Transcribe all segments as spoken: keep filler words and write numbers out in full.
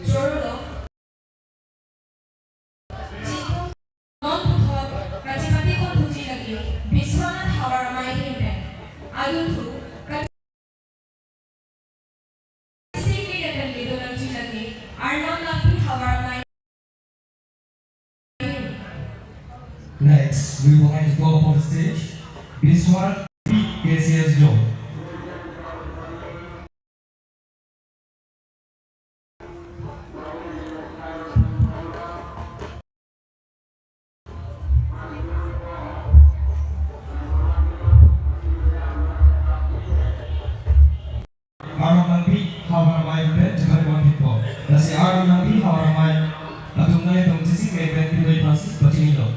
Joro lo. Non puthot kachepate kontuji lake Biswanath Hawaramai ahin pen. Adunthu kachesik ni keten kedo nangji lake Arnam Langpi Hawaramai. Next, we would like to call upon the stage Biswanath P K C S Zone. Arnam Langpi Hawaramai pen chepate pon thekpo. Lasi Arnam Langpi Hawaramai atum nangtum chesik me pen pidoi pasi pachinilo.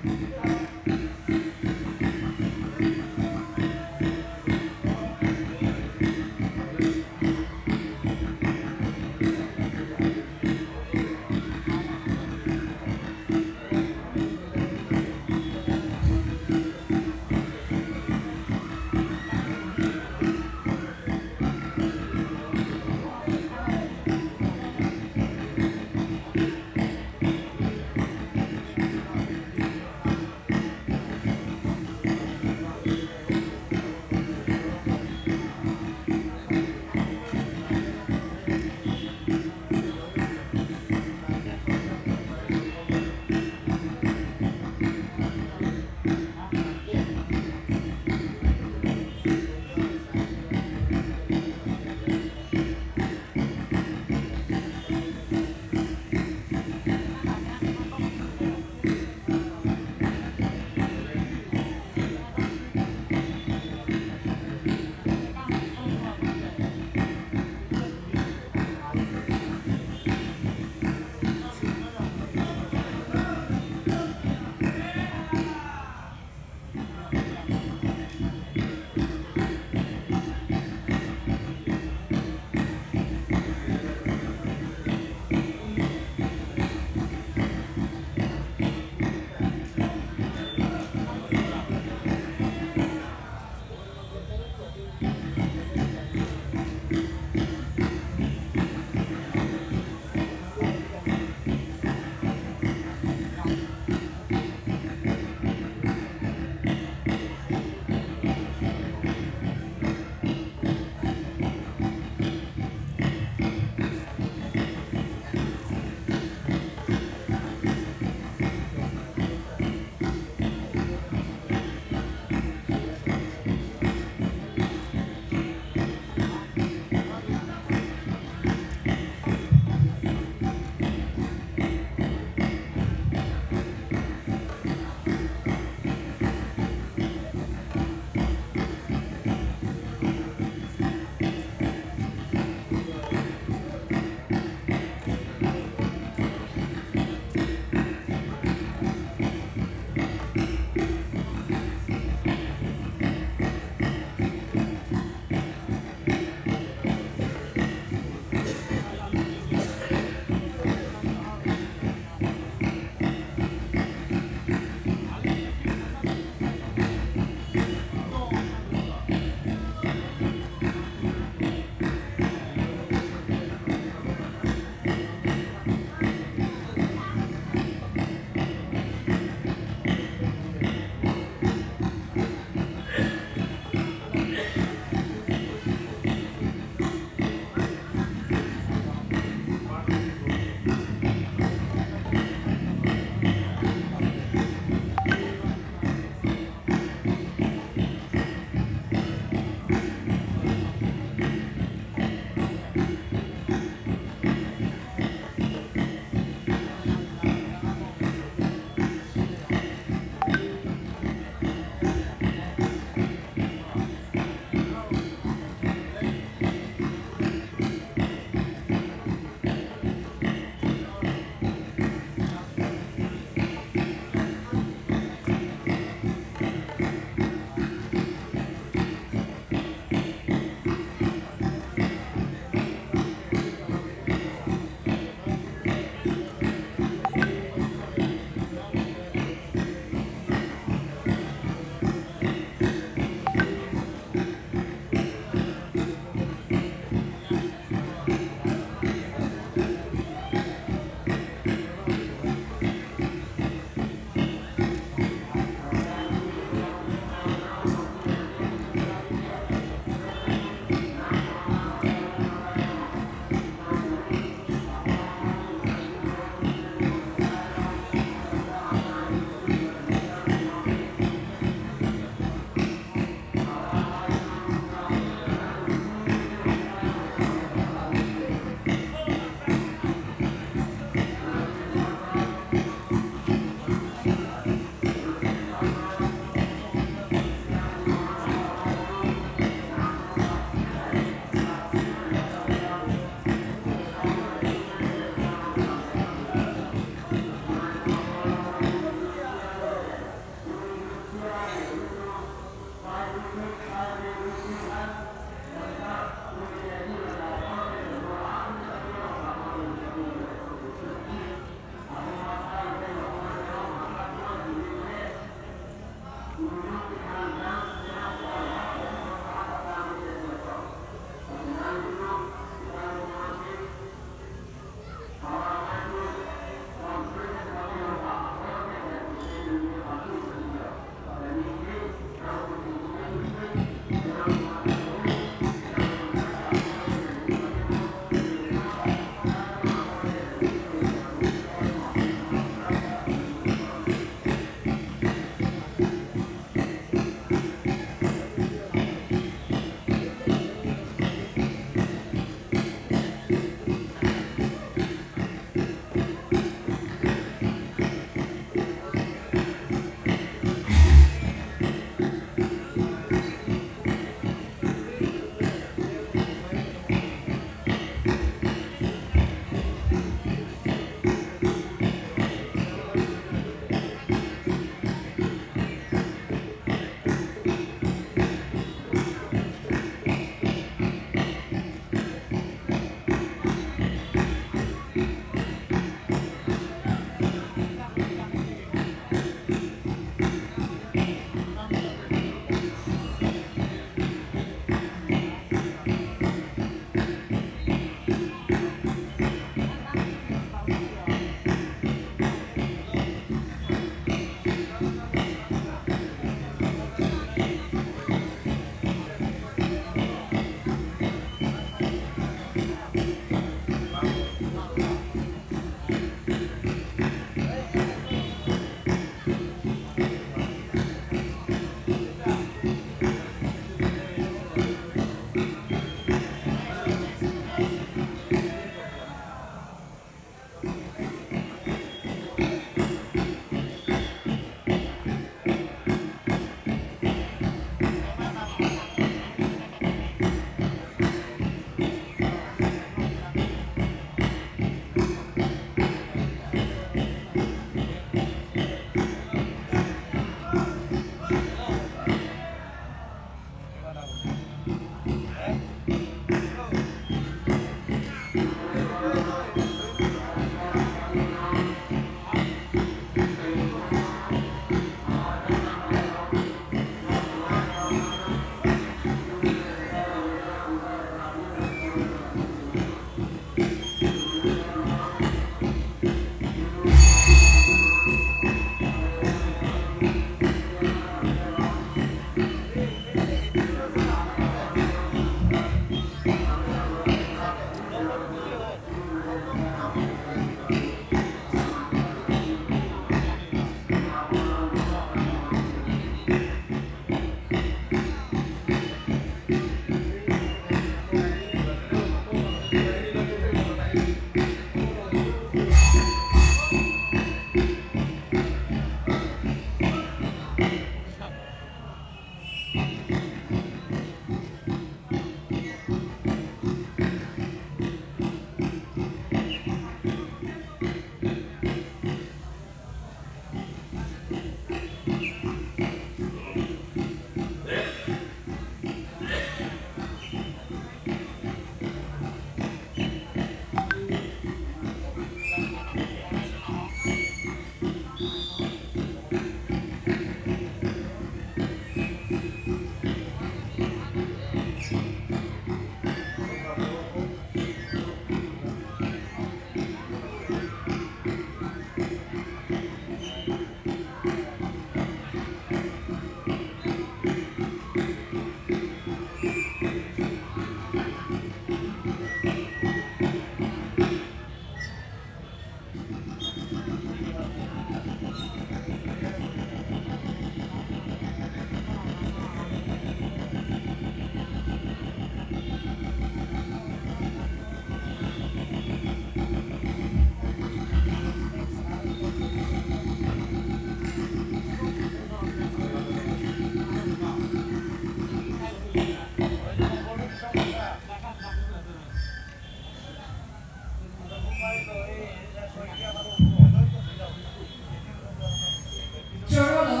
Chorolo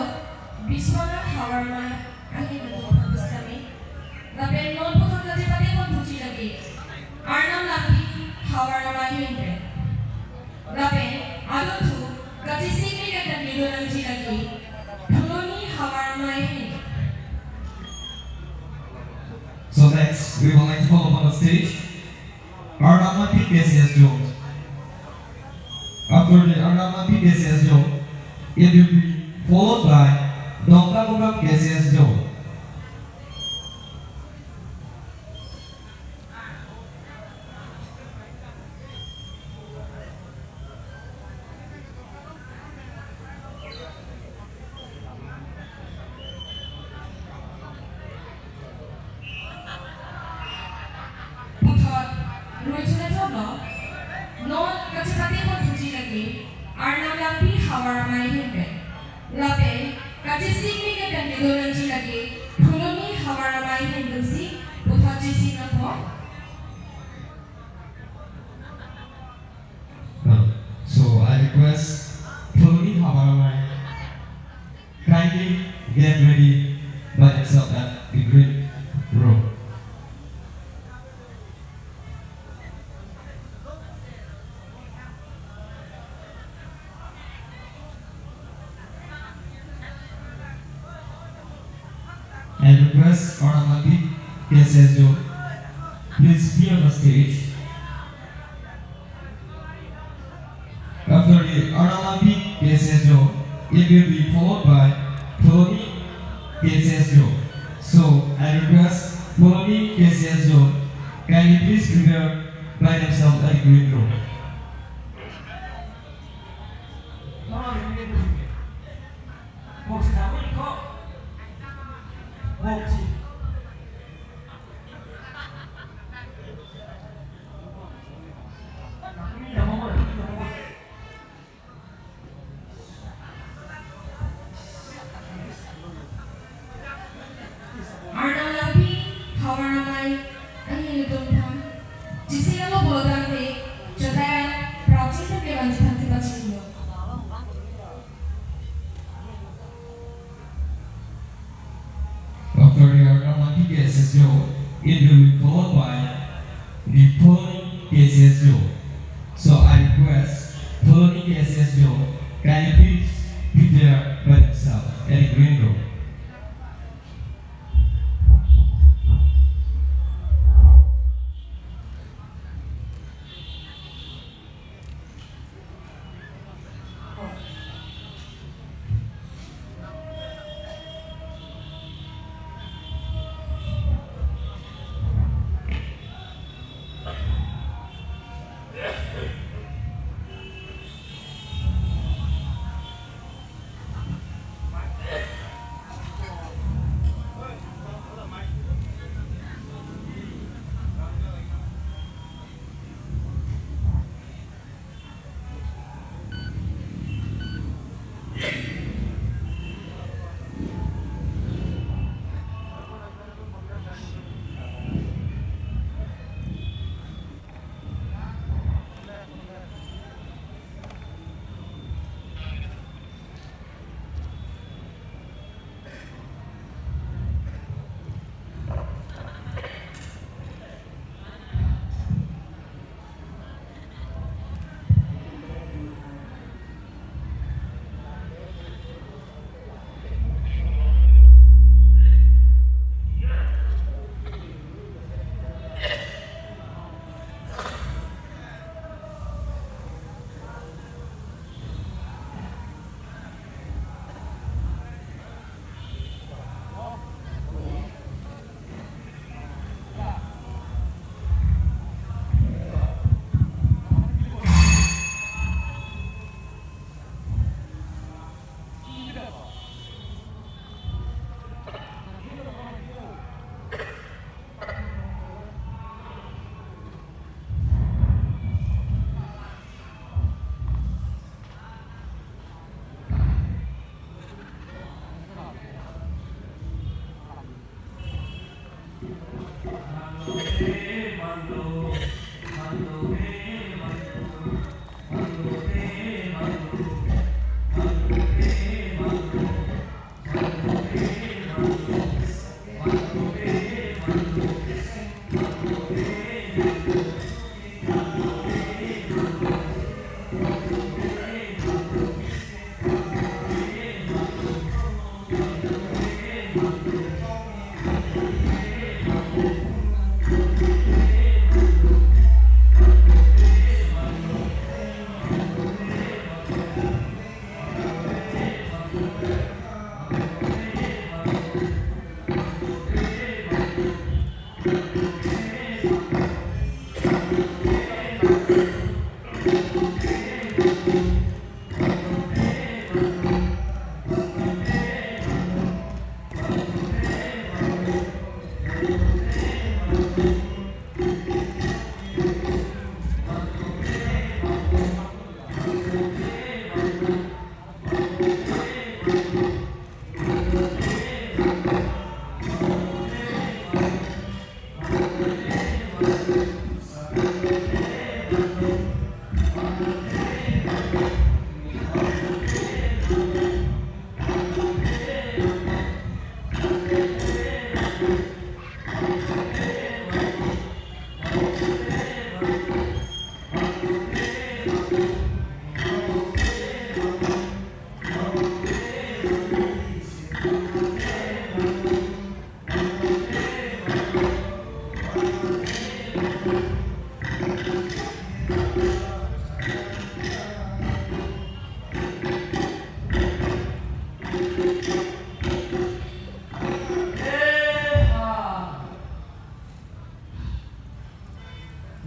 Biswanath Havarmai ahin nangpapusitame. Lapen non puthot kachepate ponji lake Arnam Langpi Havarmai ahin pen. Lapen adunthu kachesik me kachethan dun nangji lake Phuloni Havarmai ahin. Next, we would like to call upon the stage Arnam Langpi K C S Zone. After the Arnam Langpi K C S Zone, it will be followed by Dongka Gumram K C S Zone. Puthot, rui chunethotlo, non kachepate pon thuji lake, Arnam Langpi Havar Amei ahin pen. Lapen, kachesingme ke pen kedo nangji lake, Phuloni Havar Amei ahin dunsi, puthot chesing nangpo. So I request Phuloni Havar Amei kindly get ready by yourself at the green room. I request Arnam Langpi K C S Zone, please be on the stage. After the Arnam Langpi K C S Zone, it will be followed by Phuloni K C S Zone. So I request Phuloni K C S Zone, kindly please prepare by themselves at the green room. Arnam Langpi Havar Amei ahin atum aphan chesing nanglo pulo tangte, chotai prapjin atum kevanji aphan si pachini lo. After the Arnam Langpi K C S Zone, it will be followed by the Phuloni K C S Zone. So I request Phuloni K C S Zone, kindly please prepare by themselves at the green room.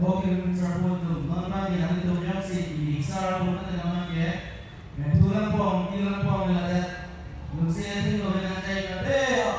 Oke, Mister Putu, non abang ke nangtum jongsi, i sar putu nangke, methu langpong, ti langpong, ladak, lungsi ating lo, nang jai ka de, ho.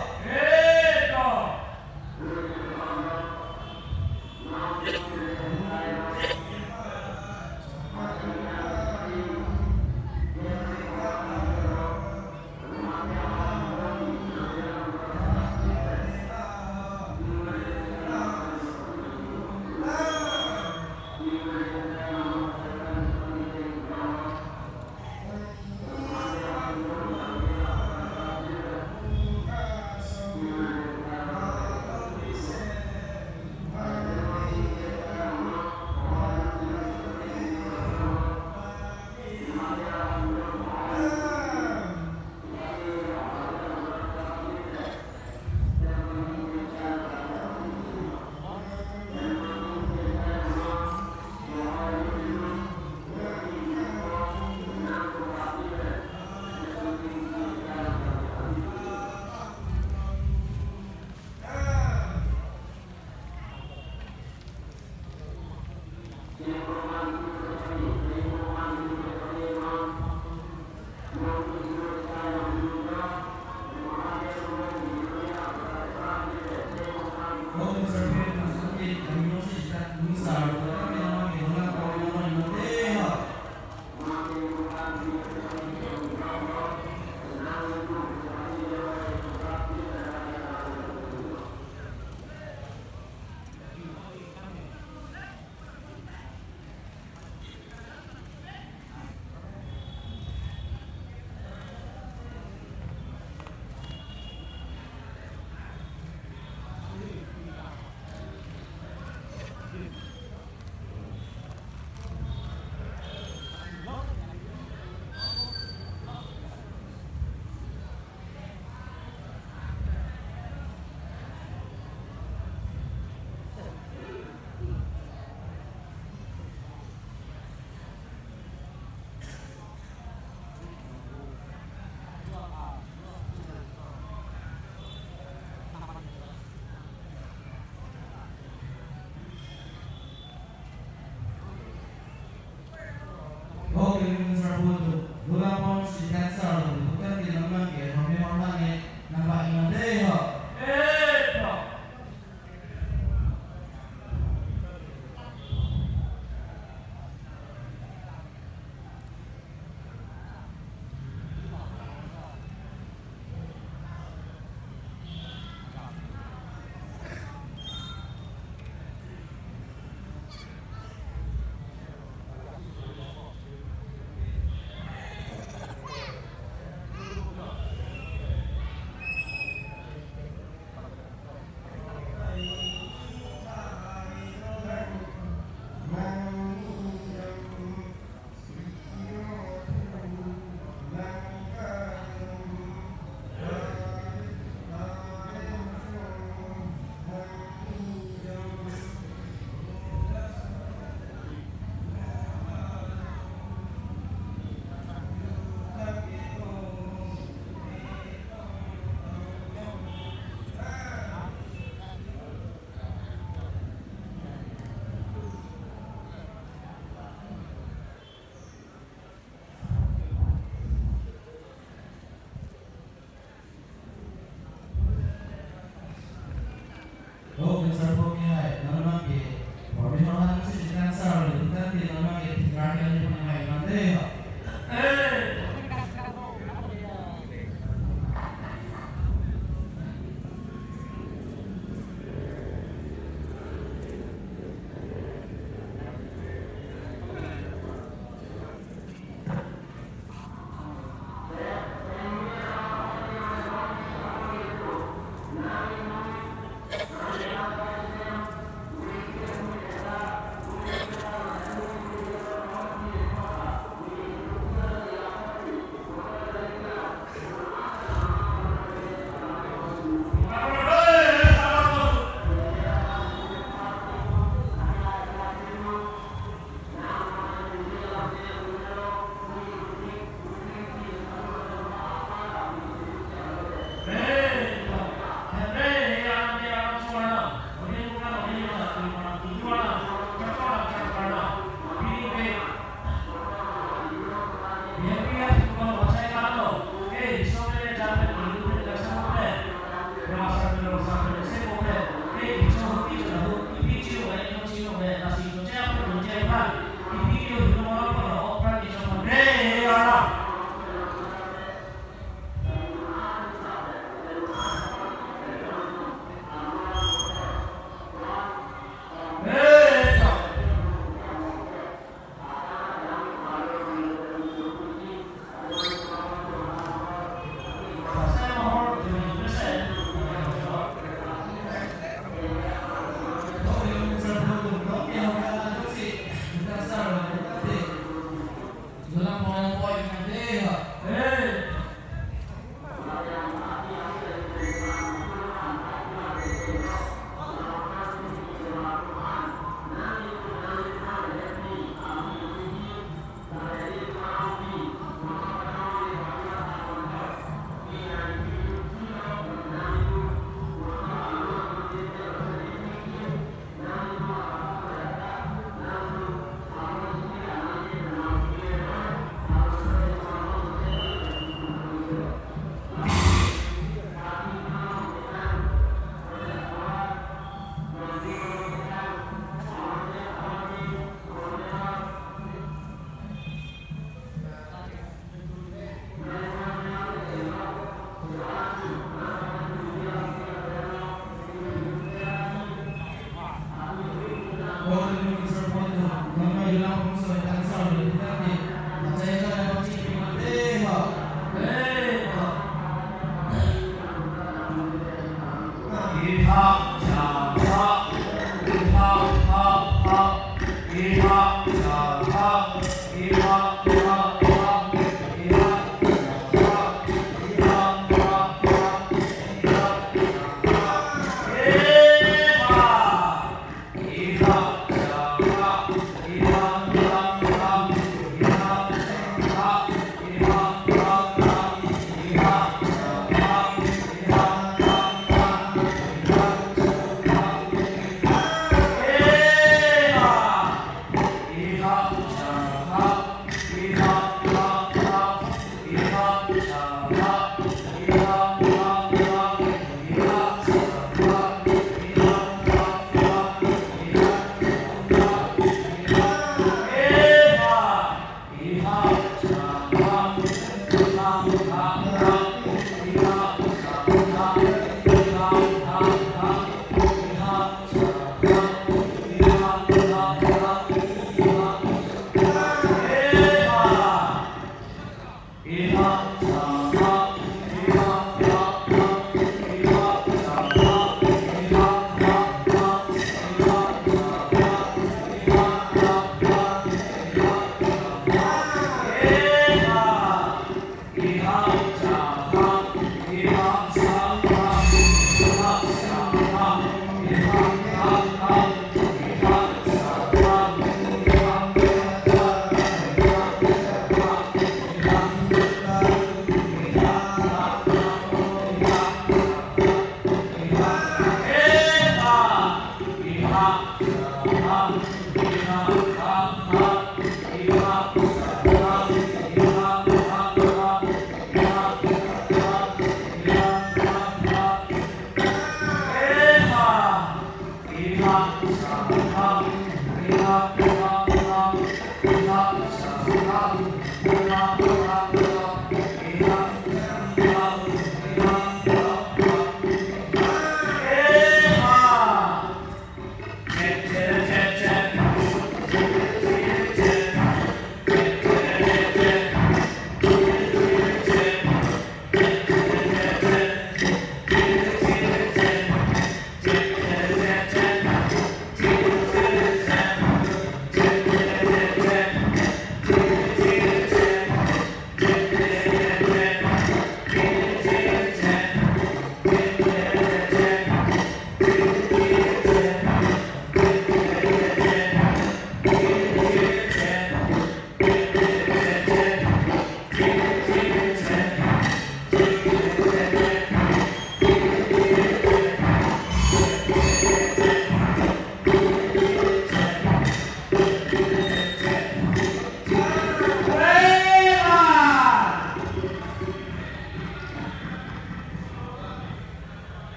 Oke, Mister Putu. Dula pon si dancer lo, bukan di lemang ke, kami orang ni, nampak ingat deh, ho. Eh, ho. Oh, Mister Poki hai, non abang ke, permission hang si chikan sar, bukan di non abang ke, tiga kali pun yang lain nanti, ya. Eh.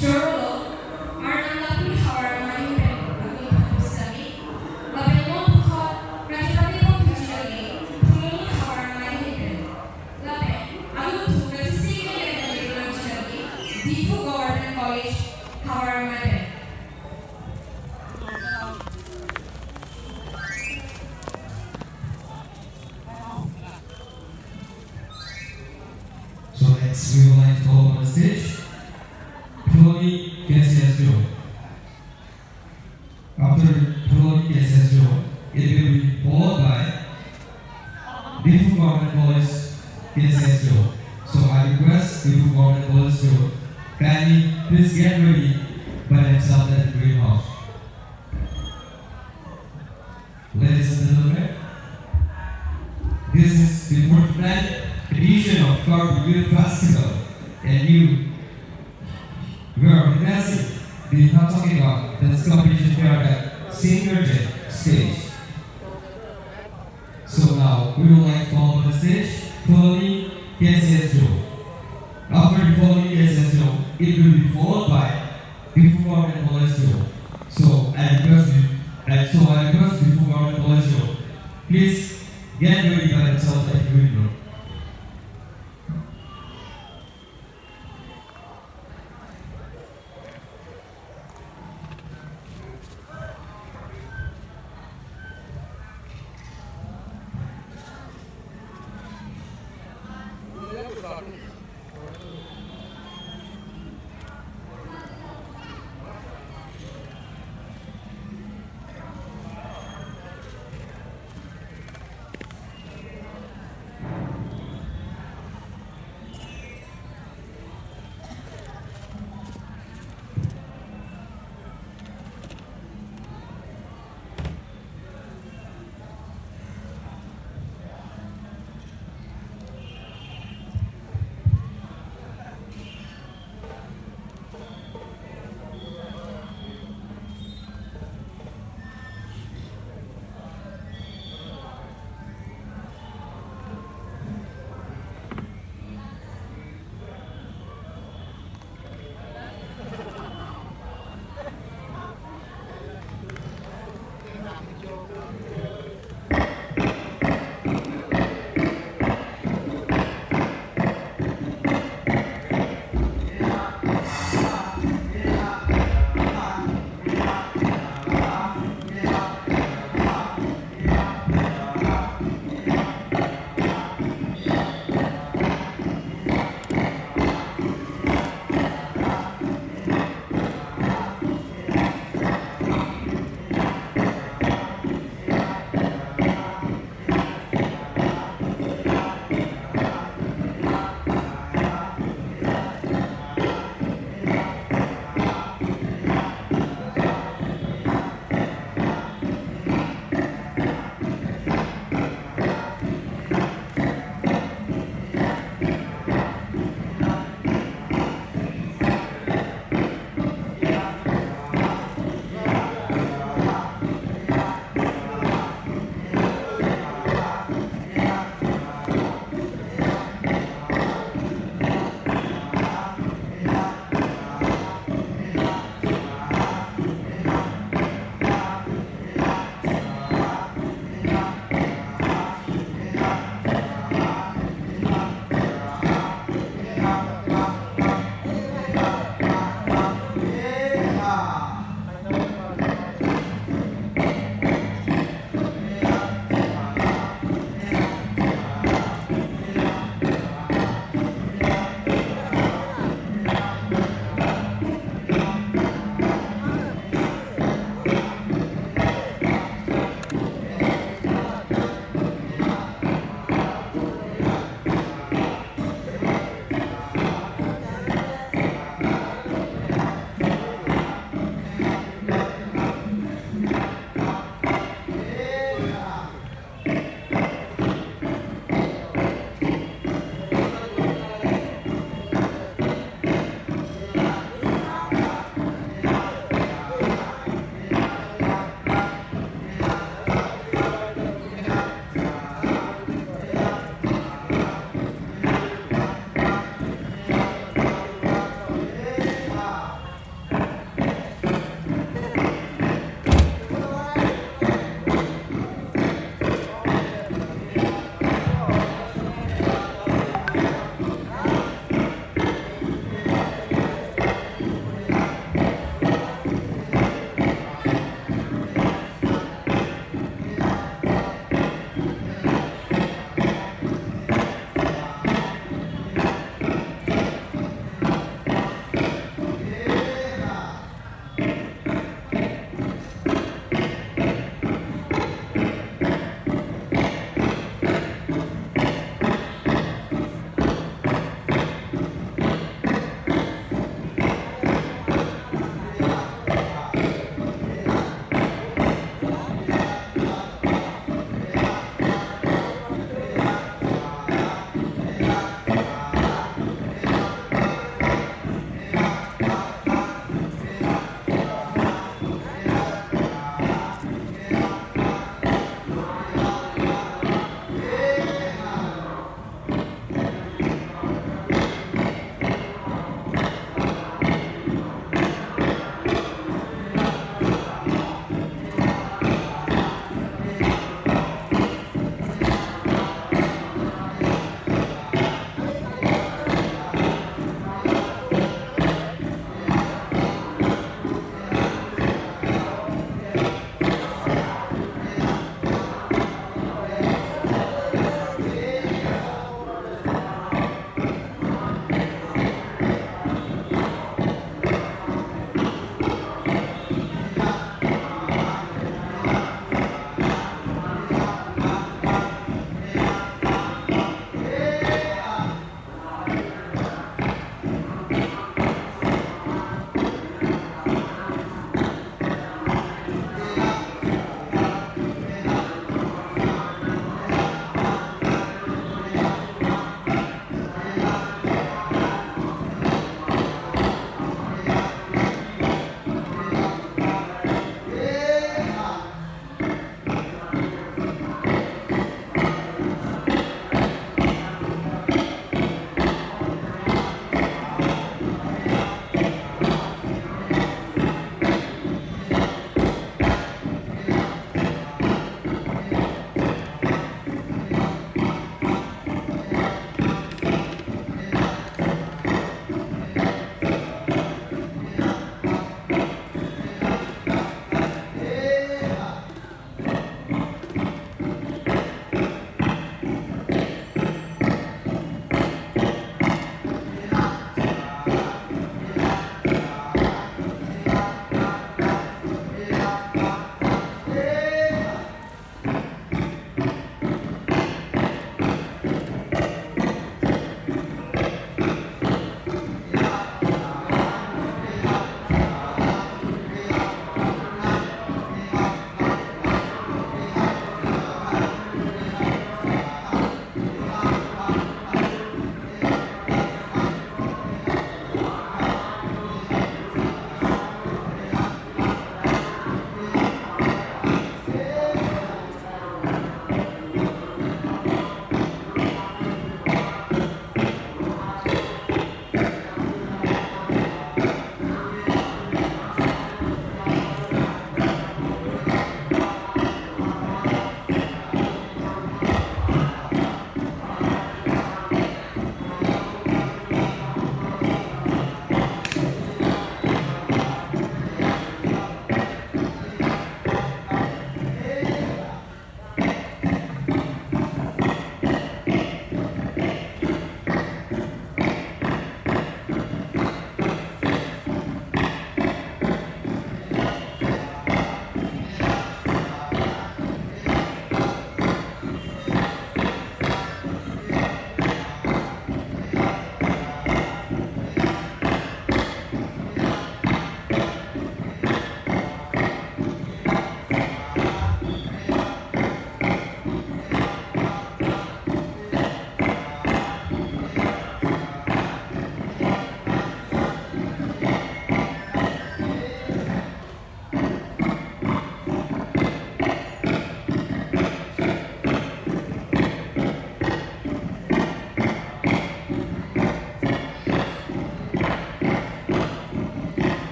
Chorolo, Arnam lapen Havar Amei ahin pen aning thupusitame, lapen non puthot Rajapati Bhon thuji age, Phuloni Havar Amei ahin pen. Lapen anuthu Rajasing Miller pen longji age, Diphu Government College Havar Amei pen. So next we would like to call on the stage Phuloni K C S Joy. After Phuloni K C S Joy, it will be followed by Diphu Government College K C S Cho. So I request the Diphu Government College Cho, kindly please get ready by themselves at the greenhouse. Ladies and gentlemen, this is the forty-ninth edition of Karbi Youth Festival, and you were witnessing the Phatsokhei dance competition here at the senior stage. So now we would like to call on the stage Pholoni K C S Cho. After the Pholoni K C S Cho, it will be followed by Diphu Government College Cho. So I request you, and so I request Diphu Government College Cho, please get ready by themselves at the green room.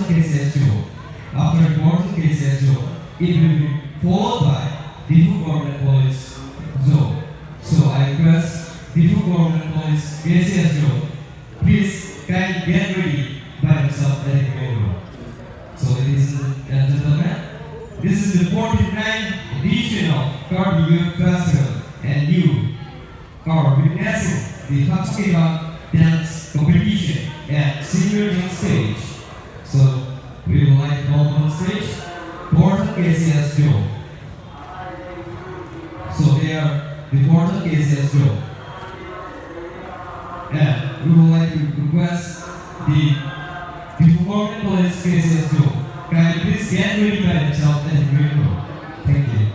K C S Zone. After Borthang K C S Zone, it will be followed by Diphu Government College Zone. So I request Diphu Government College K C S Zone, please kindly get ready by yourself at the main road. So ladies and gentlemen, this is the forty-ninth edition of Karbi Youth Festival, and you are witnessing the Hapsukeba dance competition at senior dance stage. So we would like to call on stage Borthang K C S Zone. So they are the Borthang K C S Zone. And we would like to request the, the Government College K C S Zone, kindly please get ready by yourself at the main road. Thank you.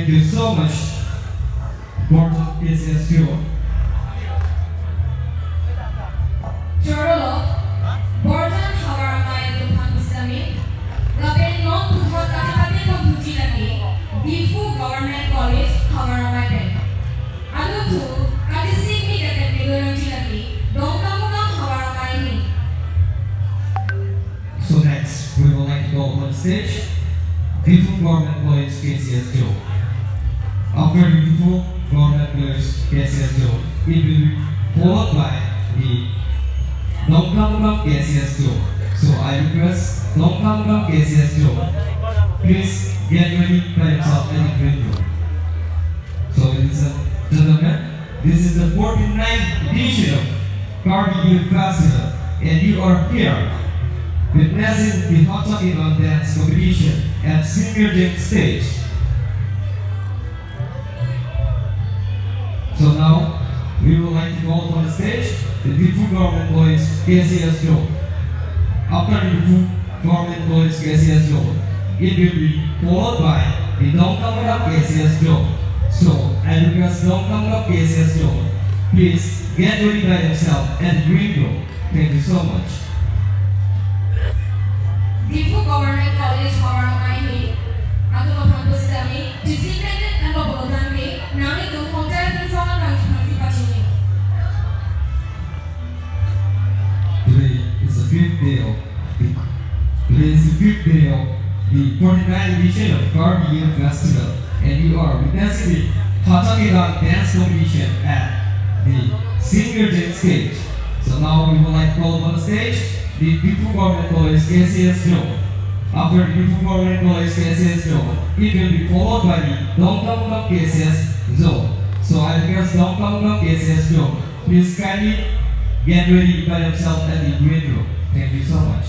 Thank you so much, Borjan P C S T O. Chorolo, Borjan havar amei atum aphan pusitame, lapen non puthot kachepate pon thuji lake, Diphu Government College havar amei pen. Adun thu, kachesik mi kachepate pon thuji lake, Dongkamukam havar amei ahin. So next, we would like to call on stage Diphu Government College K C S T O. After Diphu Government College K C S T O, it will be followed by the Dongkamukam K C S T O. So I request Dongkamukam K C S T O, please get ready by yourself and bring your So, ladies and gentlemen, this is the forty-ninth edition of Karbi Youth Festival, and you are here witnessing the Hotchakidon dance competition at Senior Deck stage. So now, we would like to call on the stage the Diphu Government College K C S T O. After the Diphu Government College K C S T O, it will be followed by the Dongkamukam K C S T O. So, I request Dongkamukam K C S T O, please get ready by yourself and bring your. Thank you so much. Diphu Government College havar amei ahin atum aphan pusitame, Chief Secretary and Babu Thanke, nanglitum hotel and song and dance participation. Today is the fifth day of the, today is the fifth day of the forty-ninth edition of Karbi Youth Festival, and you are witnessing the Hotchakidon dance competition at the Senior Deck stage. So now we would like to call on the stage the Diphu Government College K C S T O. After the Diphu Government College K C S T O, it will be followed by the Dongkamukam K C S T O. So I request Dongkamukam K C S T O, please kindly get ready by yourself at the green room. Thank you so much.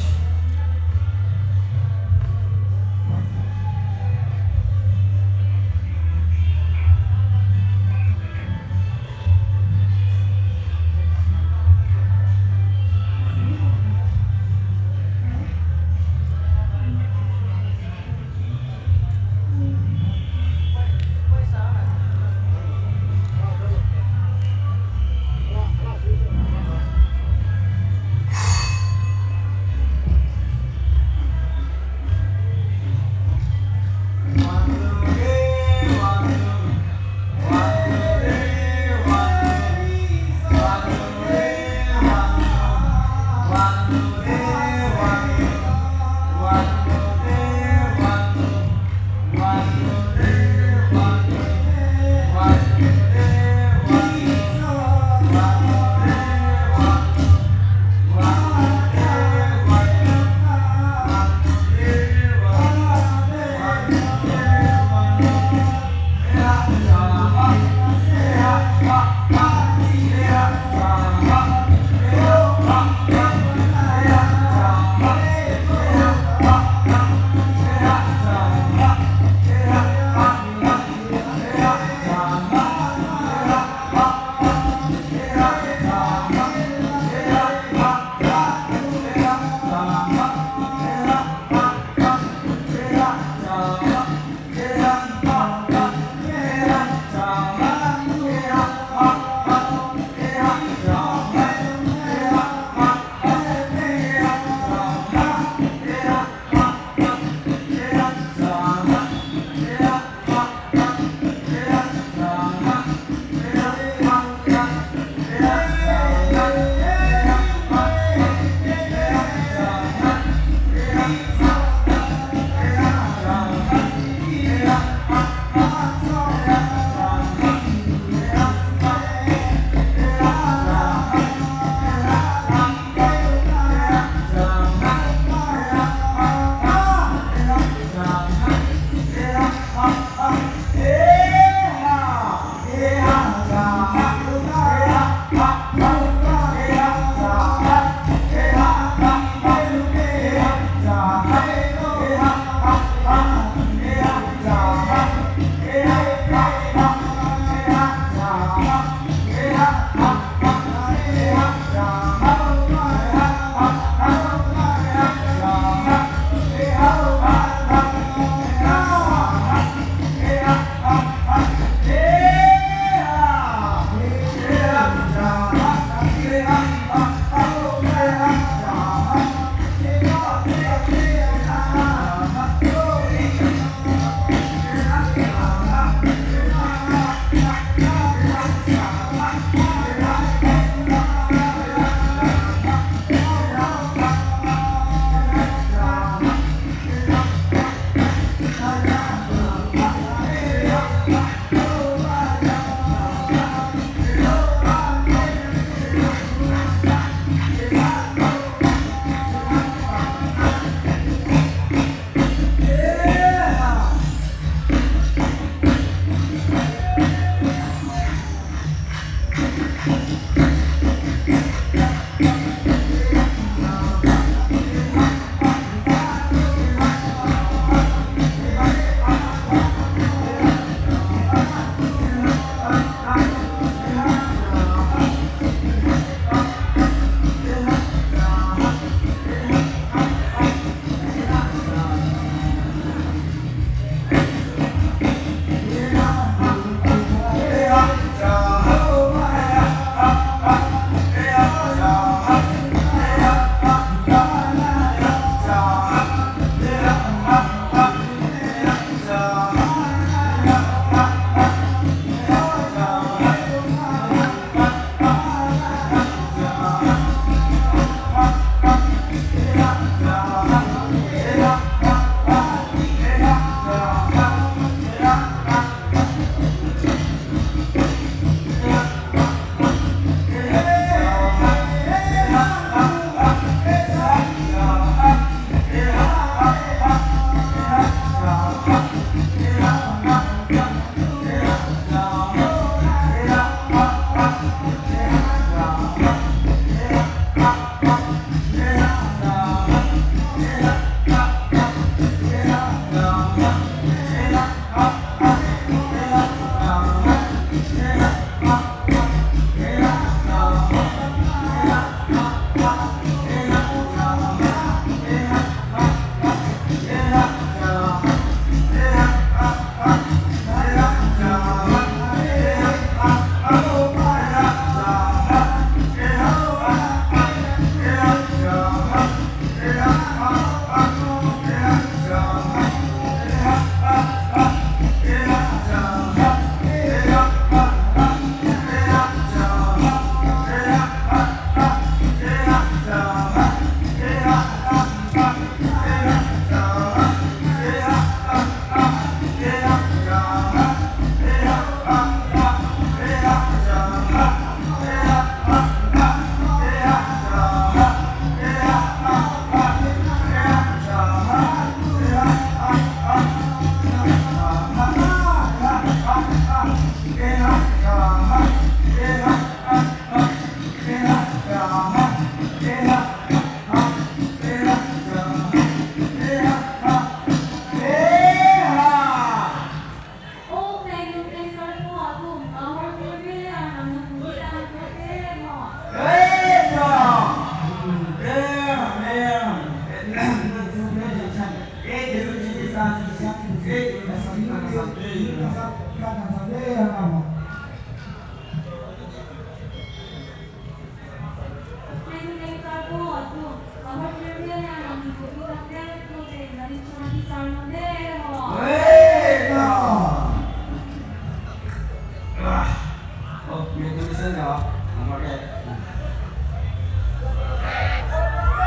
Oh, methemisen ya, nampake.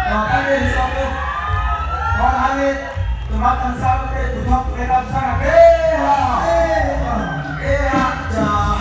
Nampake hisap tu. Kon hari, teman ansar ke tutup merap sangat. Eh, ha. Eh, ha, ja.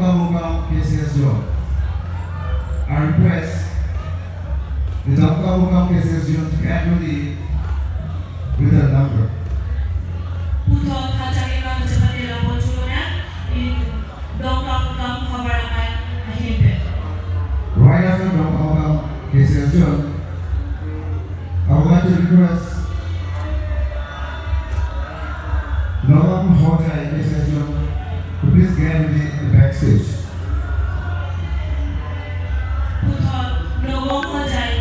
Dongkamukam K C S Zone. I request the Dongkamukam K C S Zone to get ready with the number. Puthot hachari ma chepate lapu chulonya, in Dongkamukam havar amei ahin pen. Right after Dongkamukam K C S Zone, I would like to request Nongom Hojai K C S Zone to please get ready at the backstage. Puthot Nongom Hojai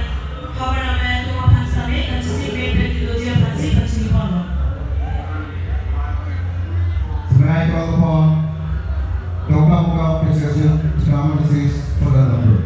havar amei atum aphan sitame kachisi pen pen kiloji aphansi kachini ponlo. So may I call upon Dongkamukam K C S Zone to come on the stage for the number.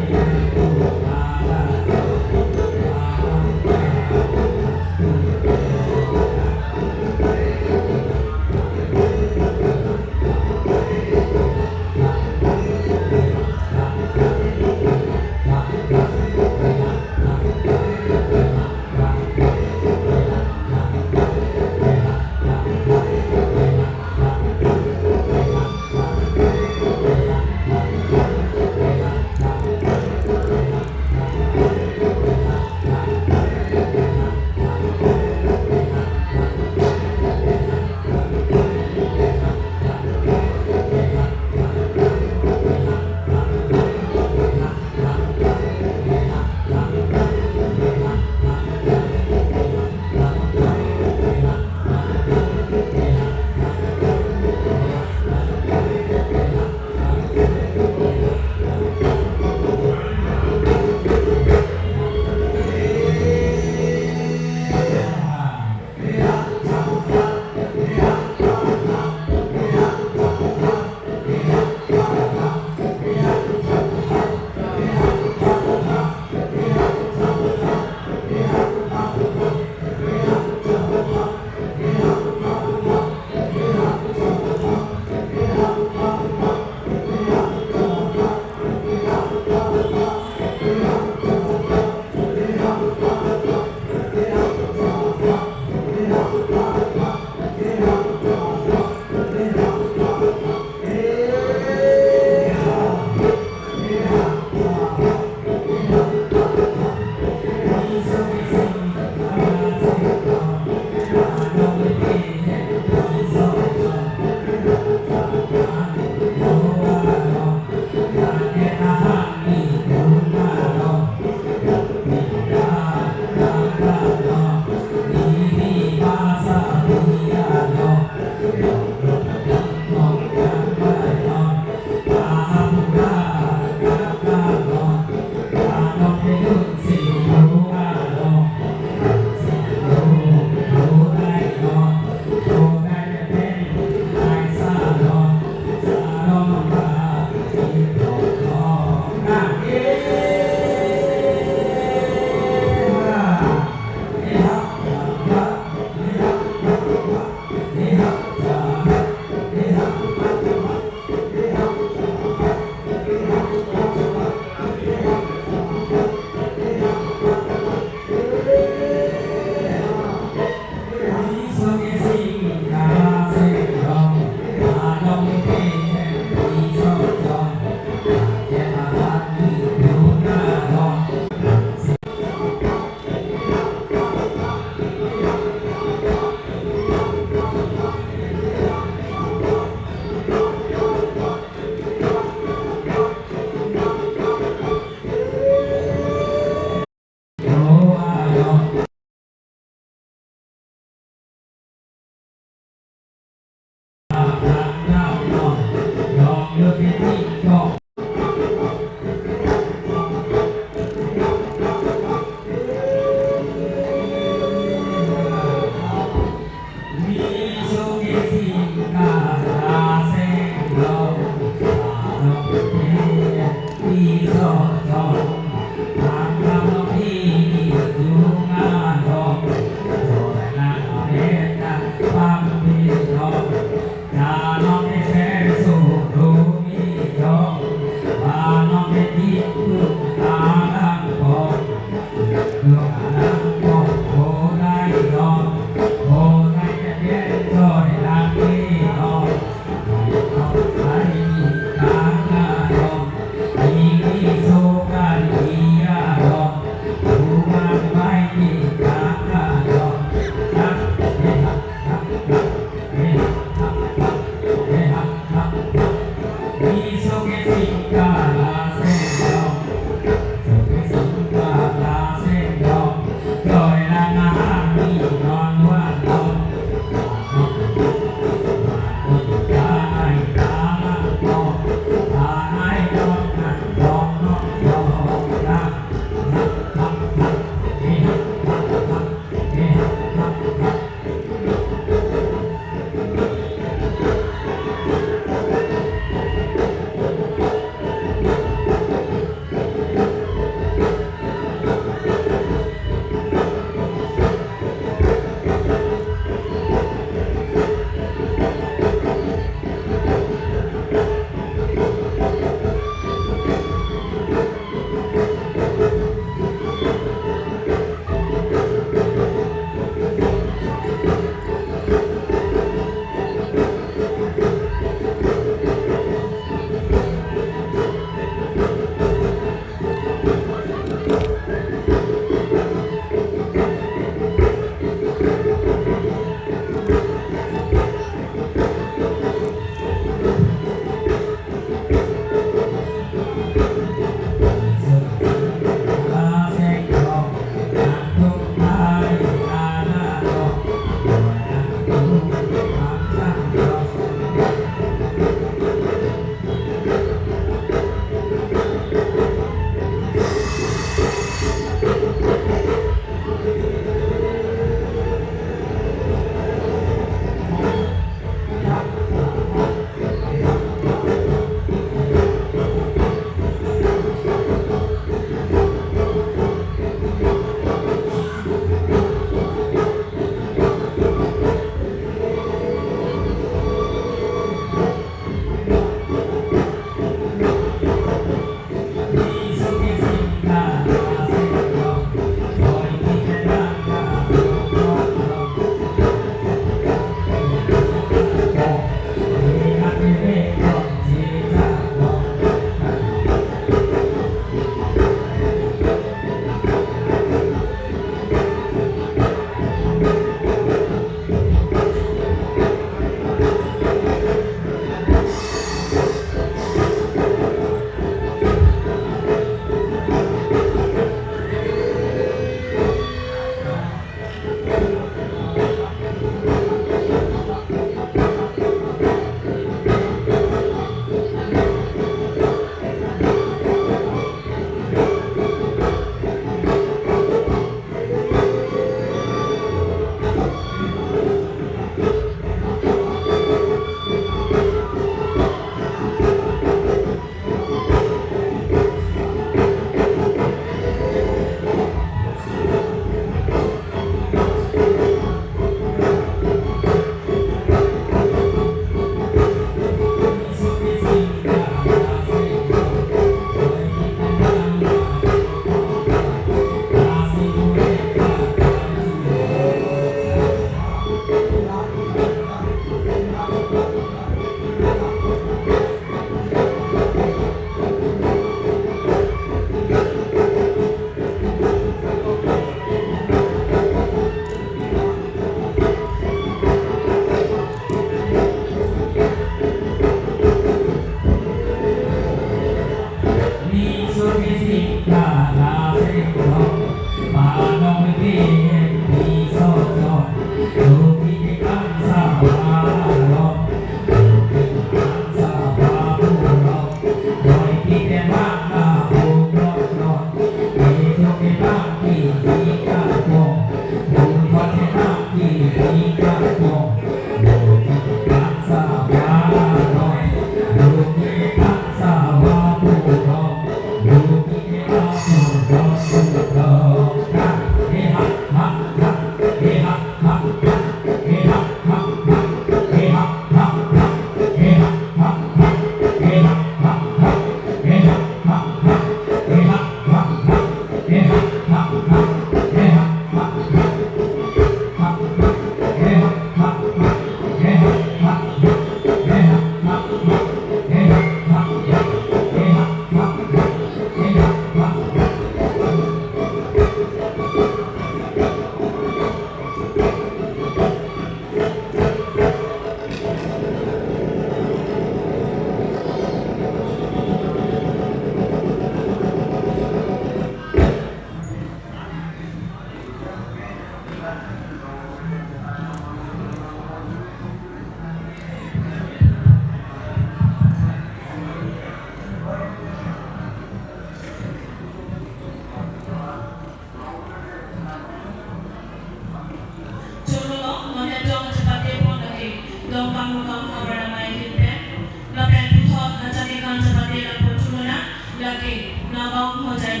Nabang Hojai,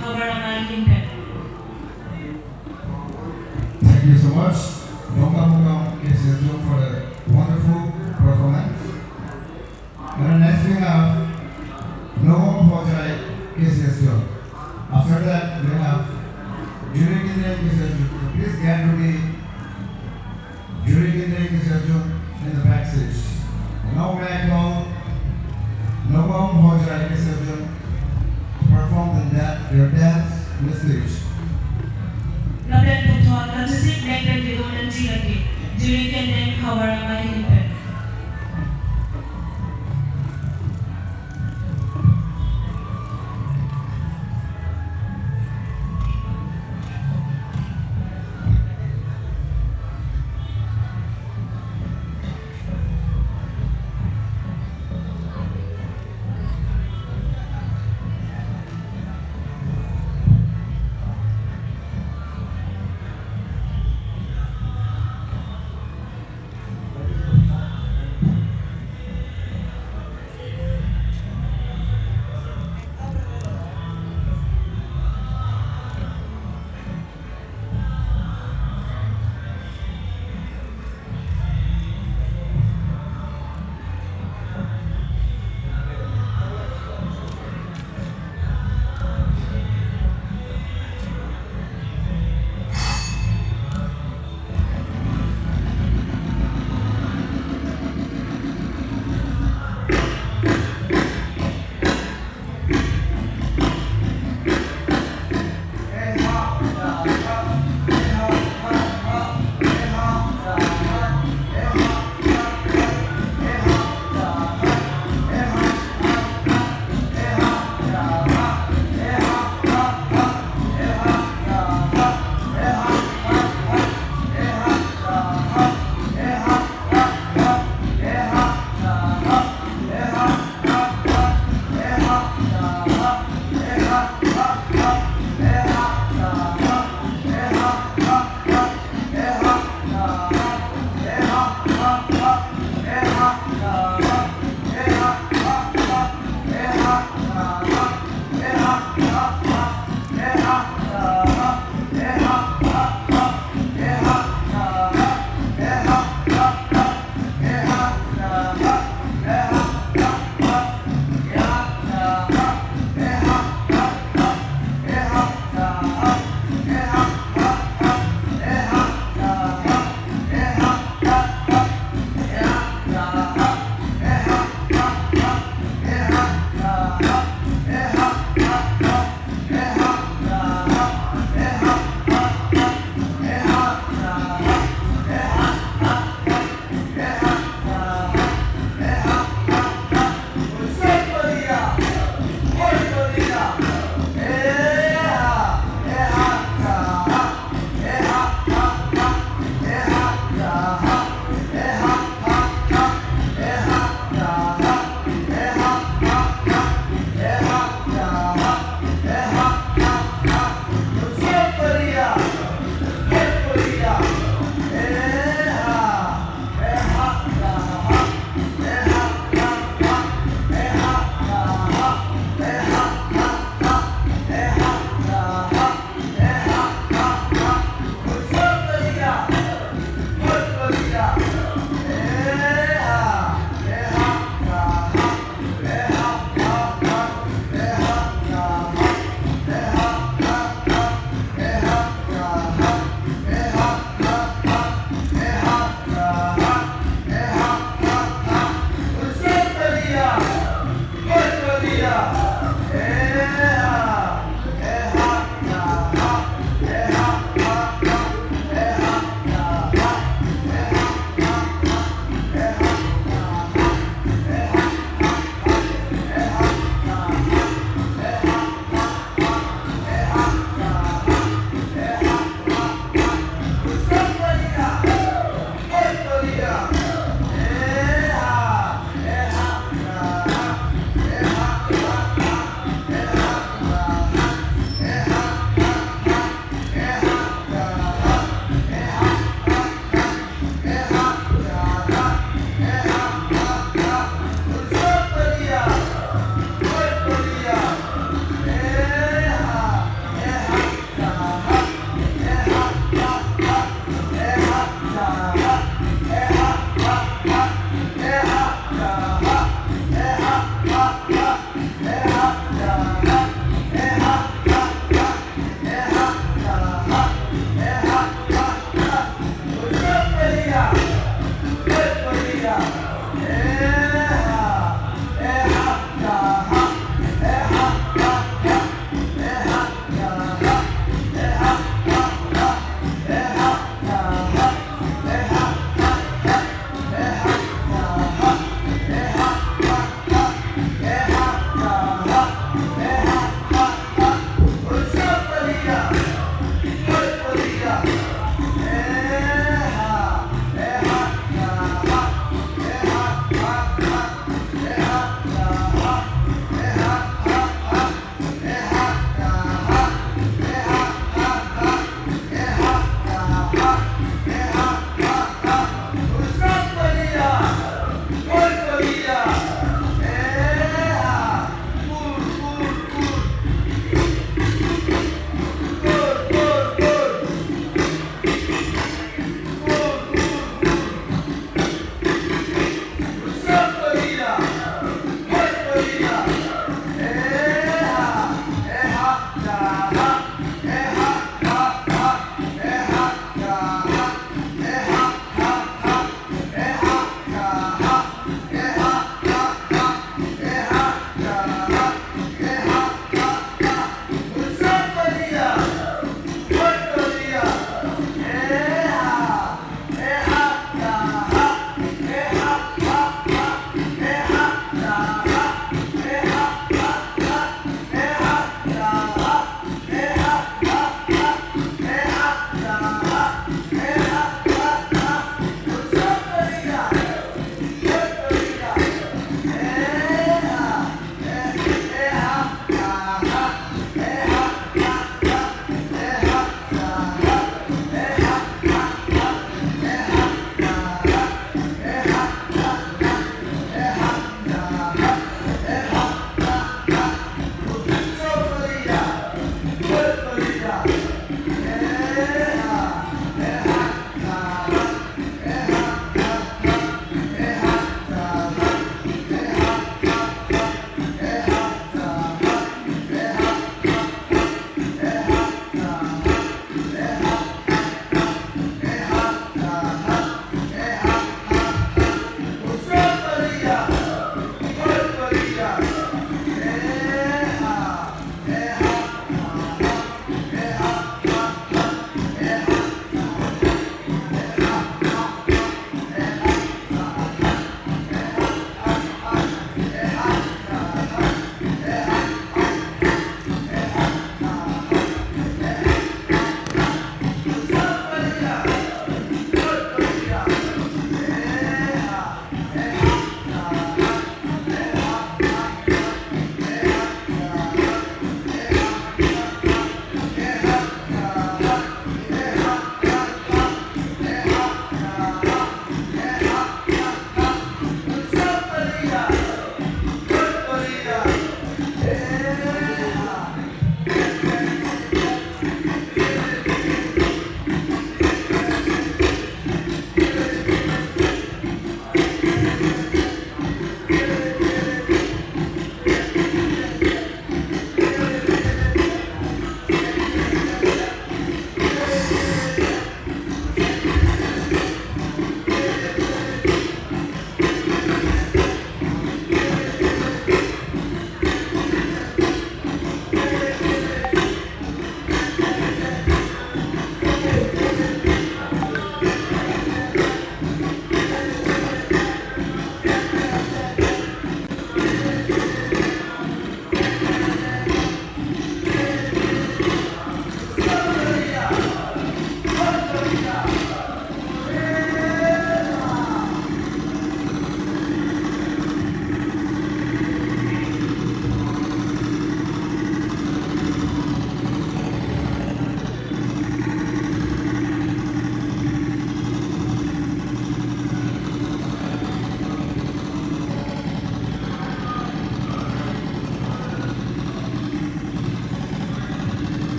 Havar Amei ahin pen. Thank you so much, Dongkamukam K C S Zone, for a wonderful performance. And next we have Nabang Hojai K C S Zone. After that, we have Juri Kindeng K C S Zone. So please get ready. Juri Kindeng K C S Zone in the backstage. Now may I call Nabang Hojai K C S Zone to perform the da-, their dance on the stage. Lapen puthot kachesik mek pen kedun nangji lake, Juri Kindeng Havar Amei ahin pen.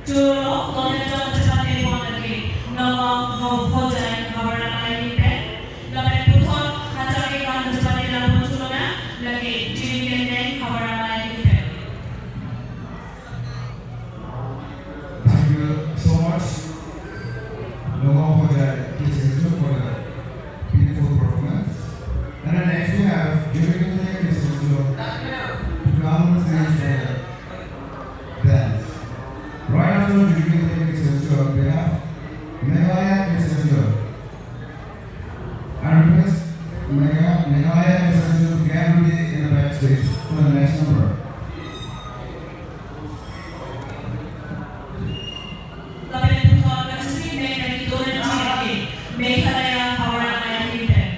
Chulo, lote chong chepate pon lake, Nongong Ho-, Hojai Havar Amei ahin pen. Lapen puthot, Hajai Khan chepate lapu chulo na, lake, Jimmy Lendeng Havar Amei ahin pen. Thank you so much, Nongong Hojai K C S U, for the beautiful performance. And then next we have Jurikinte K C S U to come on the stage for the dance. Right after Jurikinte K C S U, we have Meghalaya K C S U. I request Megha-, Meghalaya K C S U to get ready in the backstage for the next number. Lapen puthot kachisi me kali dolen chirke, Meghalaya Havar Amei ahin pen.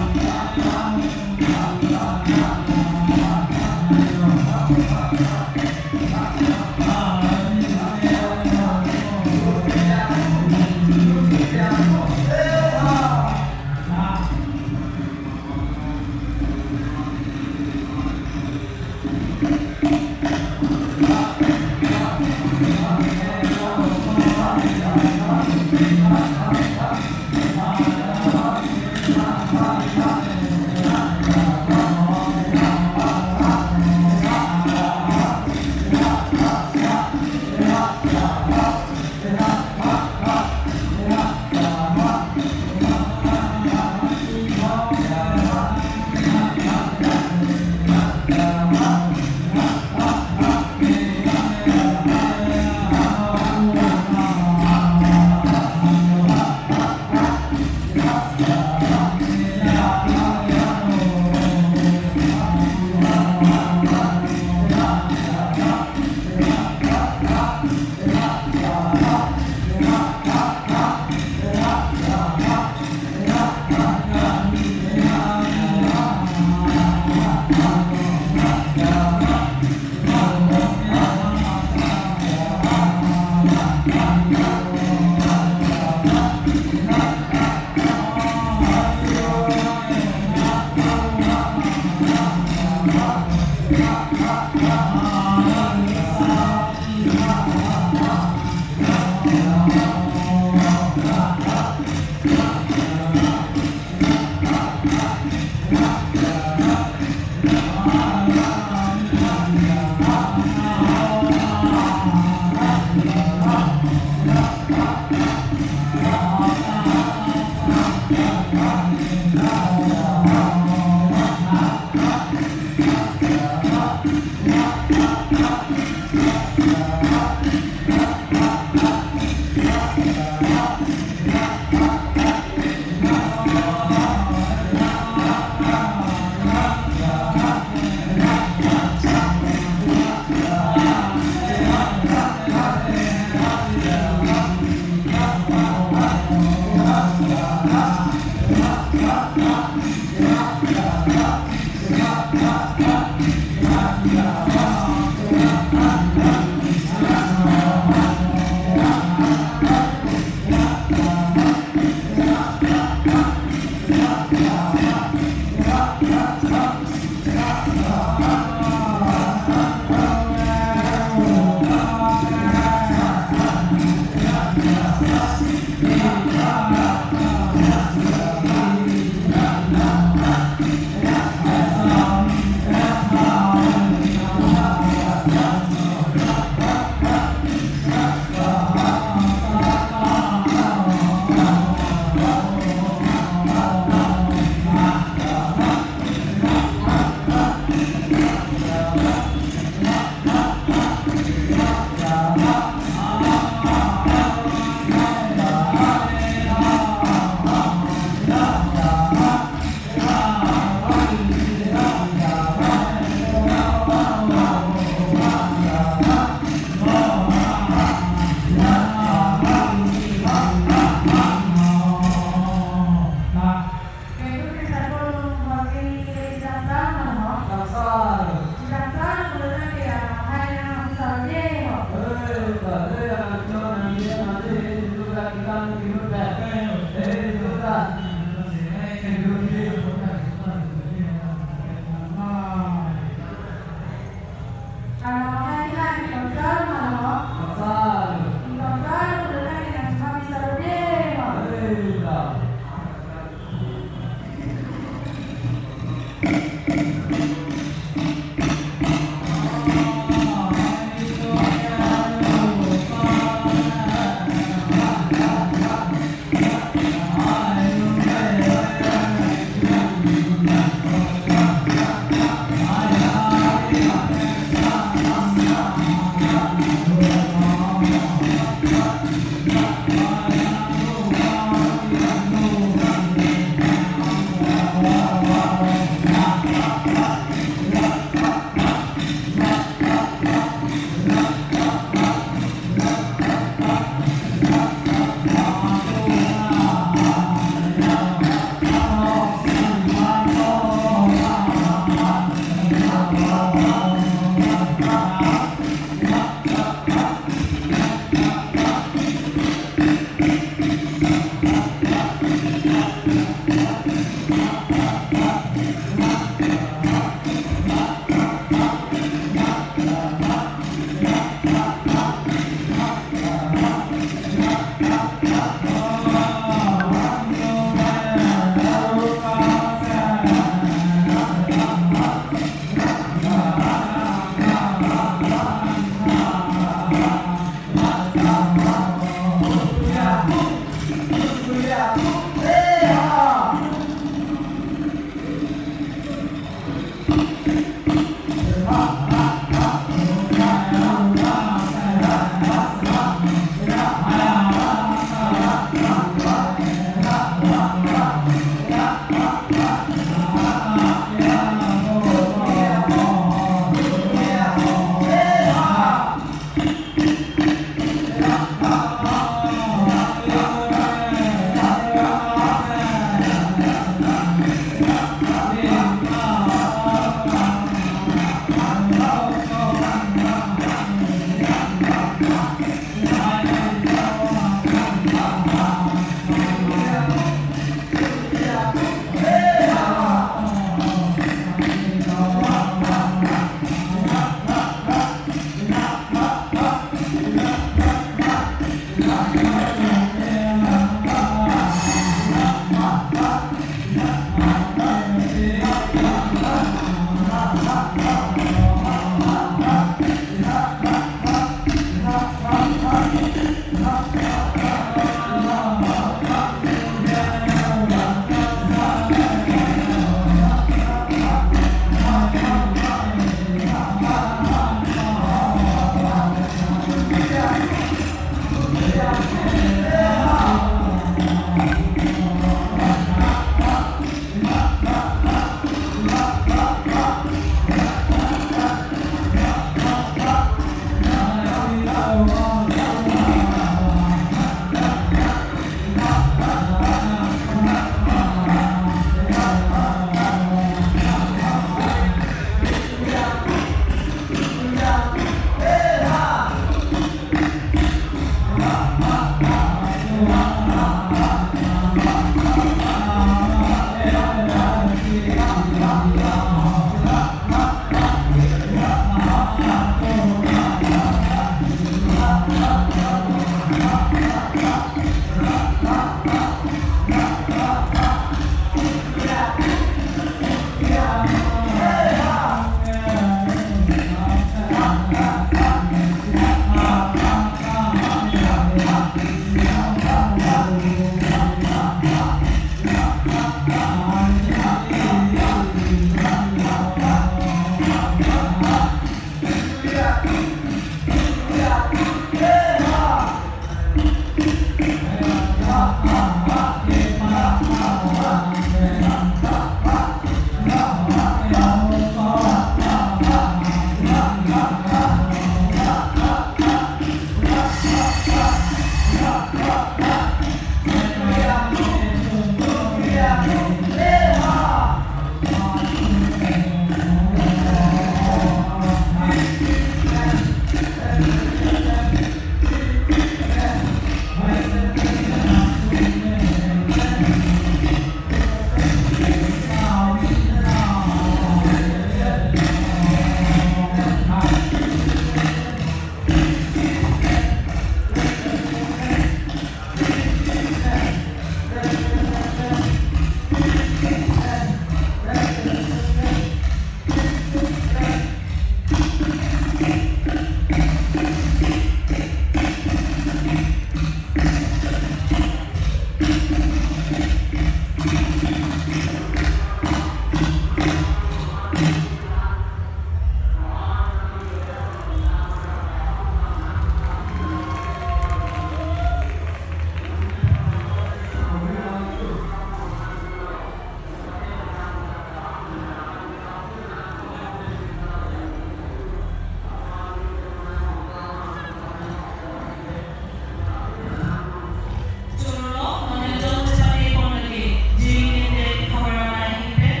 Chorolo, non ejon chepate pon lake, Jiri Nende Havar Amei ahin pen.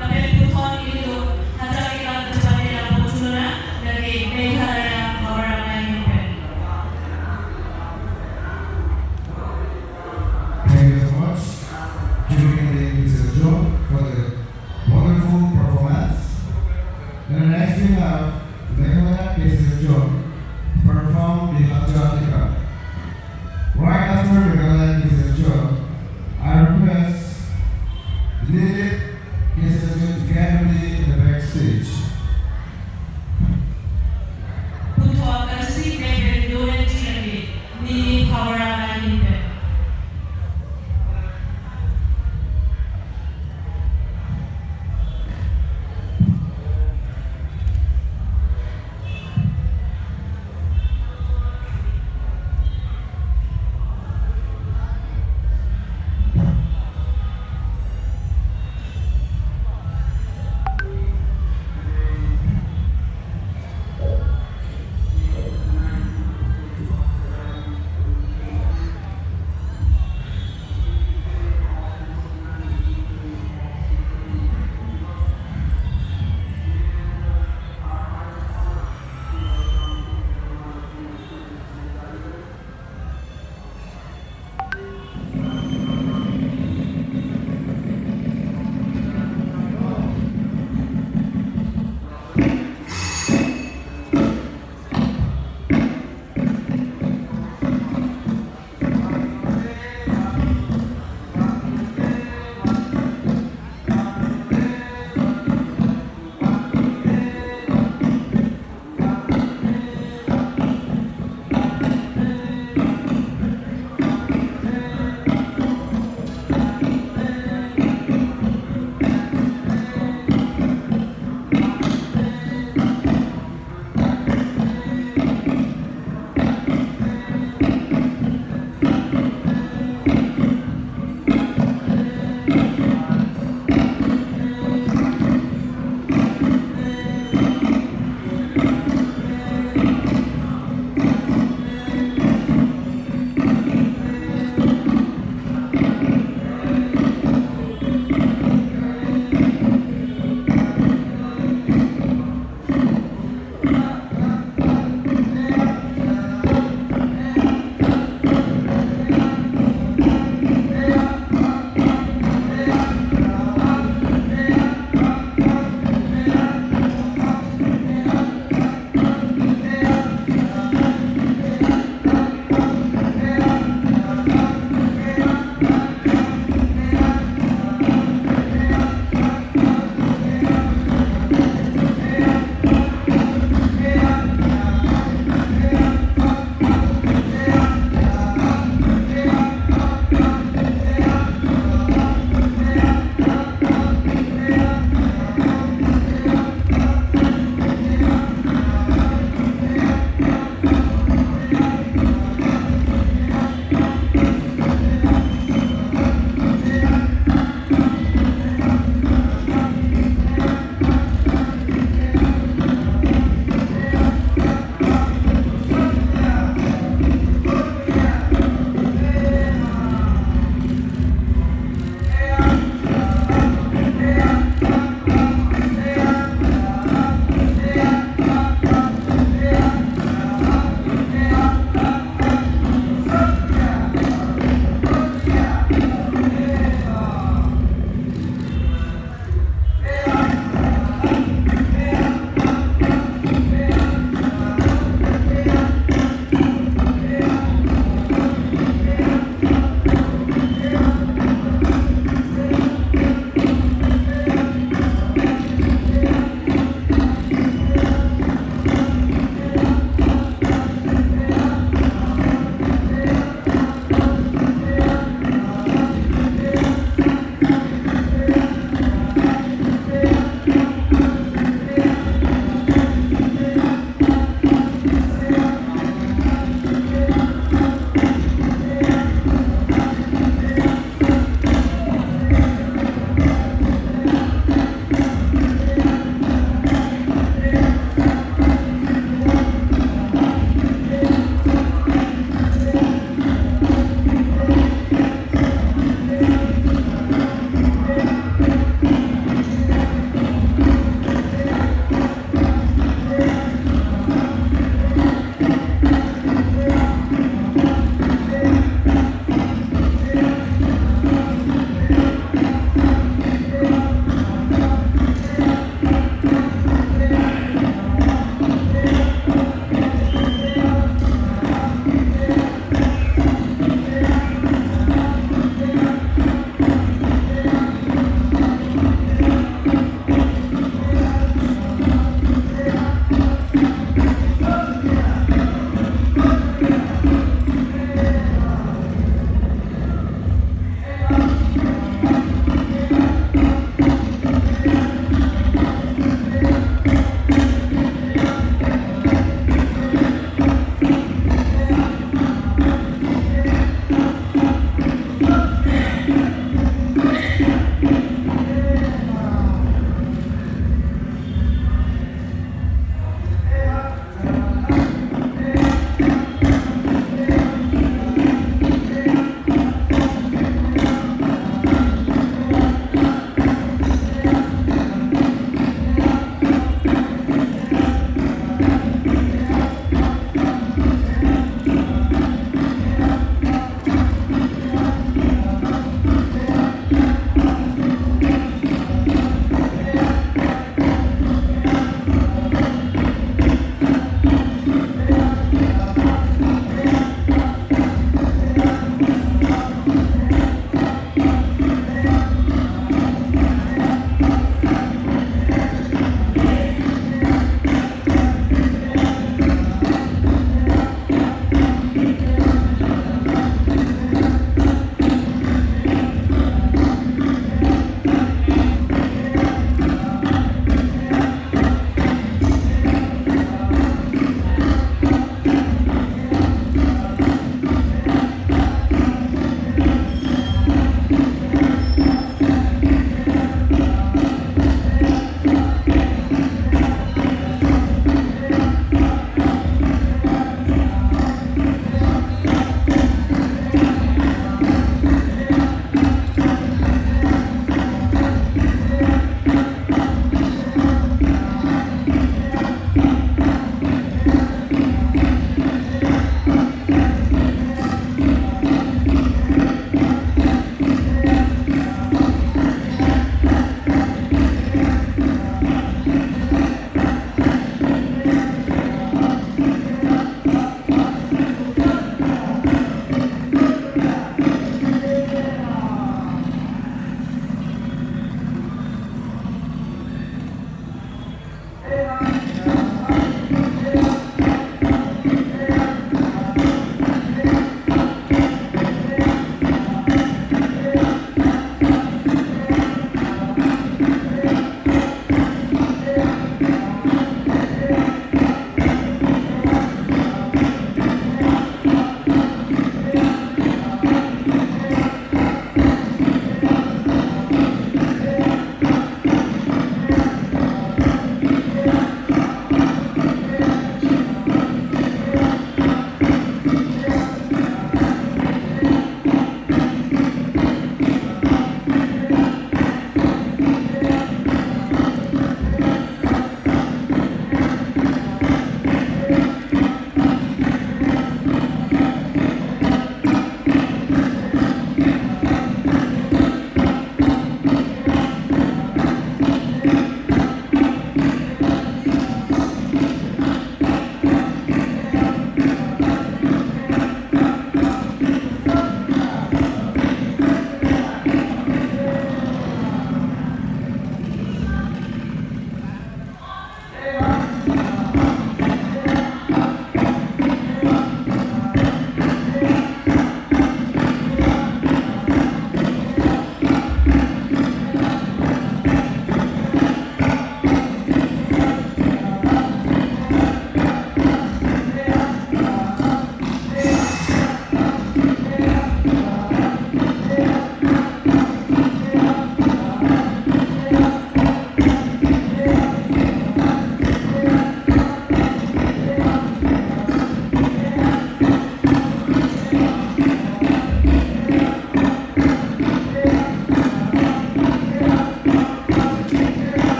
Lapen puthot ilitum, hajar kila chepate lapu chunona, lake Meghalaya Havar Amei ahin pen. Thank you so much, Jiri Nende Kisil Jom, for the wonderful performance. And next we have Meghalaya Kisil Jom, perform the Hajra Tika. Right after Meghalaya Kisil Jom, I request Lilith Kisil Jom to get ready in the backstage. Puthot kachesik pen pen do-an-ji lake, Nilip Havar Amei ahin pen.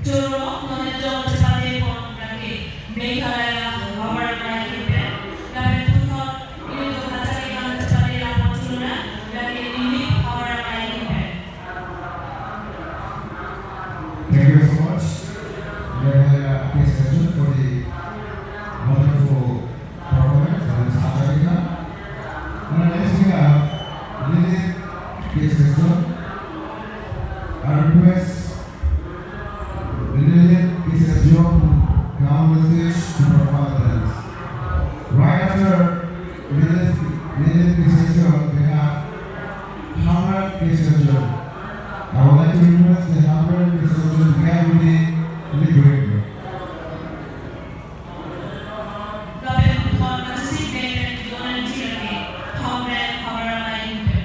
Choro, non-e jong chepate pon lake Meghalaya Havar Akai ahin pen, lapen puthot ili do kachari lang chepate la pon choro na, lake Dilip Havar Akai ahin pen. Thank you so much, Meghalaya Kids Section, for the wonderful performance and spectacular. And next we have Lilith Kids Section. I request Lilith Kids Section to come on the stage to perform the dance. Right after Lilith, Lilith Kids Section, we have Hamren Kids Section. I would like to request the Hamren Kids Section to get ready to be great. Lapen puthot kachesik pen pen kedo nangji lake Hamren Havar Akai ahin pen.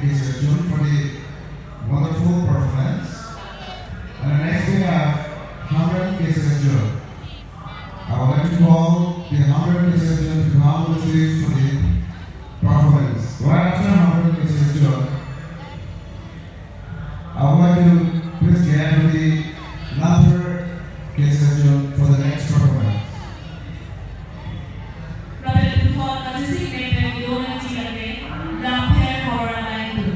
K C S Jun for the wonderful performance. And next we have Hamren K C S Jun. I would like to call the Hamren K C S Jun to come on the stage for the performance. Right after Hamren K C S Jun, I would like to please get to the Lapher K C S Jun for the next performance. Lapen puthot kachesik nangji pen kedo nangji lake Lapher Howraghat Langdun.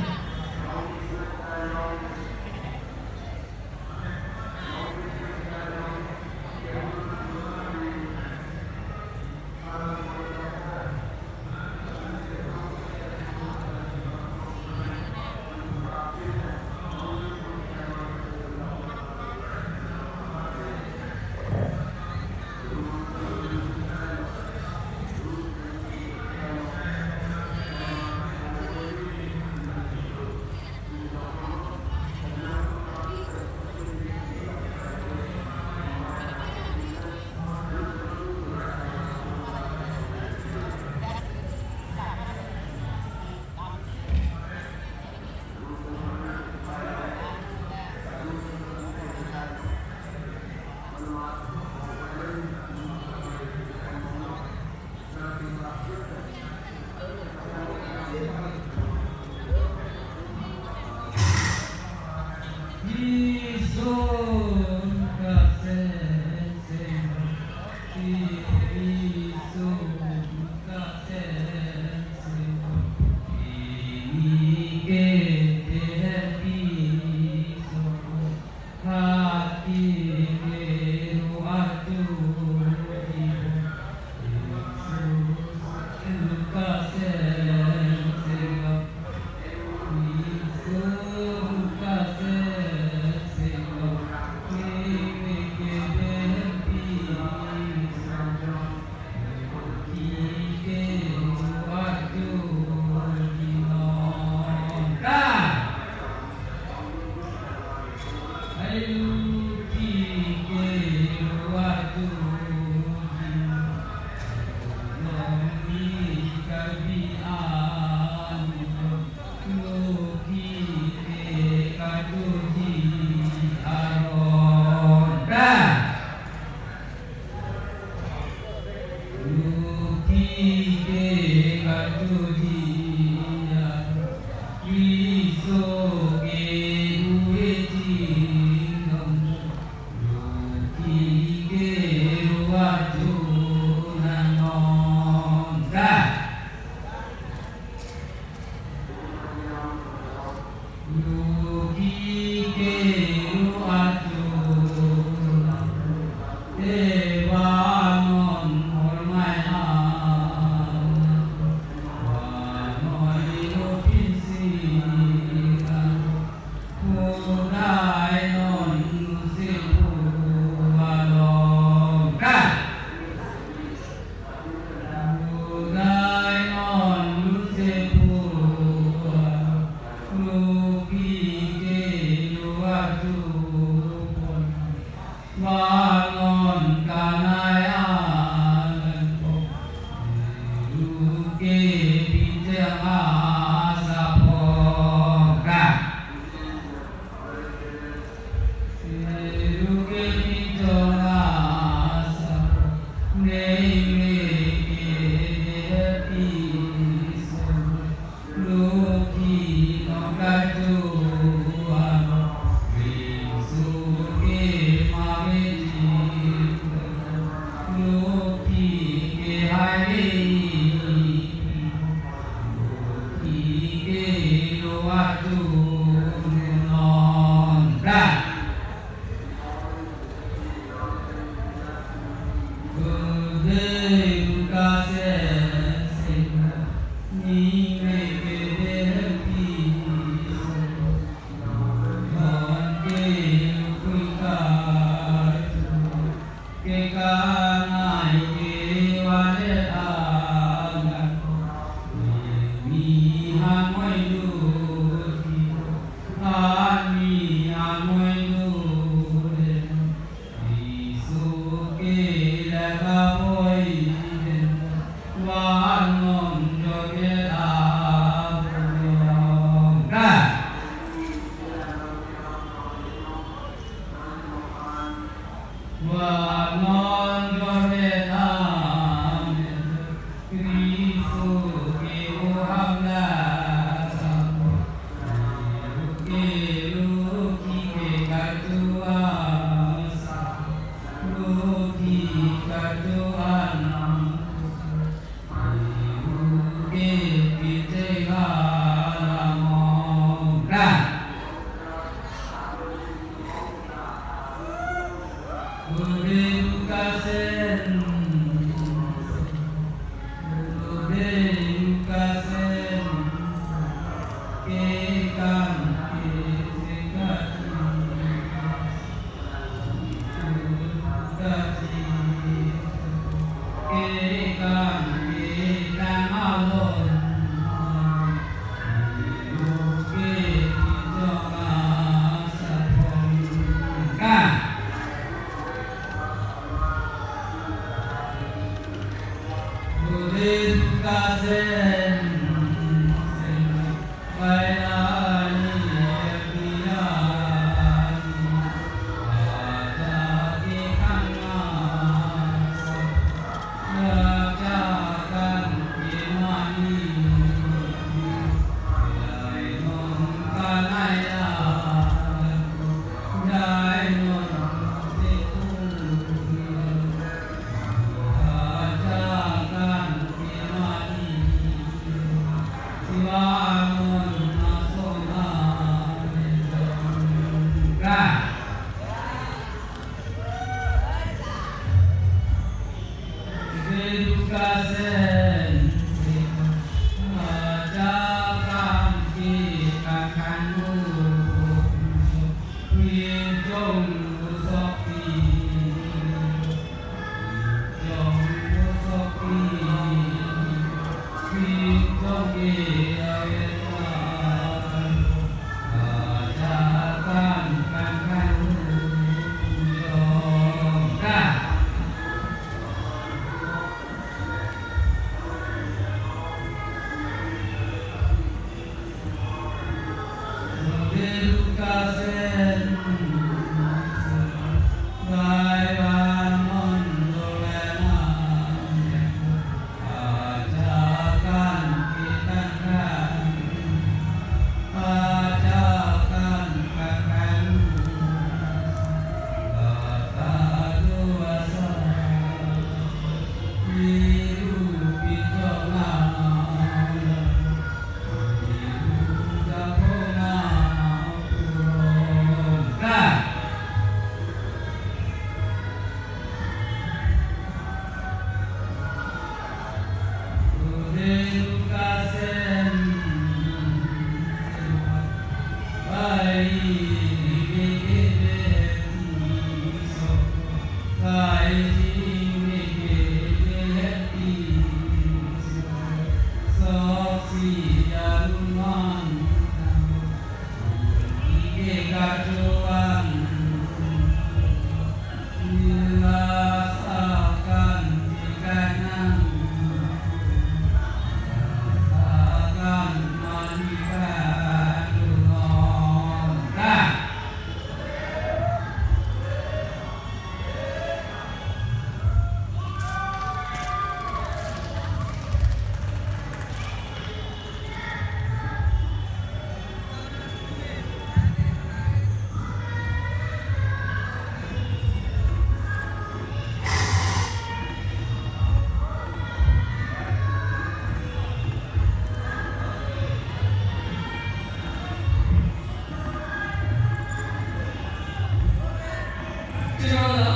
Chorolo,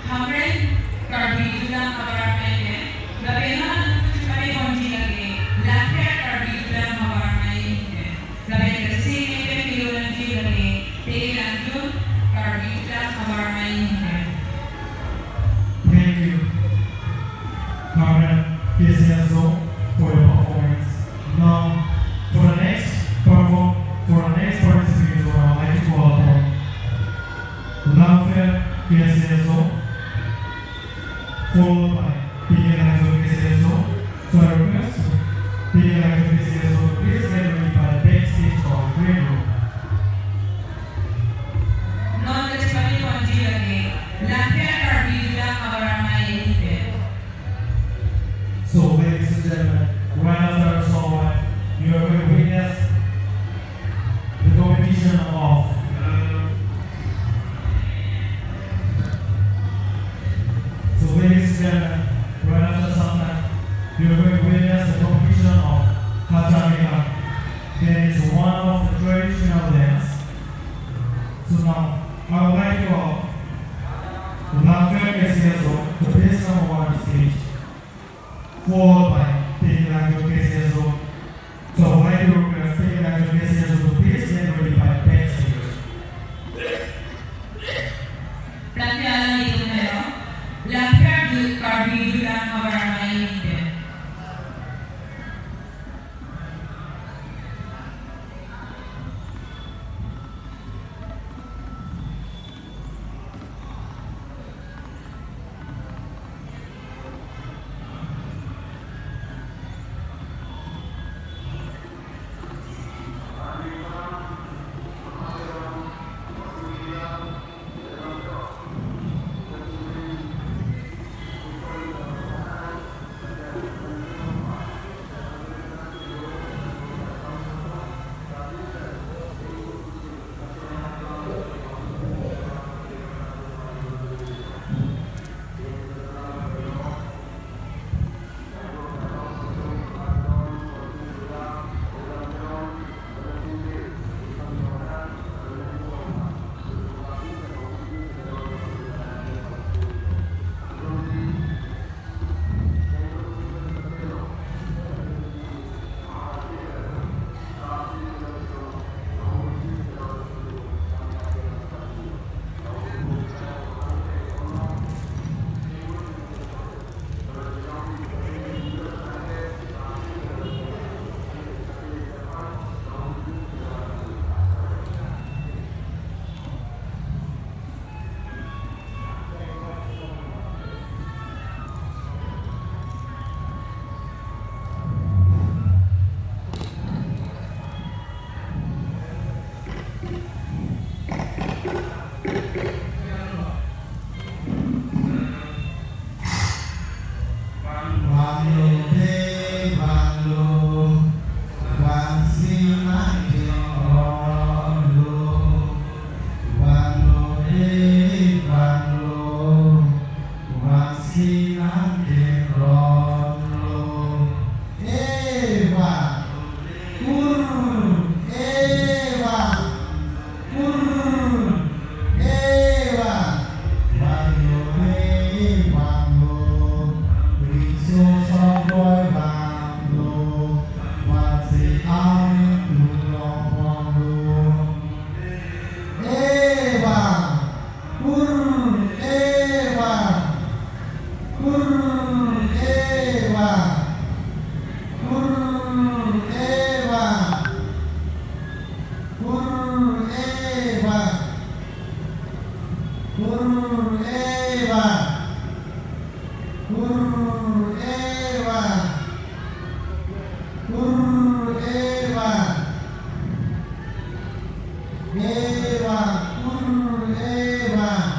Hamren Karbi Dulam Habar Amei pen, lapen non nangchepate ponji lake, Langpher Karbi Dulam Habar Amei pen, lapen kacheseng amei pen kelonangji lake, Pele Langjun Karbi Dulam Habar Amei pen. Thank you, Hamren K C S zone, for your performance. Now, for the next perform, for the next participant, I would like to call upon Langpher K C S zone, followed by Pele Langjun K C S zone. So I request Pele Langjun K C S zone, please get ready by the backstage or green room. Non kachepate ponji lake, Langpher Karbi Dulam Habar Amei pen. So, ladies and gentlemen, right after the song, you are going to witness the competition of. So, ladies and gentlemen, right after some time, you are going to witness the competition of Khacha Mekang. That is one of the traditional dance. So now, I would like to call Langpher K C S zone, the best number one stage, followed by Pele Langjun K C S zone. So I would like to request Pele Langjun K C S zone. Kureva. Kureva. Kureva. Eva. Kureva.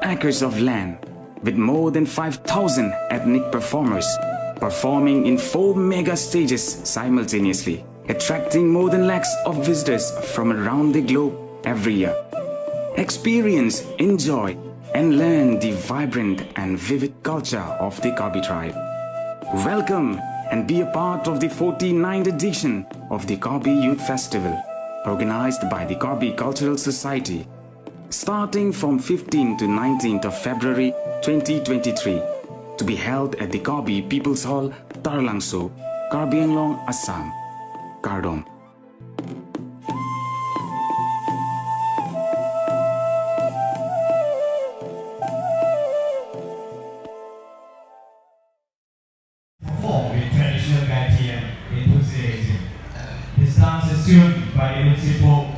Acres of land with more than five thousand ethnic performers performing in four mega stages simultaneously, attracting more than lakhs of visitors from around the globe every year. Experience, enjoy, and learn the vibrant and vivid culture of the Karbi tribe. Welcome and be a part of the forty-ninth edition of the Karbi Youth Festival, organized by the Karbi Cultural Society. Starting from fifteenth to nineteenth of February twenty twenty-three, to be held at the Karbi People's Hall, Taralangso, Karbi Anglong, Assam. Kardom. Perform with traditional gaiety and enthusiasm. This dance is tuned by Ilusi Pok,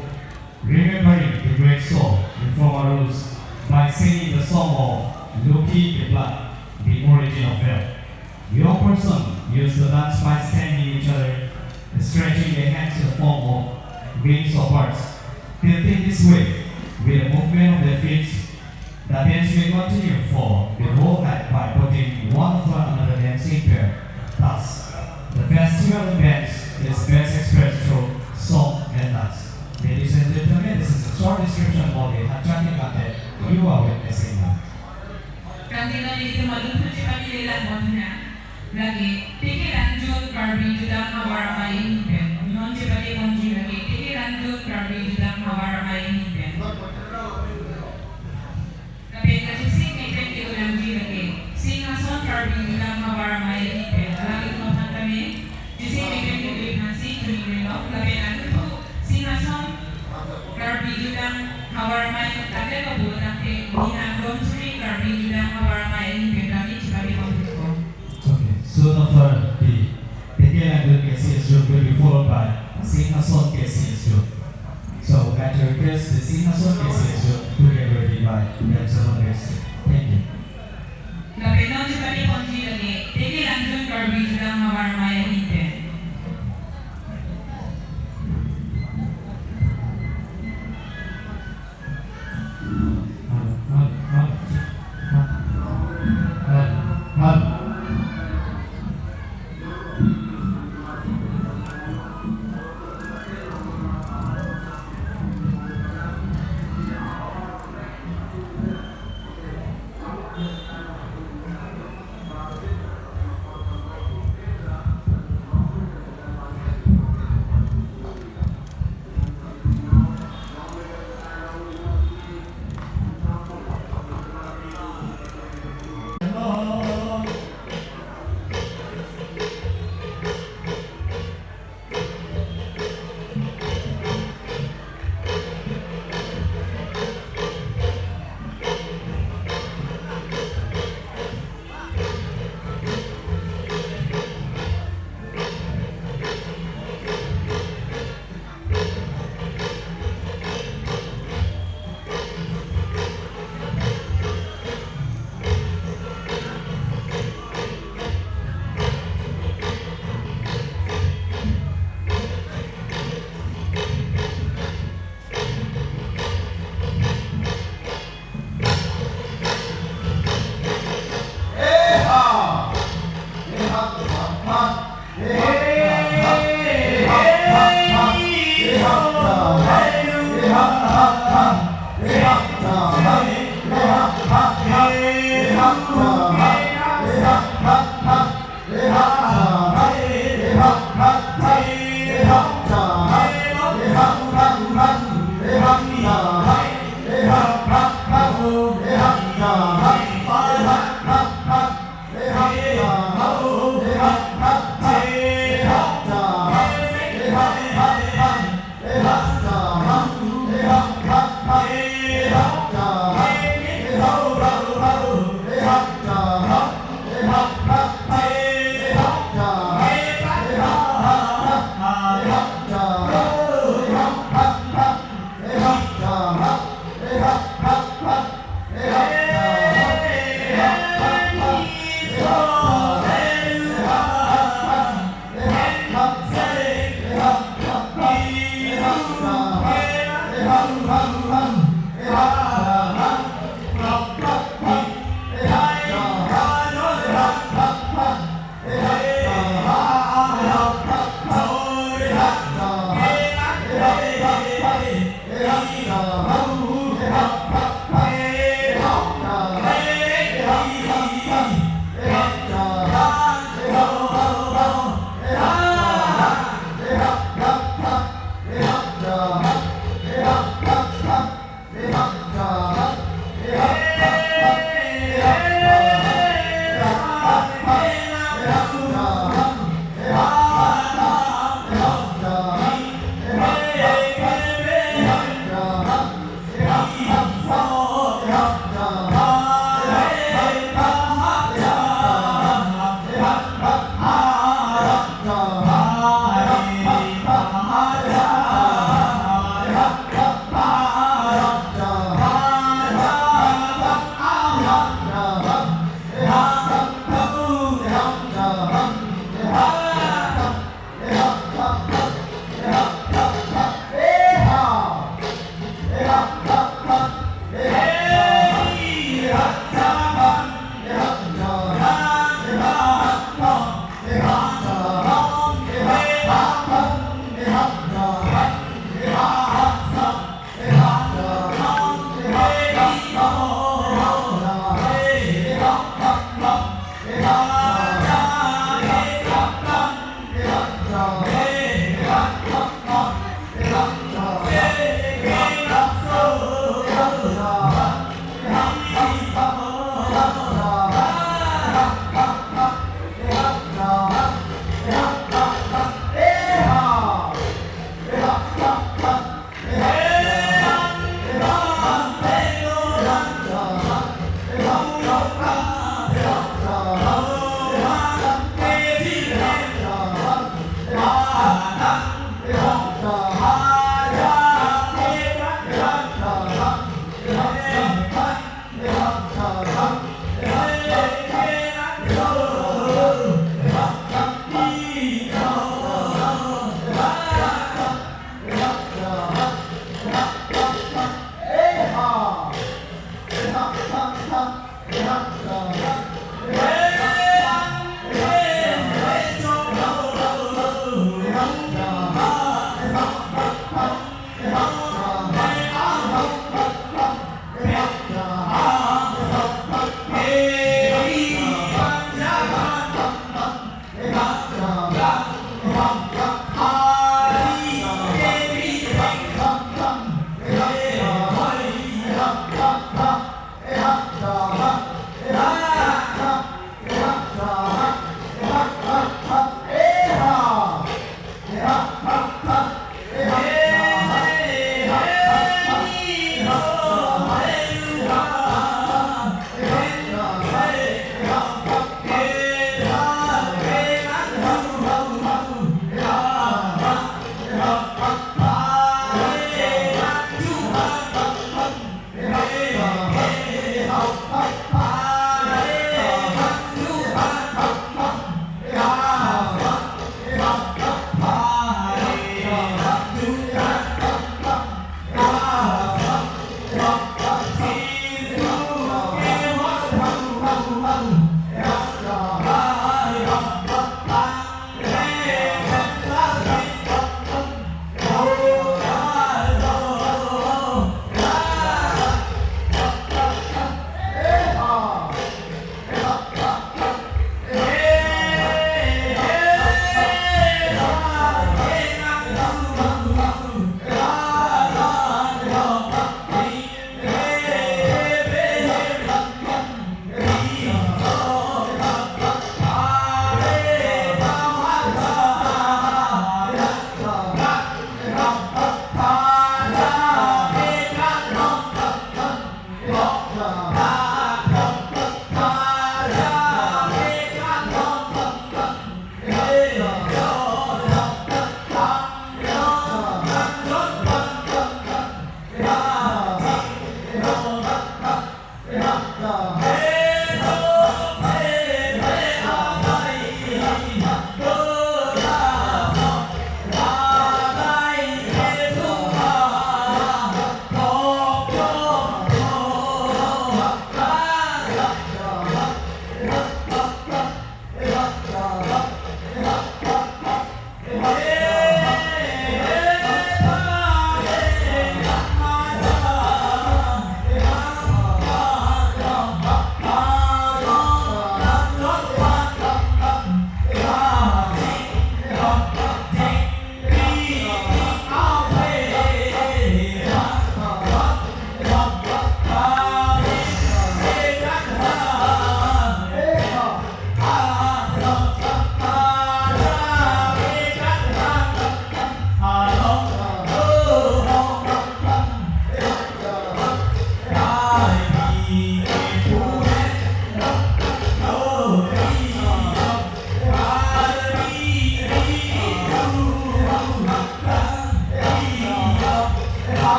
remembering the great soul, reformer rules, by singing the song of Lokhi Keplak, the origin of wealth. Young person use the dance by standing each other, stretching their hands in the form of wings or birds, tilting this way with the movement of their feet. The dance will continue for the whole night by putting one over another dancing pair. Thus, the festival dance is best expressed through song and dance. Ladies and gentlemen, this is a short description of the Hachaki Kante you are witnessing now. Kantina ni itu malun tu cepat ni lelang bonnya. Lake, teke langjun Karbi Jutang Havar Amei ahin pen. Non chepate ponji lake, teke langjun Karbi Jutang Havar Amei ahin pen. Lapen kachesik mesen ke-o nangji lake, Singhason Karbi Jutang Havar Amei ahin pen. Lake non aphan kami, chesik mesen ke-o nangji chuningri lo. Lapen alangtum Singhason Karbi Jutang Havar Amei tangte kabu tangte, ni nang dom suri Karbi Jutang Havar Amei ahin pen kami chepate pon. Okay, soon after the Teke Langjun K C S group will be followed by Singhason K C S group. So I would like to request the Singhason K C S group to get ready by themselves on backstage. Thank you. Lapen non chepate ponji lake, Teke Langjun Karbi Jutang Havar Amei ahin pen.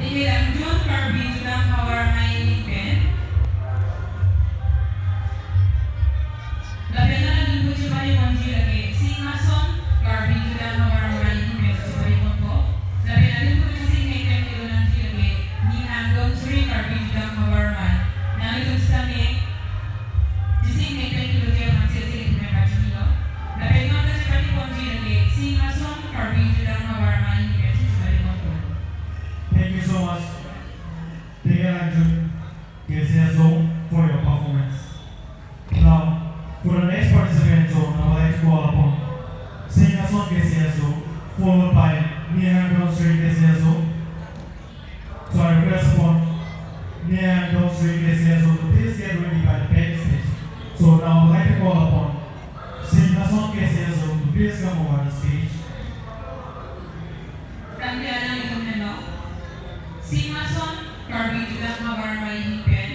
Ilang John Karbi Jutang Havar Amei ahin pen. Lapen nangtum chepari ponji lake Singhason Karbi Jutang Havar Amei ahin pen chepari ponpo. Lapen nangtum chesing mek pen kilo nangji lake Nihan Donsuri Karbi Jutang Havar Amei. Nangtum sitame chesing mek pen kilo ke aphan chesing mek pen pachini lo. Lapen nangtum chepari ponji lake Singhason Karbi Jutang Havar Amei ahin pen chepari ponpo. Thank you so much, Tegalangjun K C S Zone, for your performance. Now, for the next participant zone, I would like to call upon Singhason K C S Zone, followed by Nihan Donsuri K C S Zone. So I request upon Nihan Donsuri K C S Zone to please get ready by the backstage. So now I would like to call upon Singhason K C S Zone to please come over the stage. Tangte alanglitum henlo. Singhason Karbi Jutang Havar Amei ahin pen.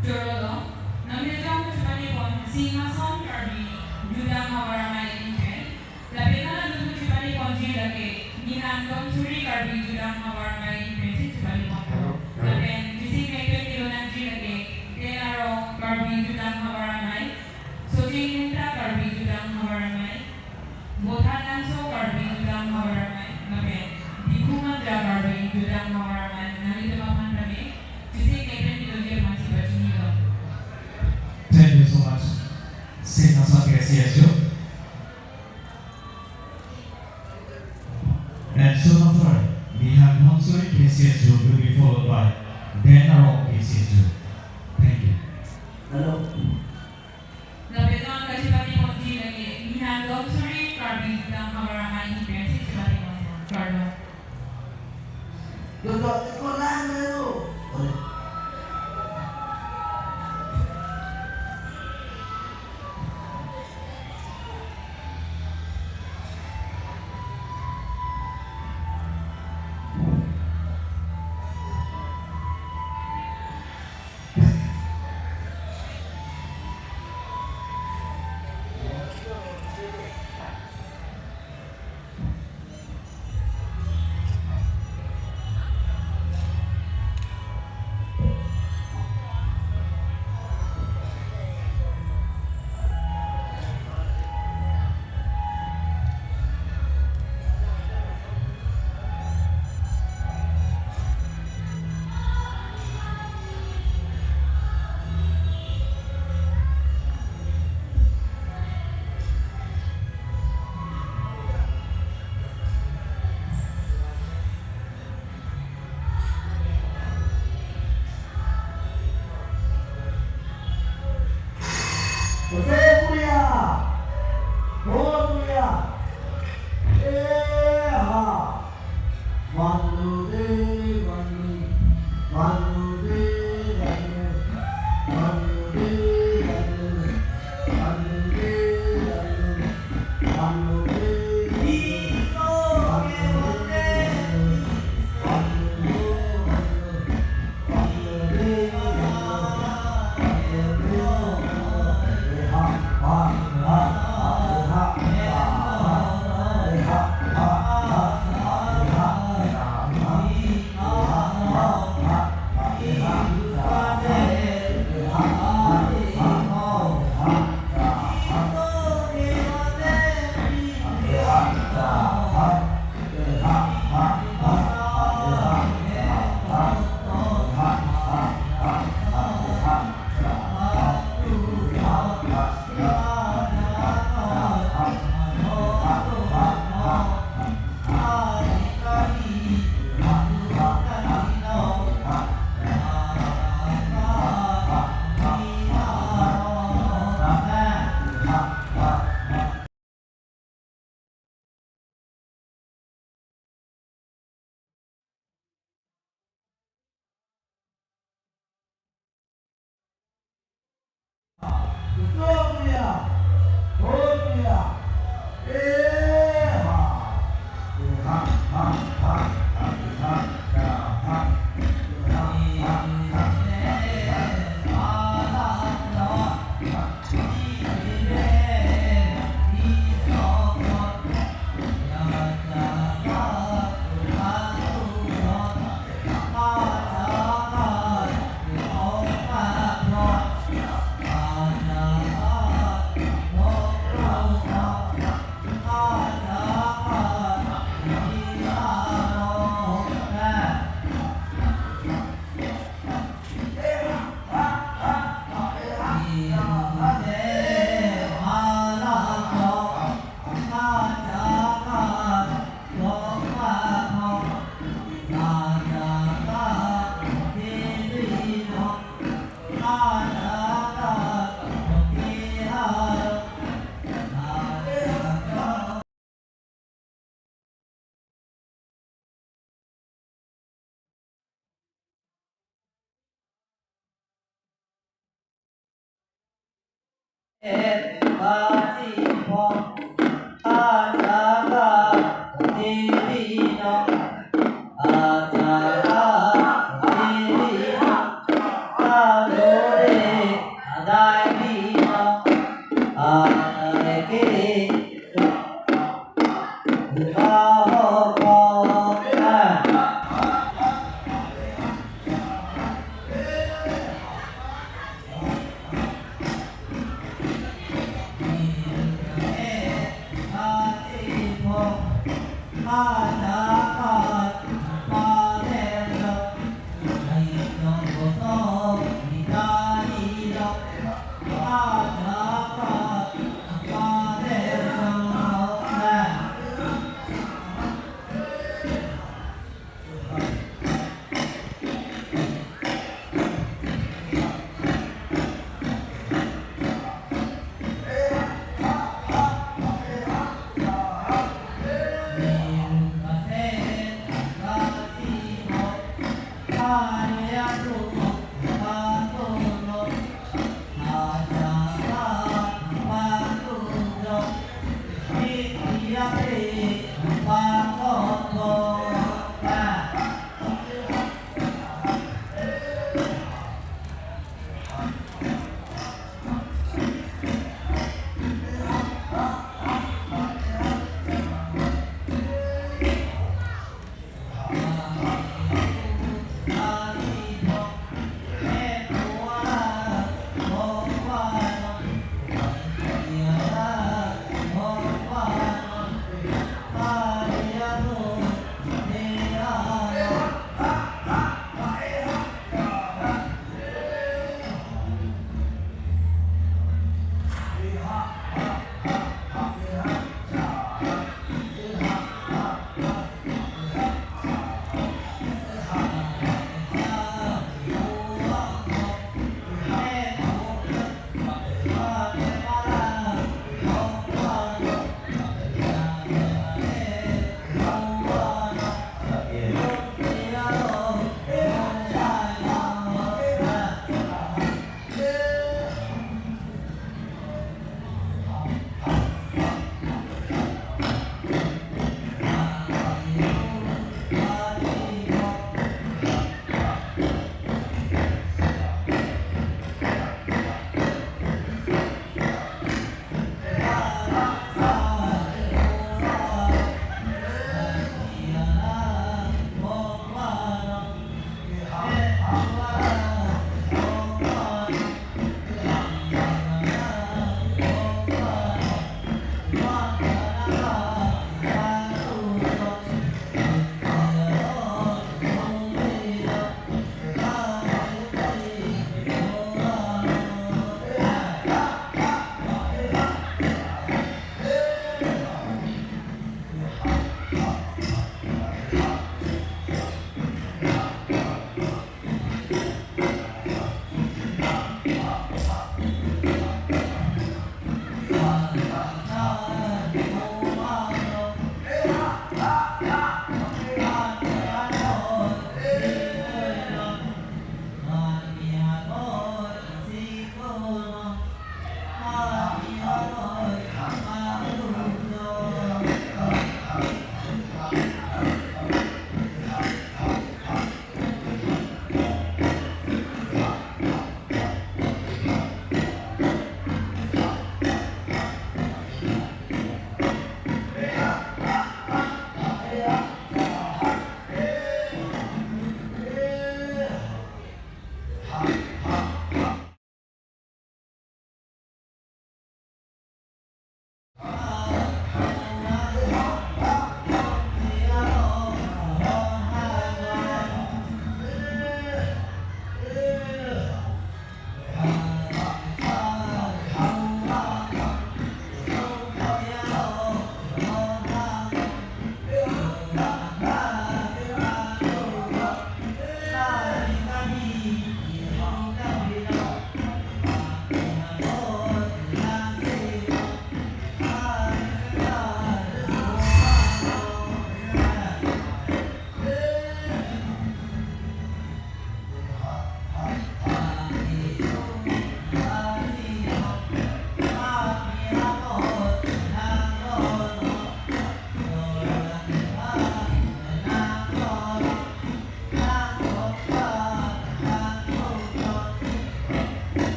Choro do, nangkejang chepani pon Singhason Karbi Judang Havar Amei ahin pen. Lapen nangkejang chepani ponji lake Nihan Donsuri Karbi Judang Havar Amei ahin pensi chepani pon. Hello, hello. Lapen Jisik Mekpen kelonangji lake Tenaro Karbi Judang Havar Amei, Sojing Henta Karbi Judang Havar Amei, Bothan Langso Karbi Judang Havar Amei, lapen Diphu Manja Karbi Judang Havar Amei, nanglitum aphan tame Jisik Mekpen kelongji aphansi pachini do. Thank you so much, Singhason K C S U. And soon after, Nihan Donsuri K C S U will be followed by Tenaro K C S U. Thank you. Hello. Lapen nangkejang chepani ponji lake Nihan Donsuri Karbi Judang Havar Amei ahin pensi chepani pon. Kardom. Yo, yo, yo, yo, yo.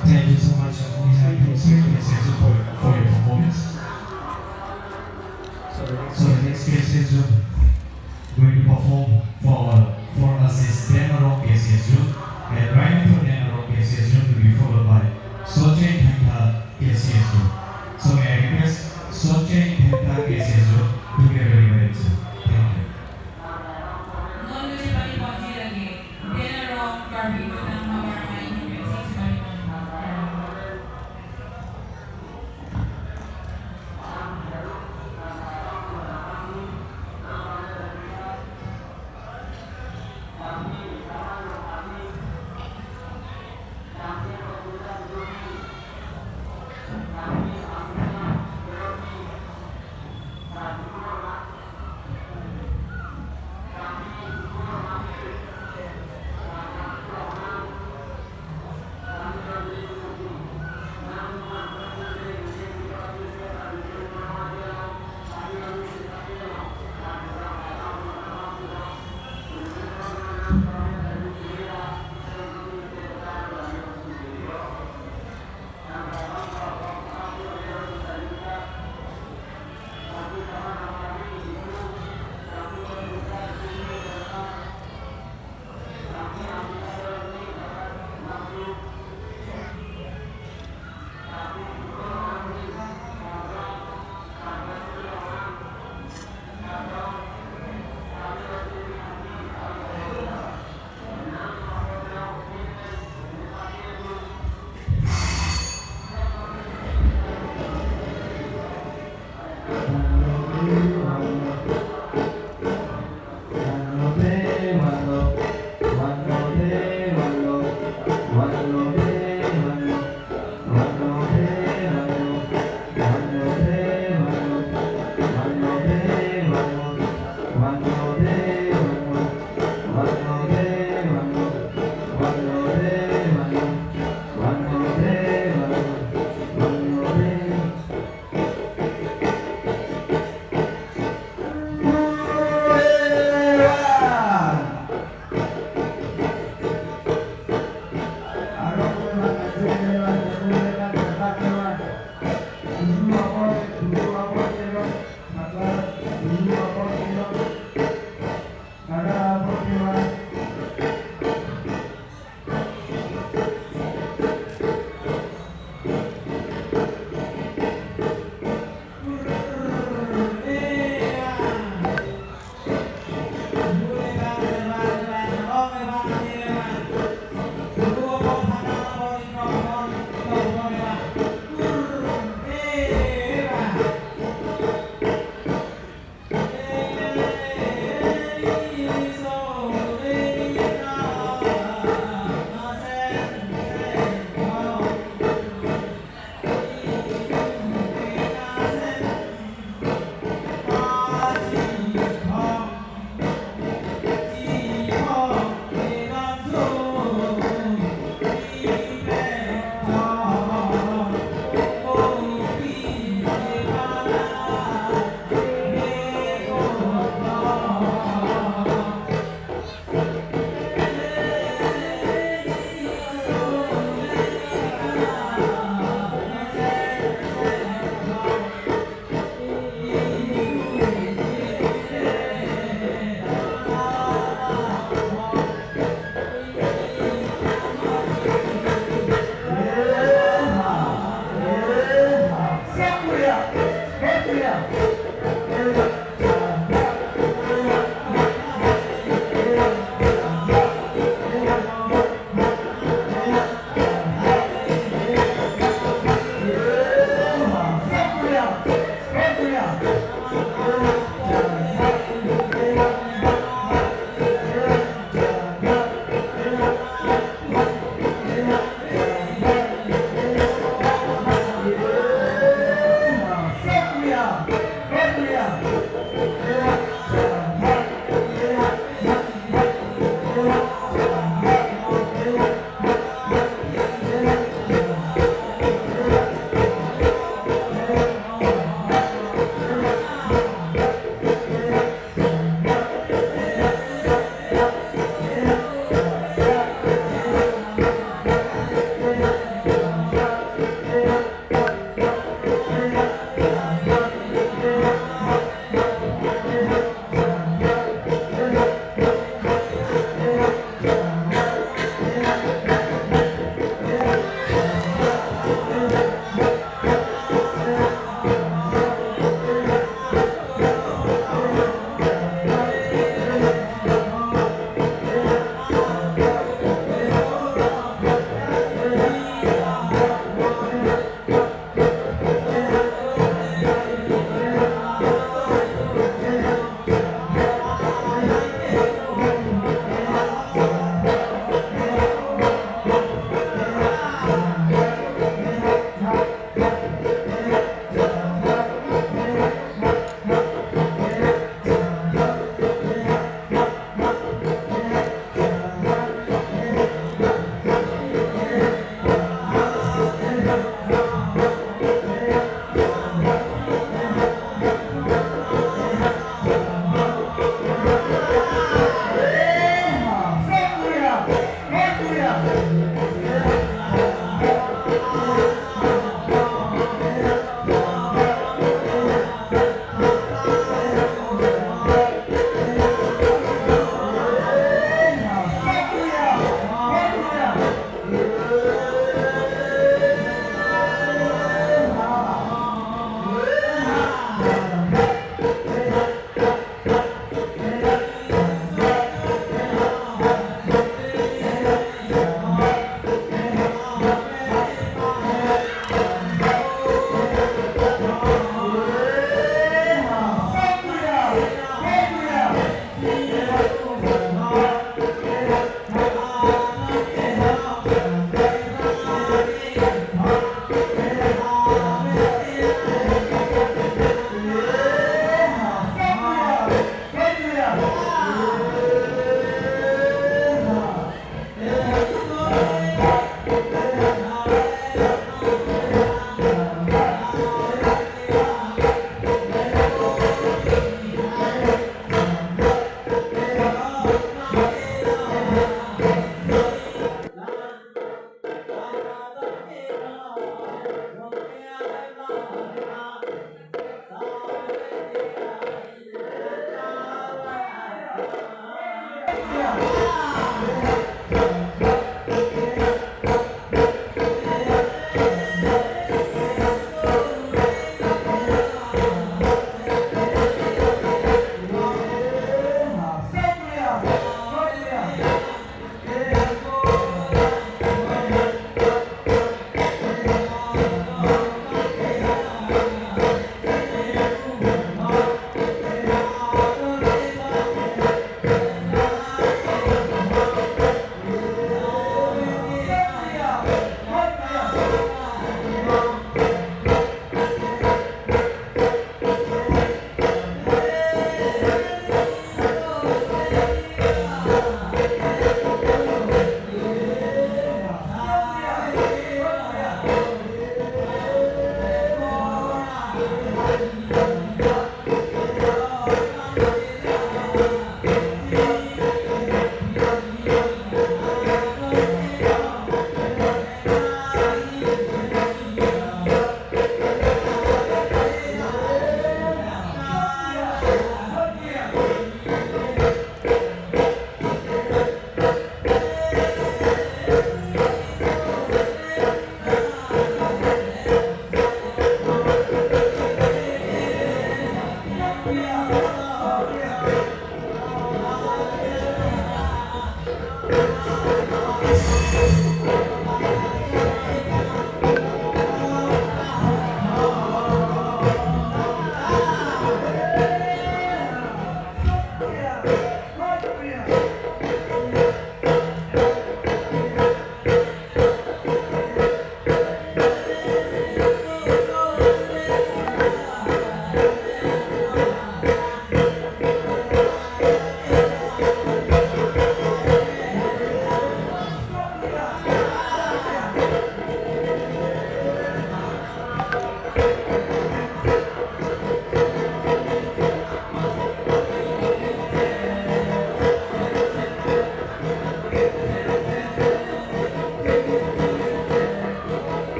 Thank you so much, Nihal Phuntsek, for your, for your performance. So the next K C S U going to perform for, for us is Deng Arong K C S U. And right after Deng Arong K C S U to be followed by Socheng Thengtha K C S U. So may I request Socheng Thengtha K C S U to be ready by himself. Thank you.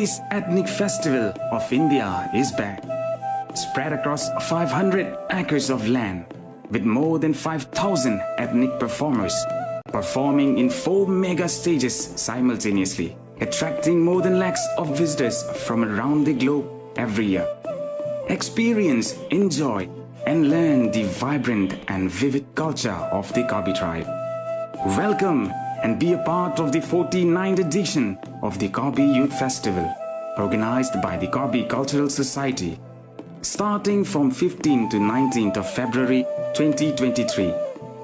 biggest ethnic festival of India is back. Spread across five hundred acres of land, with more than five thousand ethnic performers performing in four mega stages simultaneously, attracting more than lakhs of visitors from around the globe every year. Experience, enjoy, and learn the vibrant and vivid culture of the Karbi tribe. Welcome and be a part of the forty-ninth edition of the Karbi Youth Festival, organized by the Karbi Cultural Society, starting from fifteenth to nineteenth of February twenty twenty-three,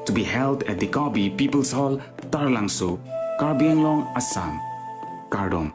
to be held at the Karbi People's Hall, Taralangso, Karbi Anglong, Assam. Kardom.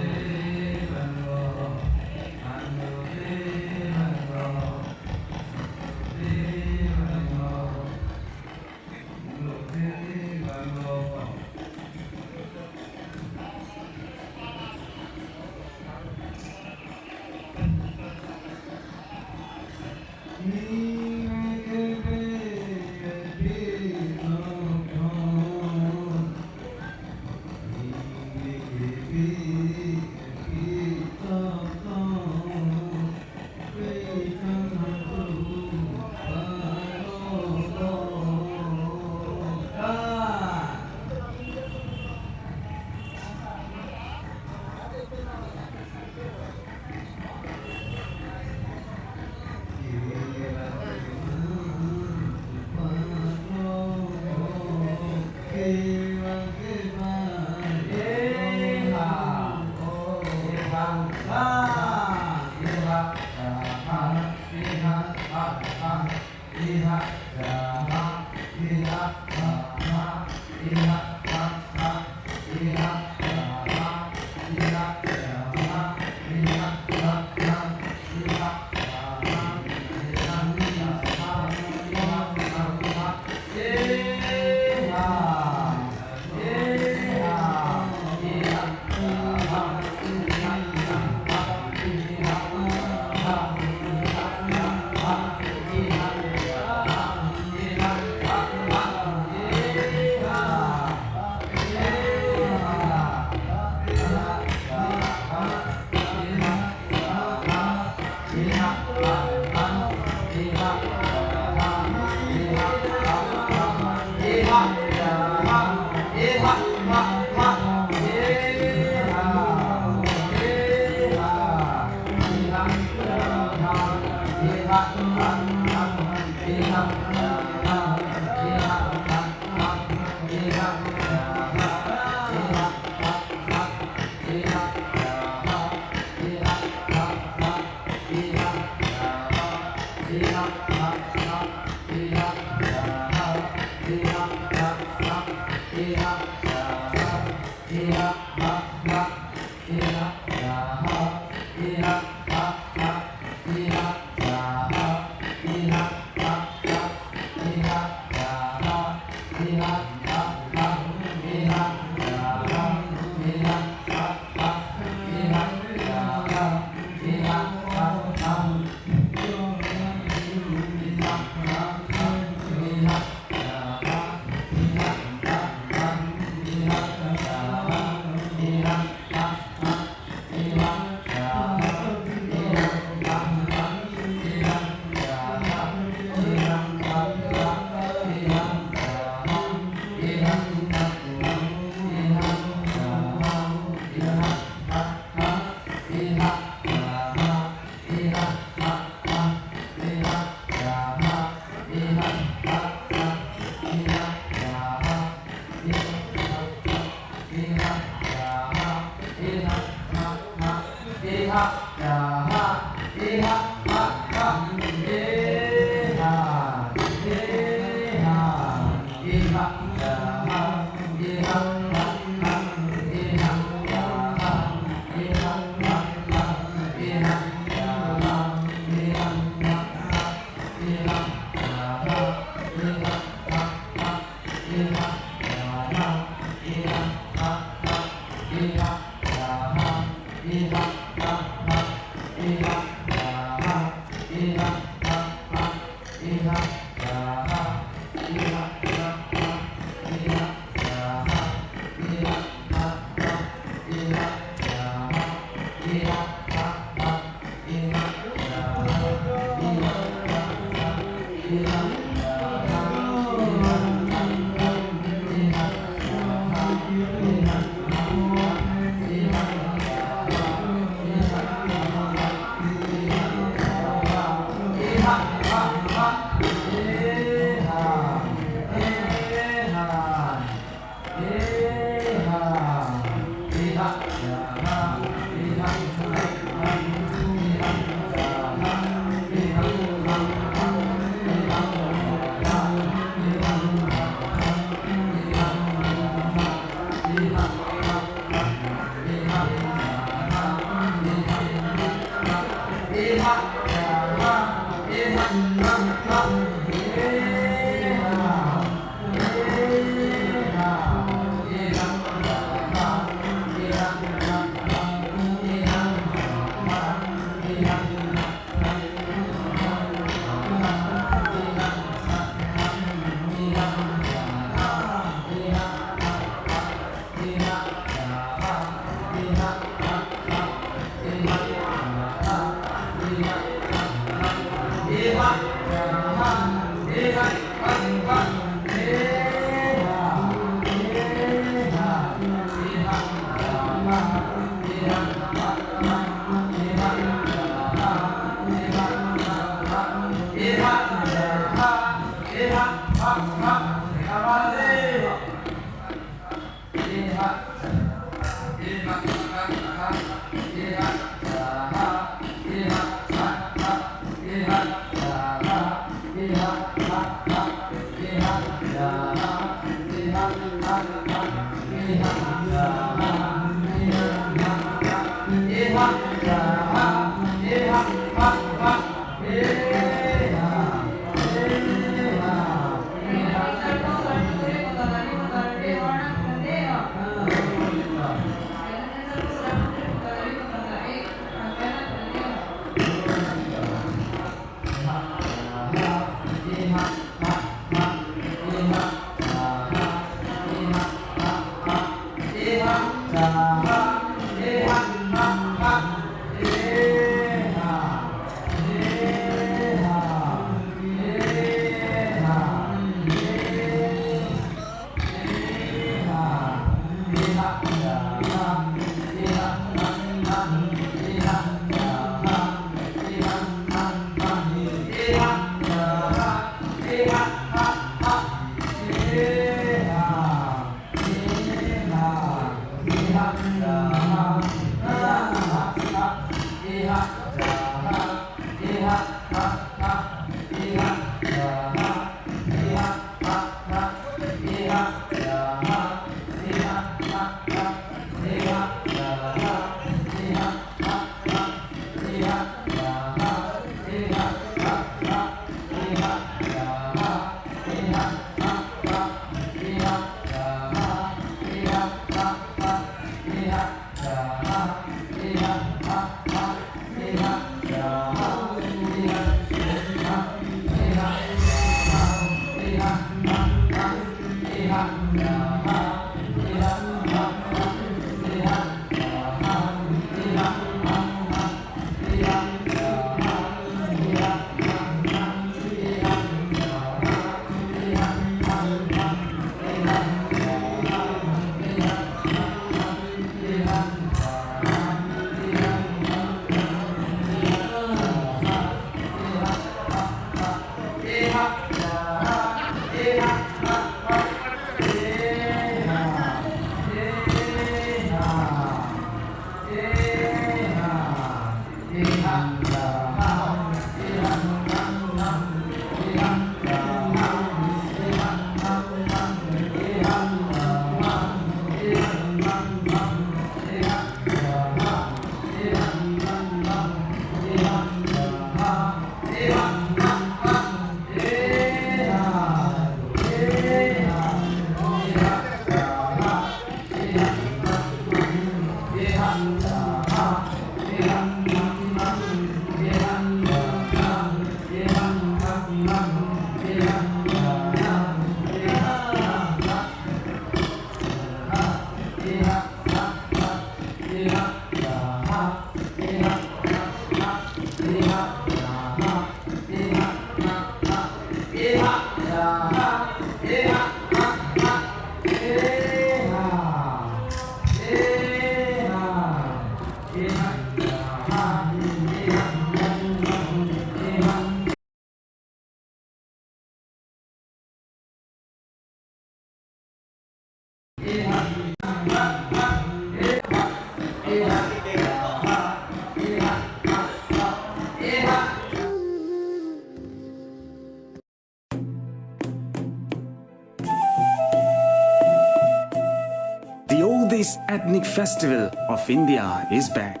This ethnic festival of India is back.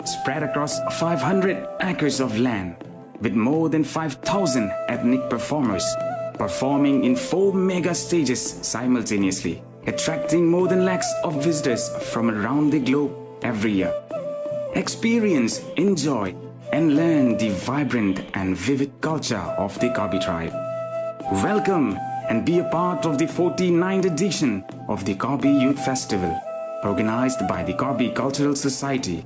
Spread across five hundred acres of land, with more than five thousand ethnic performers performing in four mega stages simultaneously, attracting more than lakhs of visitors from around the globe every year. Experience, enjoy, and learn the vibrant and vivid culture of the Karbi tribe. Welcome and be a part of the forty-ninth edition of the Karbi Youth Festival, organized by the Karbi Cultural Society,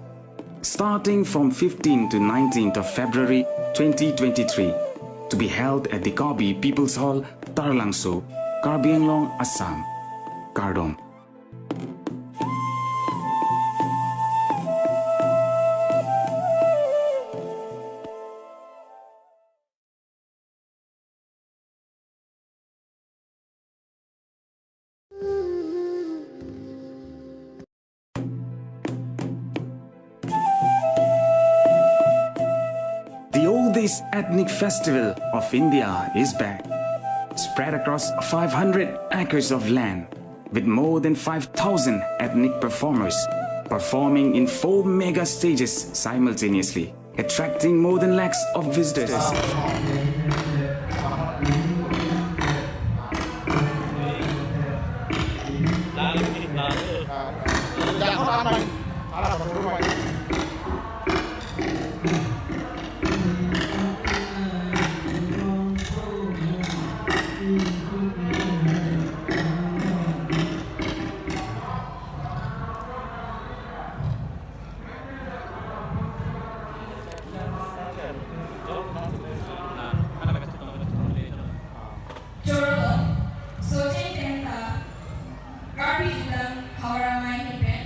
starting from fifteenth to nineteenth of February twenty twenty-three, to be held at the Karbi People's Hall, Taralangso, Karbi Anglong, Assam. Kardom. The oldest ethnic festival of India is back. Spread across five hundred acres of land, with more than five thousand ethnic performers performing in four mega stages simultaneously, attracting more than lakhs of visitors. Choro, Socheng Tenta, Karbi Jutang Havar Amei ahin pen,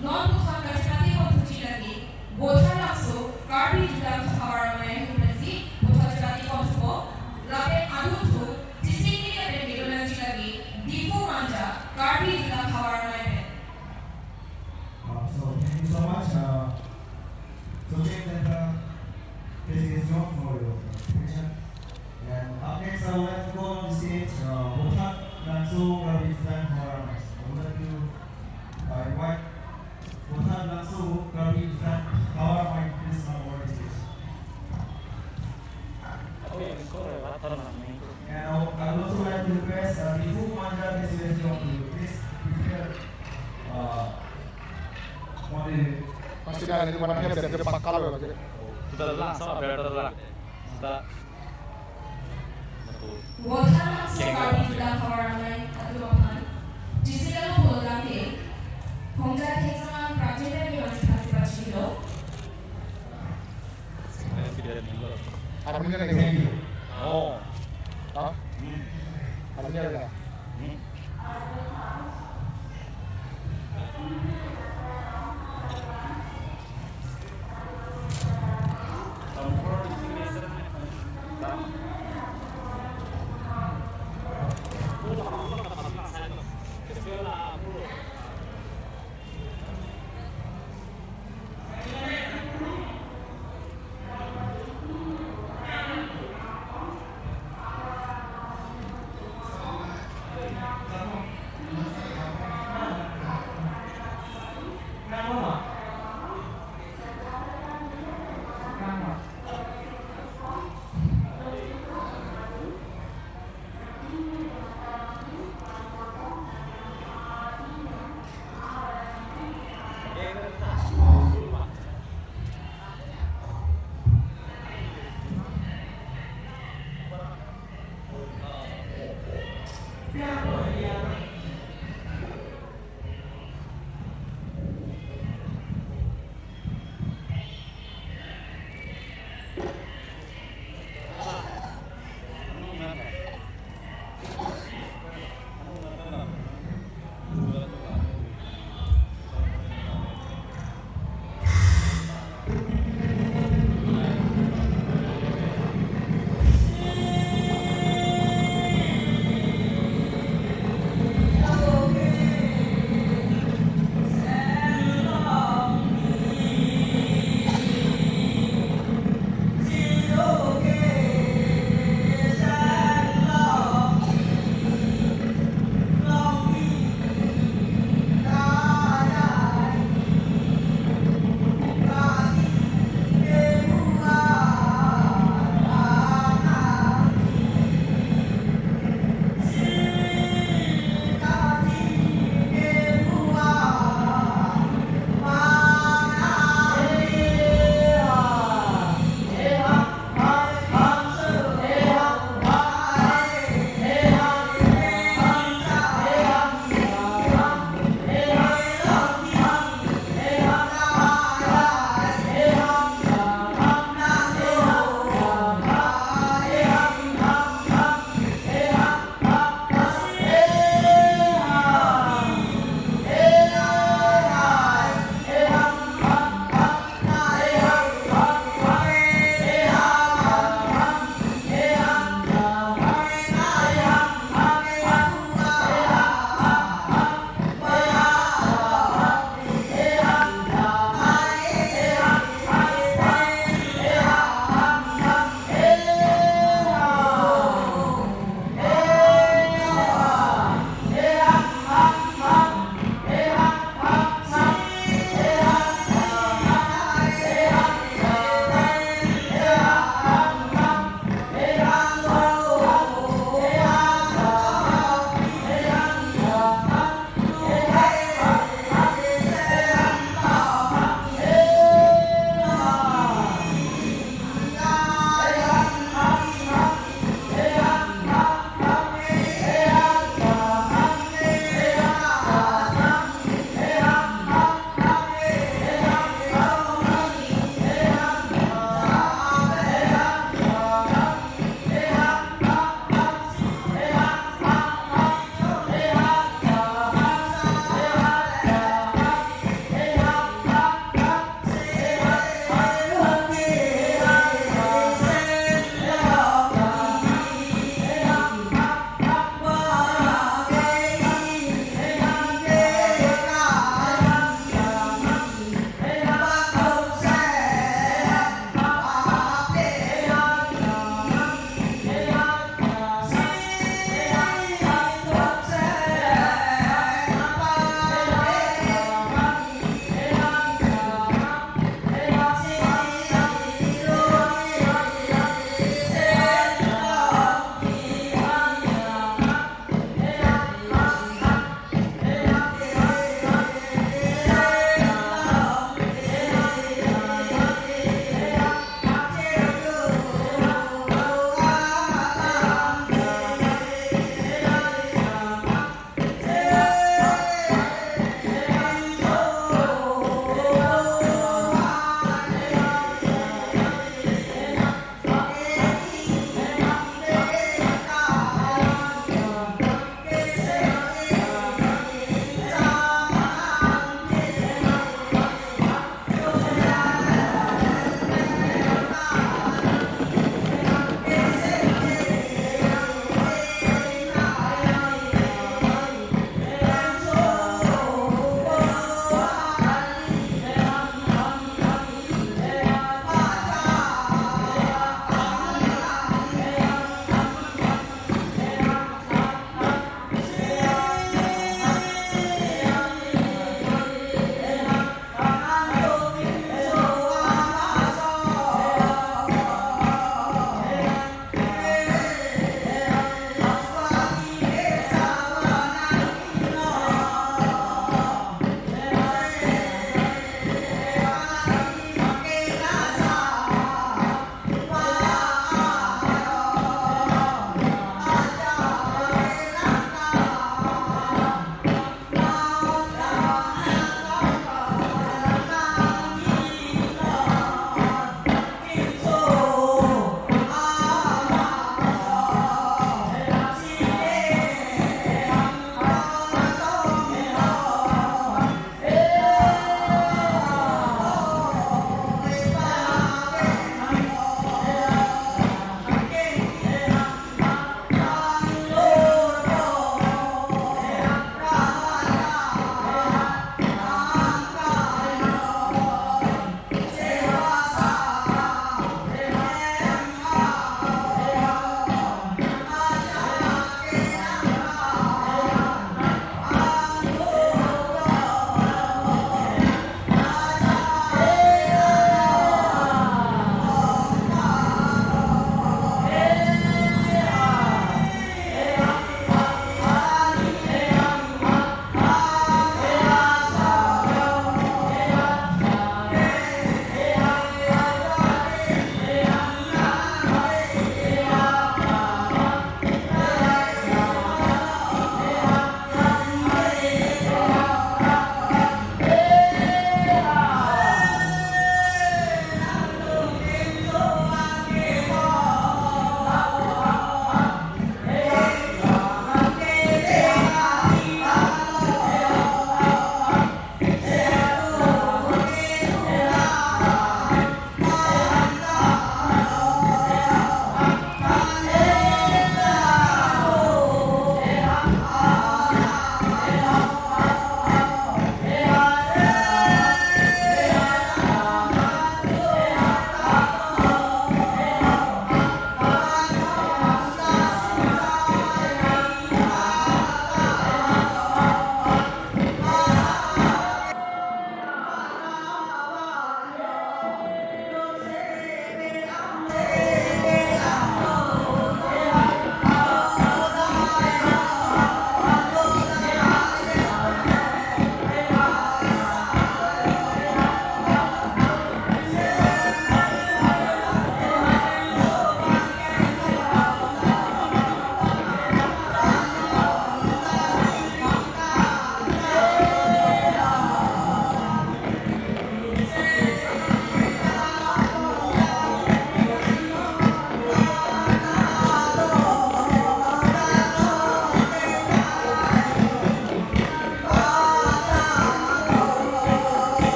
non puthot kachepate ponthuji lake, Botharlangso Karbi Jutang Havar Amei ahin pensi puthot chepate ponthupo, lapen adunthu, Chisingri pen kedonangji lake, Diphu Manja, Karbi Jutang Havar Amei pen. Uh, so, thank you so much, uh, Socheng Tenta, President John, for your presentation. And up next, I would like to call on the stage, uh, Botharlangso Karbi Jutang Havar Amei. I would like to, uh, invite Botharlangso Karbi Jutang Havar Amei, please come over the stage. And I, I would also like to request, uh, Diphu Manja, President John, to please prepare, uh, for the Masih ada, ini mana dia, dia, dia pangkal lagi. Sudah langsung, biar terang. Sudah. Botharlangso Karbi Jutang Havar Amei atum aphan, Jisikalu Pololang ke, Hongja Theksaman Prajita ke mani pasi pasi lo. Armenia na. Oh. Ha? Armenia na.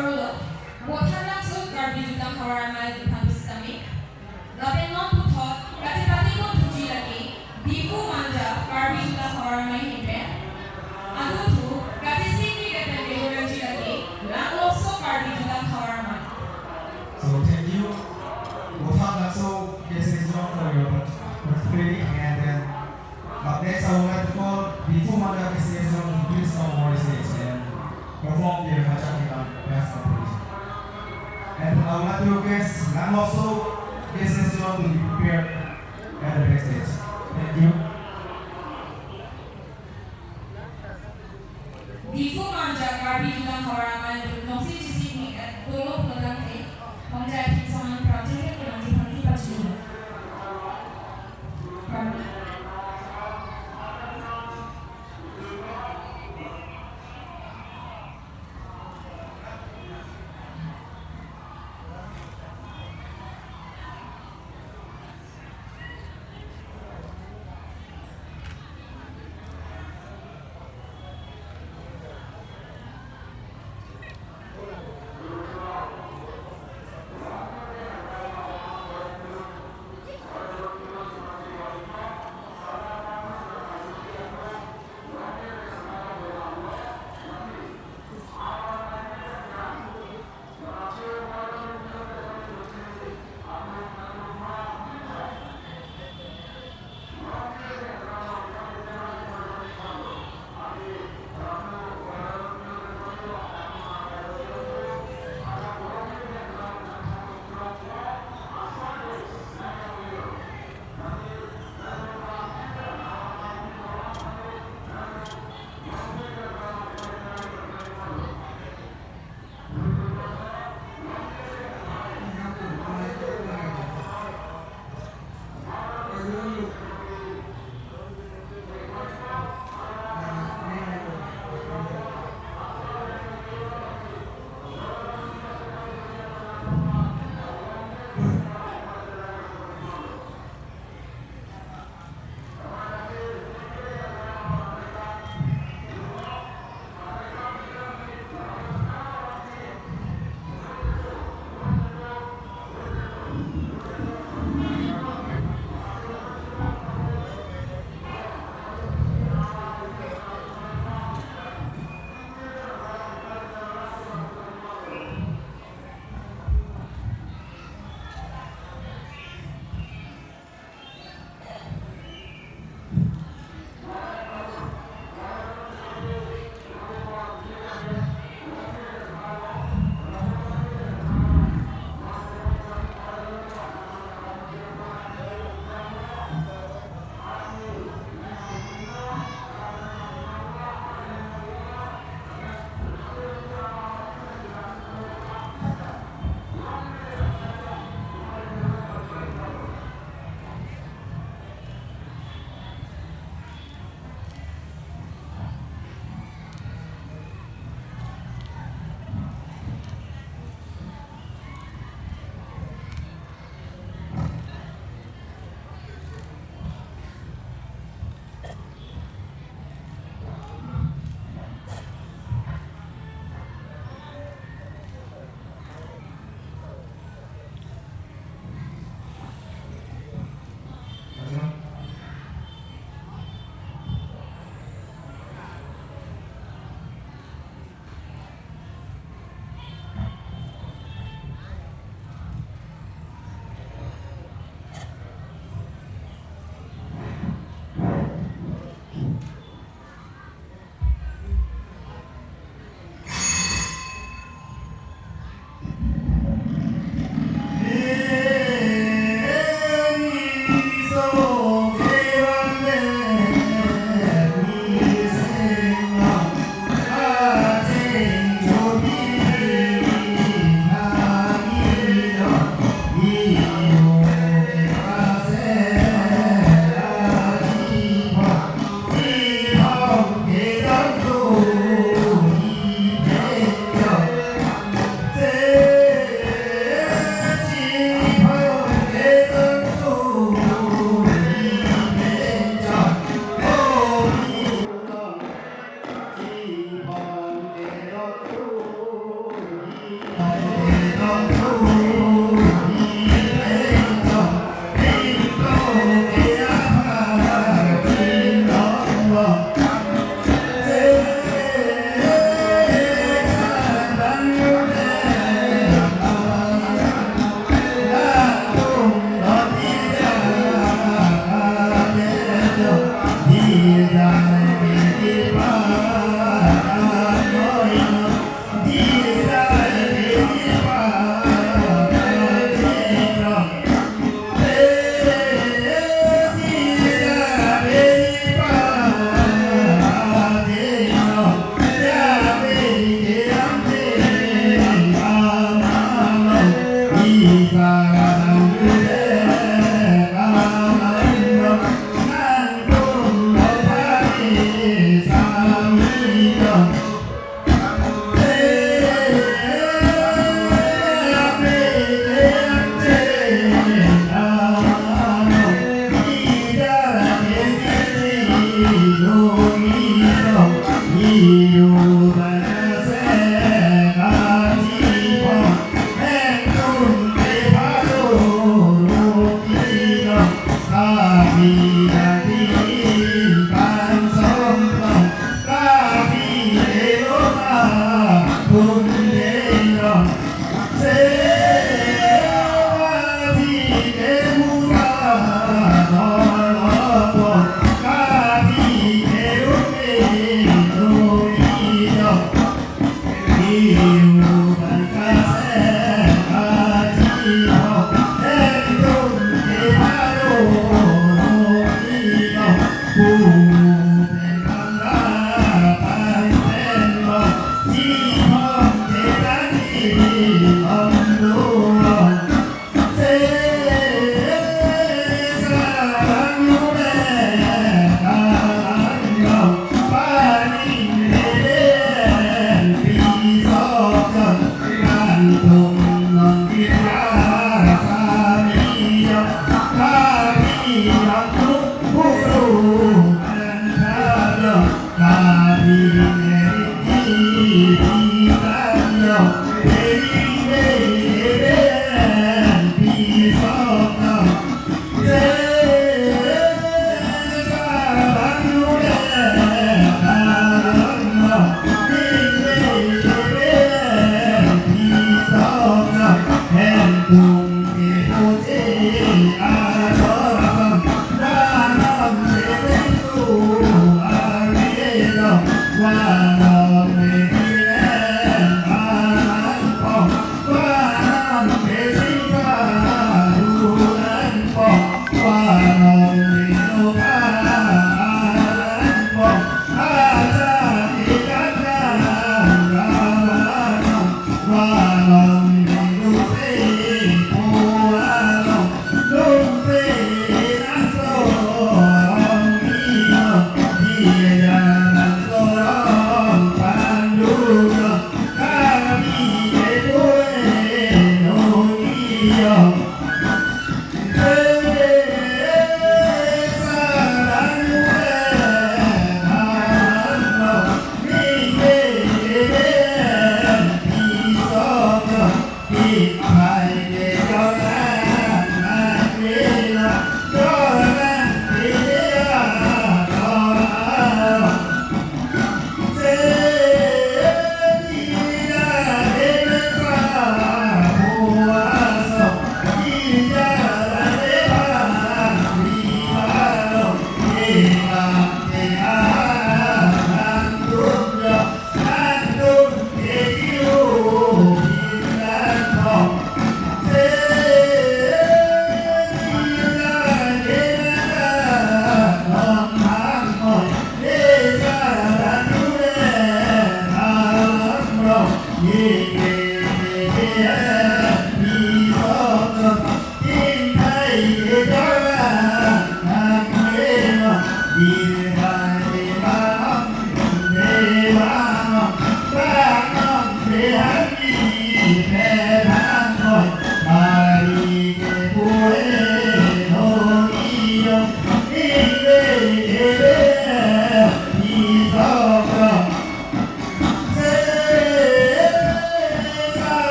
Vothatlangso Karbi Jutang Havar Amei aphan pusitame, lapen non puthot kachepate ponji lake Diphu Manja Karbi Jutang Havar Amei ahin pen, aduthu kachesik ni pen deloranji lake Langlokso Karbi Jutang Havar Amei. So thank you. Vothatlangso K C S Zone for your participating, and then up next I would like to call Diphu Manja K C S Zone to please come over the stage and perform their Hachak Hilam dance competition. And I would like to request Langlokso K C S Zone to be prepared at the backstage. Thank you. Diphu Manja Karbi Jutang Havar Amei dotsi chesik ni, eh, dolo pulo tangte, Manja Thik Saman Project ke Manja Thik Pachini.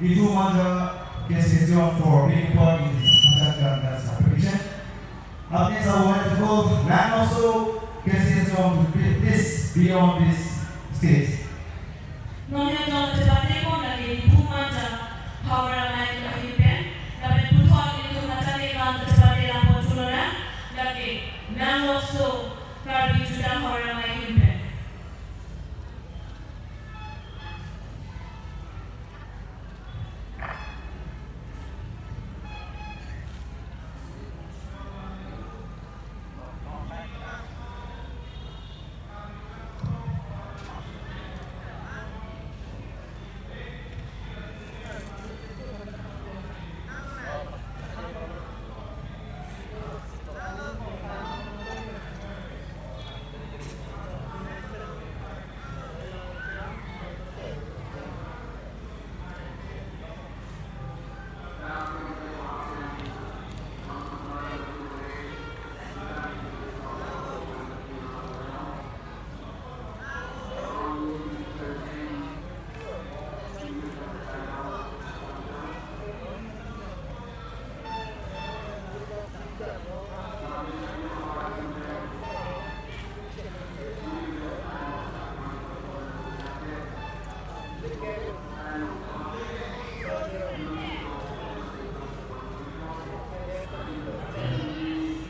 Diphu Manja K C S Jowang for being part in this Pachak Karan Dance competition. Up next, I would like to call Nang Nokso K C S Jowang to pl-, please be on this stage. Non hem jong kachepate pon lake Diphu Manja Hawar Amei ahin pen, lapen puthot ilitum kachale kam kachepate lam pon thu lonang, lake Nang Nokso Karbi Jutang Hawar Amei ahin pen.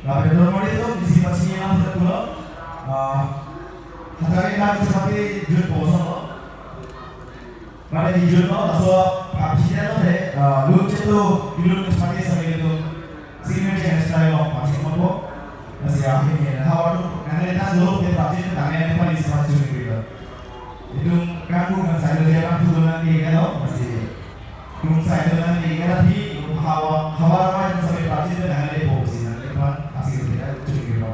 Lapen non mari atum, isi pasi yang satu lo. Ah, hatari nang seperti jut poso lo. Pada hijau no, laso aphi lo he, ah, lun chetu, ilun kachepate sami atum. Signature hairstyle lo, pachini mo po. Lasi ahin he, hawa tu, nangle ta lo, te pachini, nangle te pali sepat chuni pilo. Itum kangku kangsai lo, dia kangku lo nang ke lo, lasi. Kangsai lo nang ke, lasi, hawa, hawa ramai sami pachini, nangle po, si nangle pan, asi lo kita, chuni pilo.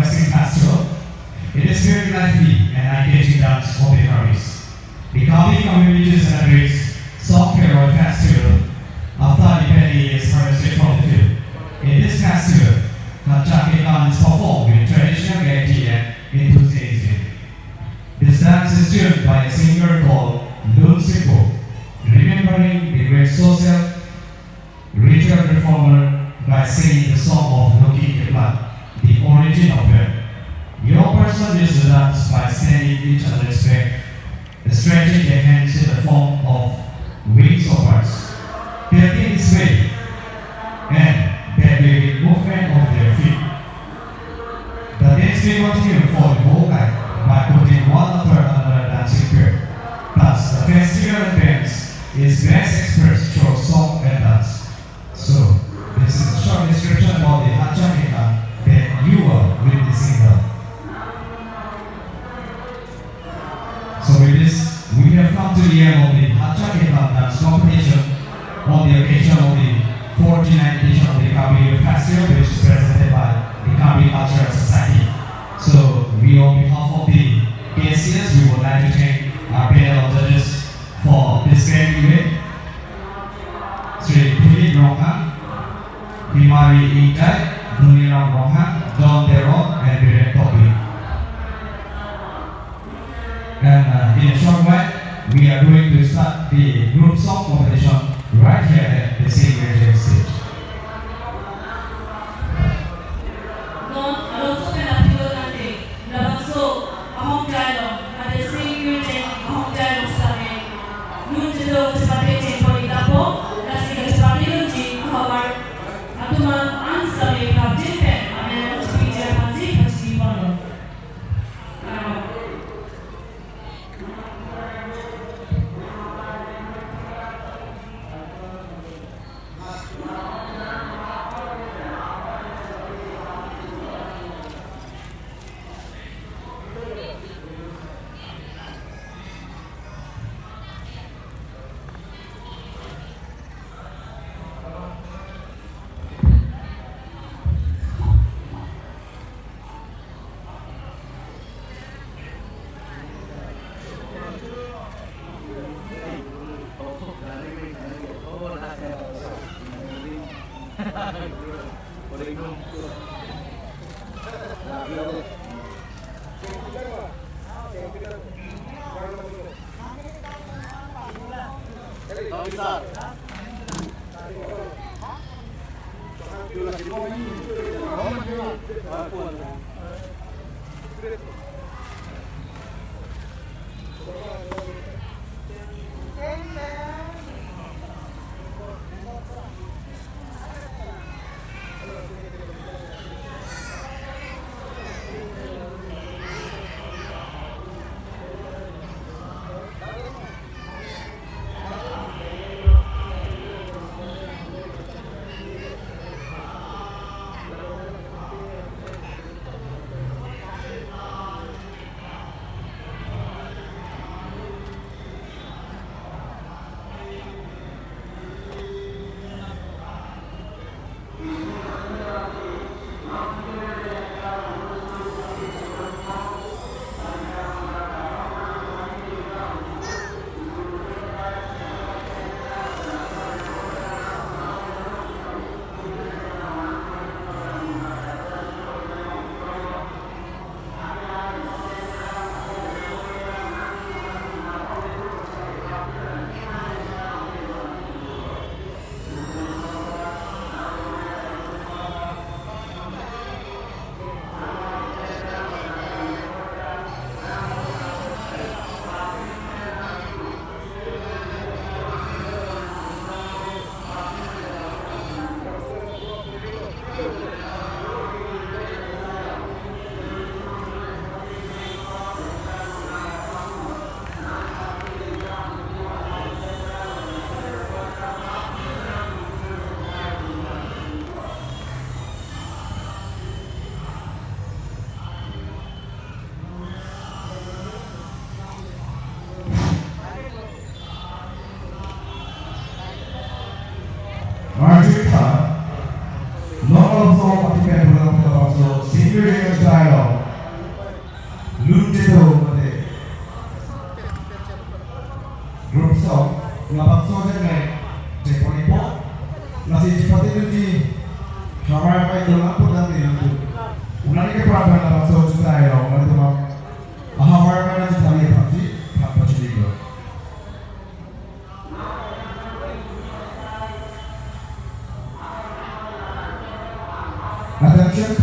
Festival. It is very lively and eye-catching dance of the Karbis. The Karbi community celebrates Sok Pheroi festival after the paddy is harvested from the field. In this festival, Hatcha Ketlan is performed with traditional gaiety and enthusiasm. This dance is tuned by a singer called Lun Sipo, remembering the great social ritual reformer by singing the song of Lokhi Ketlan, the origin of wealth. Young person use the dance by standing each other's back, stretching their hands in the form of wings of birds, tilting its way, and that waving movement of their feet. The dance may continue for the whole night by putting one after another dancing pair. Thus, the festival dance is best expressed through song and dance. So, this is a short description about the Hatcha Ketlan that you are witnessing now. So with this, we have come to the end of the Hatcha Ketlan dance competition on the occasion of the forty-ninth edition of the Karbi Festival, which is presented by the Karbi Cultural Society. So we, on behalf of the K C S, we would like to thank our panel of judges for this grand event. Shri Philip Ronghang, Himari Ingtai, Dhoniram Ronghang, John Teron, and Biren Tokbi. And, uh, in a short while, we are going to start the group song competition right here at the Saint Mary James stage. Non, alonso pen apilo nante, labangso ahongkai along, mate Saint Mary James ahongkai along sitame, non chedo chepate chengpon iktapo, lasi kachepate lonji, ahavar atum an sitame prapjin pen, amen along chepinjir aphansi pachini ponlo.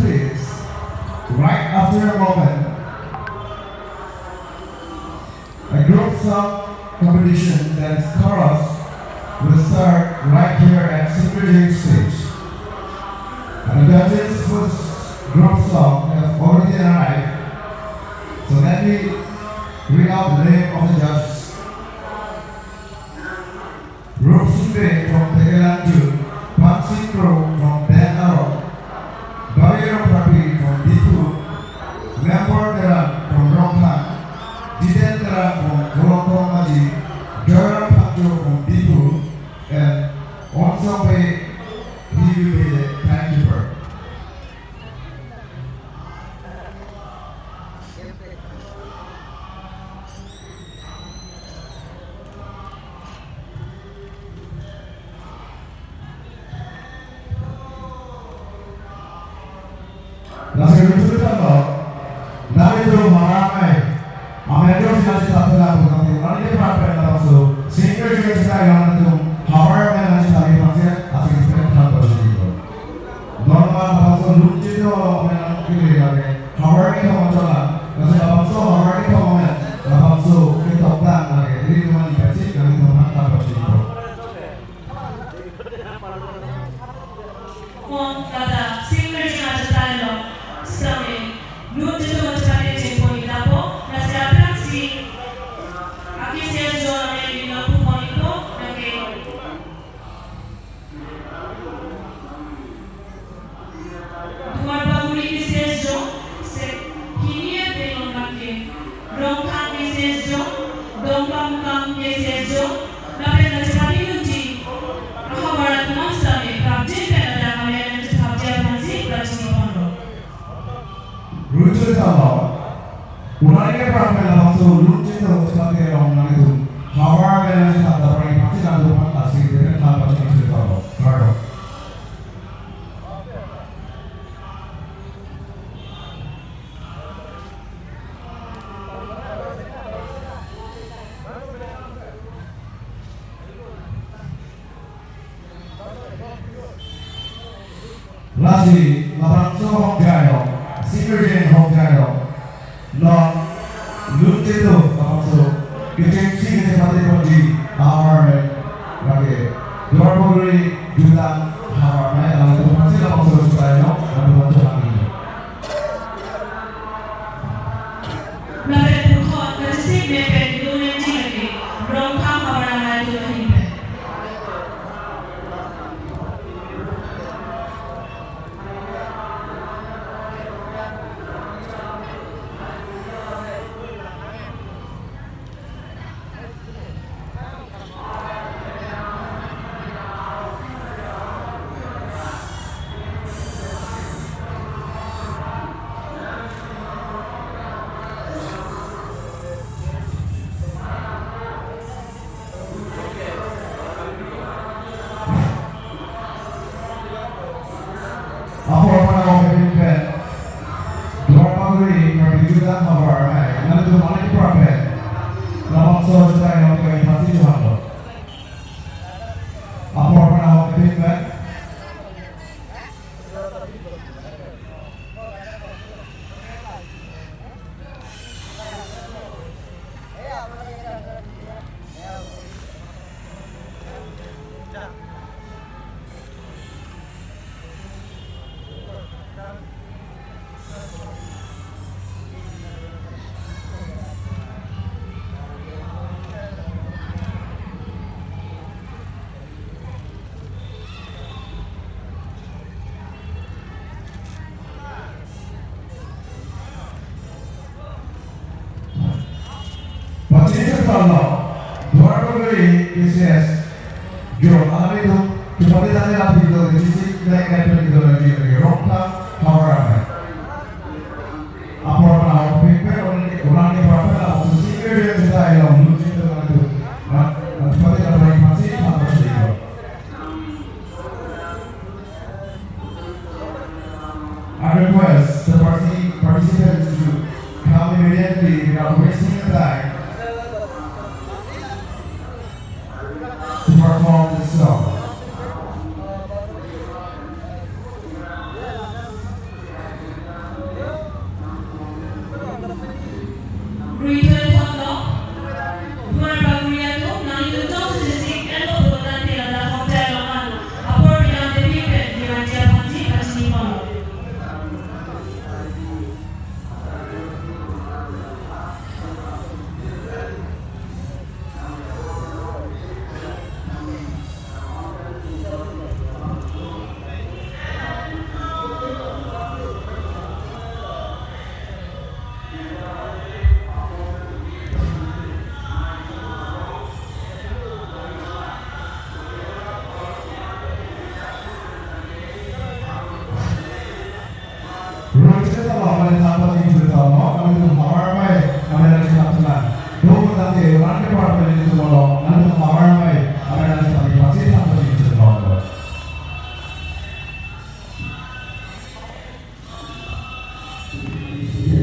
Right after a moment, a group song competition that is chorus will start right here at Singkirjing stage. And the judges for this group song have already arrived. So let me read out the name of the judges. Rupsing Bey from Thekilang Jut, Pansing Kro from Deng Arong, Bari Rongpharpi from Diphu, Member Terang from Rongkhang, Jiten Terang from Volongtong Maji, Joyram Phangcho from Diphu, and Onsong Bey, he will be the timekeeper. Lasi lucu kan lo, dari itu maramai, amen terus yang kita telah bukan tim, nangliphan pen labangso, Singkirjing stage along nangtum, havar amen nangji thami pangse, asing pen than pachini ko. Normal labangso lun chedo amen nangkele lage, havar kethom achola, lasi labangso havar kethom amen, labangso ketokdang lage, ri teman ipensik, kami teman than pachini ko. Kon kata Singkirjing ajatai along sitame lun chedo ajatai chengpon ikpo, lasi aphrangsi a-cases ajo amen nangpupon ikpo, lake Duar Bagori cases ajo, se hini pen along lake, Rongkhang cases ajo, Dongkamukam cases ajo, lapen nangchepatedunji ahavar atum sitame prapjin pen adang amen nangchethapji aphansi pachini ponlo. Lucu talo, ulangi ke pernah labangso lun chedo ajatai along nangtum, havar amen nangchethap aphan pachini nangtum phan asing pen than pachini talo. Kardom. Lasi labangso ahokjai along, Singkirjing ahokjai along, non lun chedo labangso kechengsi kechepate ponji ahavar amen, lake Duar Bagori jutang havar amen, alangtum aphansi labangso ajatai along nangpupon chehangji. Lapen puthot kachisik me pen dun nangji lake Rongkhang havar amei atum ahin pen. Apor pen ahok kepin pen, Duar Bagori karbi jutang havar amei, nangtum aning kepra pen labangso ajatai along kami pachini chehanglo. Apor pen ahok kepin pen. Pachini chepatlo, Duar Bagori K C S, jo, alanglitum chepate tangte la video, G C Black Light Band video, Rongkhang havar amei. Apor pen ahok kepin pen, ulangi, ulangi apor pen ahok, Singkirjing ajatai along lun chedo nangtum, na, na chepate tangte aphansi than pachini ko. I request the parti-, participants to come immediately without wasting the time to perform the song. Rocheta lo amai than pachini chun tha lo, nangtum hamar amai, amai nang chethan tha na. Do pun tangte, run department nelitum lo, nangtum hamar amai, amai nang chethan pachini than pachini chun tha lo.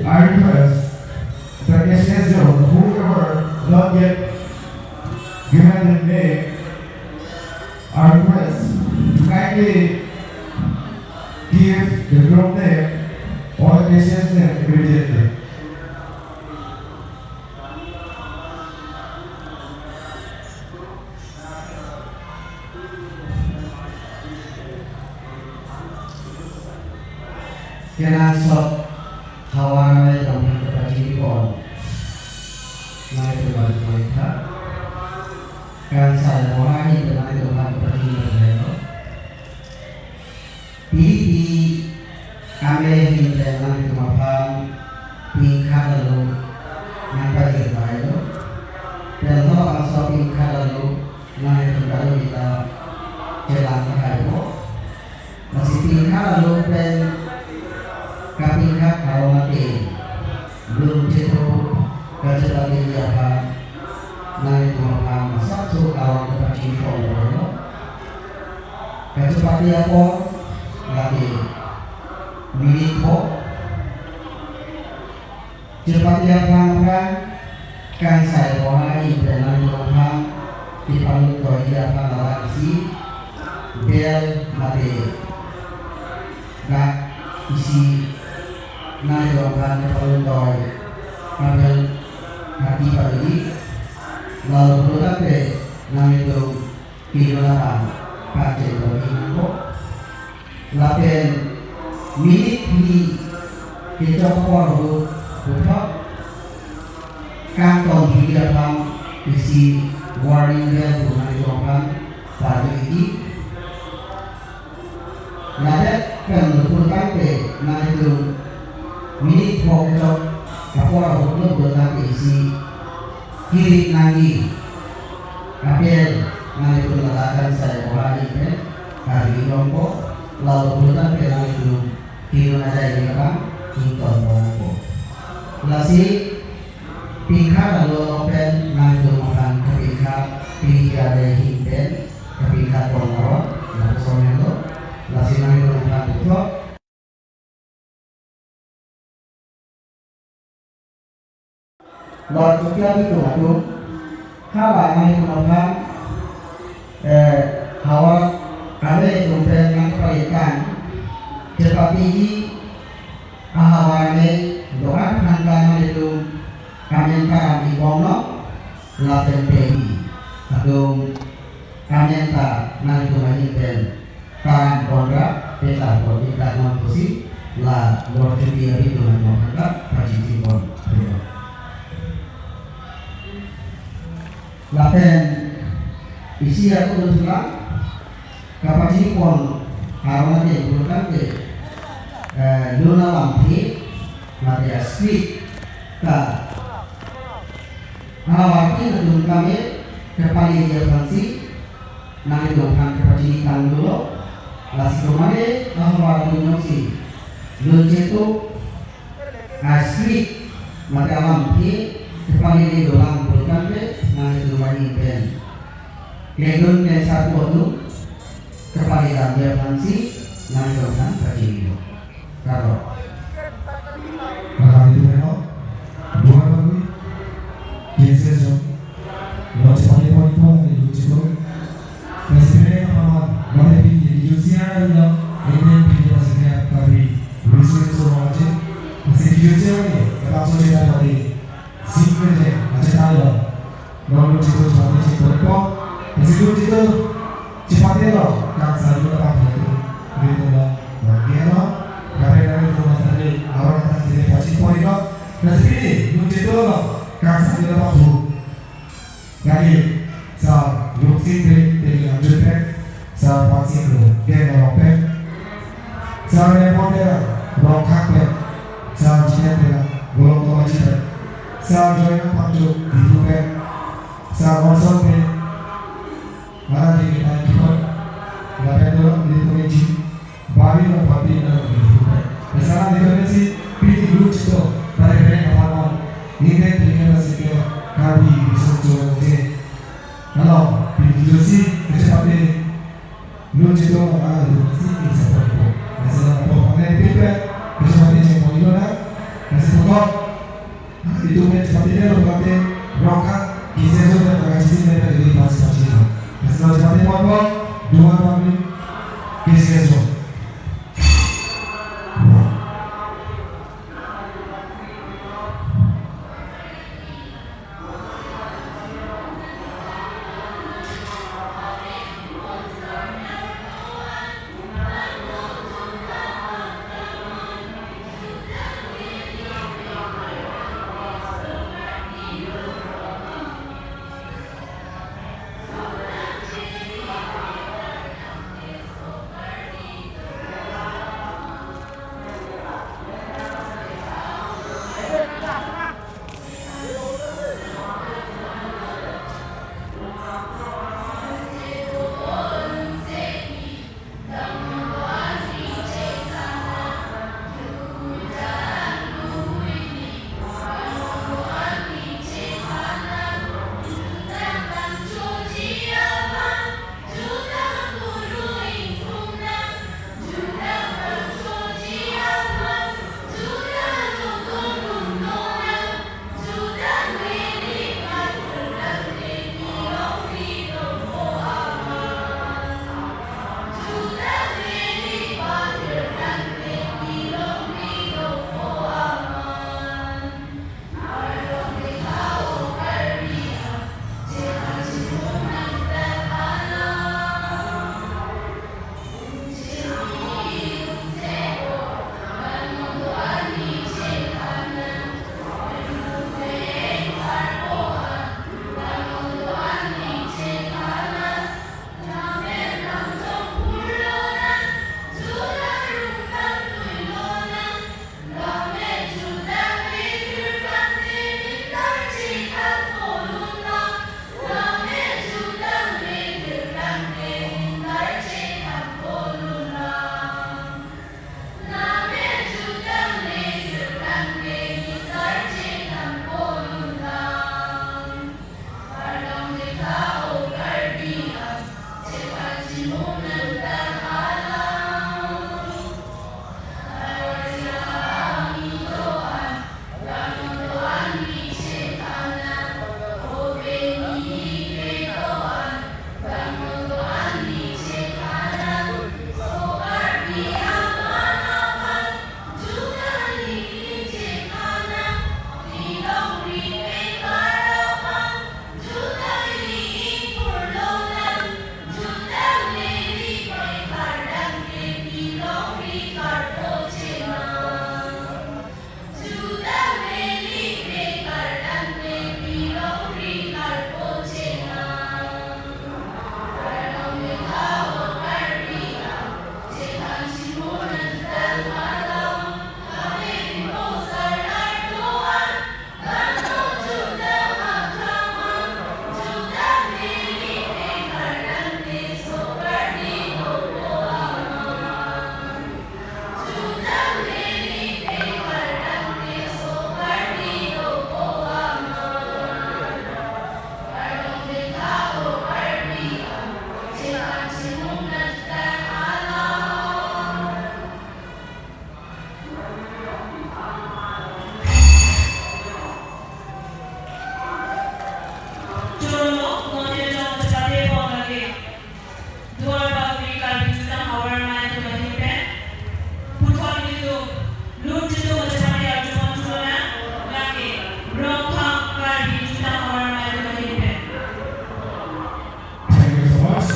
I request the S S G, whoever not yet given the name, I request to kindly give the group name or the S S name immediately. Kenangsot havar amai atum aphan kepachini pon nangtum aphan kepachini tha. Kangsai Bohara ahin pen nangtum aphan kepachini pon lo. Pini amei ahin pen nangtum aphan pingkhat alo nangpajir pai lo. Pen ho bangso pingkhat alo nangtum kado kita chelang kahai po. Lasi pingkhat alo pen kapingkhat arong ate, Lun Chetok kachepatiji aphan nangtum aphan masapso arong kepachini pon lo. Kachepate apor lake minute ho. Chepate aphrang aphrang, Kangsai Bohara ahin pen nangtum aphan kepalun toiji aphan ladak isi bell mate dak isi nangtum aphan kepalun toi, kabel hati pali, lalu pulo tangte nangtum kedun aphan pacheng pon nangpo. Lapen minute hini kechok apor ahut puthot kangton hini aphan isi warning bell pu nangtum aphan pajirji. Ladak pen lo pulo tangte nangtum minute pho kechok apor ahut lo pulo tangte isi kiri nangji apel nangtum ladak Kangsai Bohara ahin pen kari longpo, lalu pulo tangte nangtum kedun ajai ni abang ington pon nangpo. Lasi pingkhat alo pen nangtum aphan kapingkhat, pingkhat ahin pen kapingkhat pon aron lapuson helo. Lasi nangtum aphan puthot Lord Chukia Bitung atum, hala nangtum aphan, eh, havar amei atum pen nangpaitan, chepatiji ahavar amei do-an aphan ta nangtum amen ta ram ibom lo, lapen pei atum amen ta nangtum ahin pen taram pon ra, petar pon ikak non pusi, la Lord Chukia Bitung atum aphan ta pachini pon. Lapen isi ako dun thulang, kapachini pon arong ate pulo tangte, eh, Lun alamthe mate a-script ta ahavar atum tame kepaleji aphansi nangtum aphan kepachini tanglo. Lasi komane ahavar atum jongsi Lun Chetok a-script mate alamthe kepalele dolang pulo tangte nangtum ahin pen kedun pen sarpo atum kepale damji aphansi nangtum aphan pachini lo. Kado. Kado itu memang dua kali. Yesus, Lord, chepate pon ipo lake Lun Chetok. President aphan, mate pini Lun Chetok alam, ini pini masih kami resource so aja. Masih Lun Chetok ni, kata so cerita tadi. Secret je, aja tayo. Lord Lun Chetok chepate chepate po. Masih Lun Chetok chepate lo, Kangsai Bohara ahin pen. Betul lo, lagi lo. Kami dari rumah tadi, orang atas sini pachini pon lo. Masih pini, Lun Chetok lo, Kangsai Bohara ahin pen. Lake Sir Luksing Bey, Teling Amjun pen, Sir Pansing Kro, Deng Arong pen, Sir Nepon Terang, Rongkhang pen, Sir Jiten Terang, Volongkom Aji pen, Sir Joyang Phangcho, Diphu pen, Sir Orson Bey, Mara di kita ikut, lapen do di Puniji, Bari lo pati na di Diphu pen. Misalnya di Itu men chapati lo berarti Rongkhang K C S O dan Rongkhang C C men tadi pas pasti lo. Kasih chapati apa? Dua kali K C S O. Choro, monit along chapate pon lake. Duar Bagori Karbi Jutang Havar Amei atum ahin pen. Puthot ilitum lun chitum chapate arjupon chulonang, lake Rongkhang Karbi Jutang Havar Amei atum ahin pen. Thank you so much,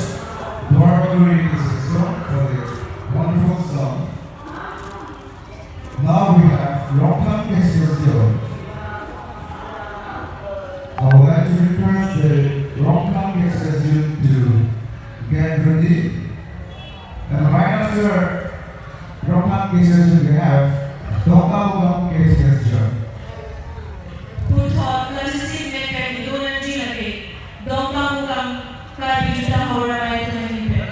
Duar Bagori K C S O, for the wonderful song. Now we have Rongkhang K C S U. I would like to request the Rongkhang K C S U to get ready. And right after Rongkhang K C S U, we have Dongkamukam K C S U. Puthot kachisik pen pen idun nangji lake Dongkamukam Karbi Jutang Havar Amei atum ahin pen.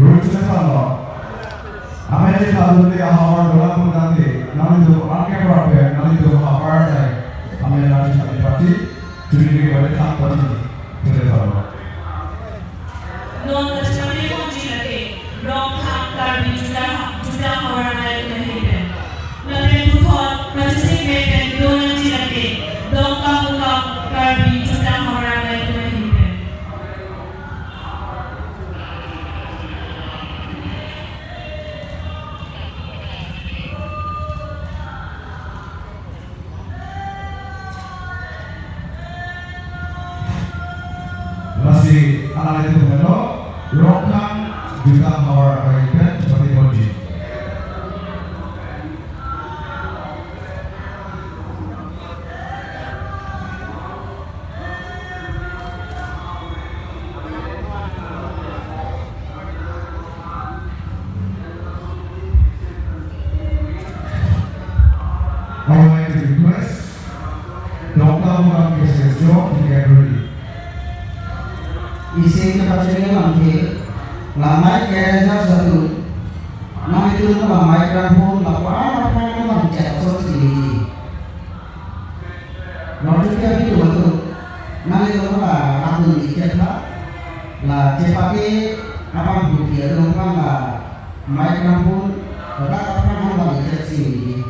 Ruchule thanlo. Amen chethan dunde ahavar dolang putangte, nanglitum arke prape, nanglitum havar dai. Amen nangchethan party, chuniri wale thang party, chule thanlo. Non kachethan ponji lake, Rongkhang Karbi Juda, Juda Havar Amei atum ahin pen. Lapen puthot kachesik pen dodunji lake, Dongkamukam Karbi Juda Havar Amei atum ahin pen. Lasi alanglitum henlo, Rongkhang Juda Havar Amei pen chepate ponji. I would like to request Doctor Muram K C S Joe to get ready. Isi kepachingi abang ke, la mic arrangers atum, nanglitum la microphone la pura pura nang cek so sini. Nor chuti api tu atum, nanglitum la rakun icek la, la chepate abang buki atum aphan la microphone, la dak aphan nang bang icek sini.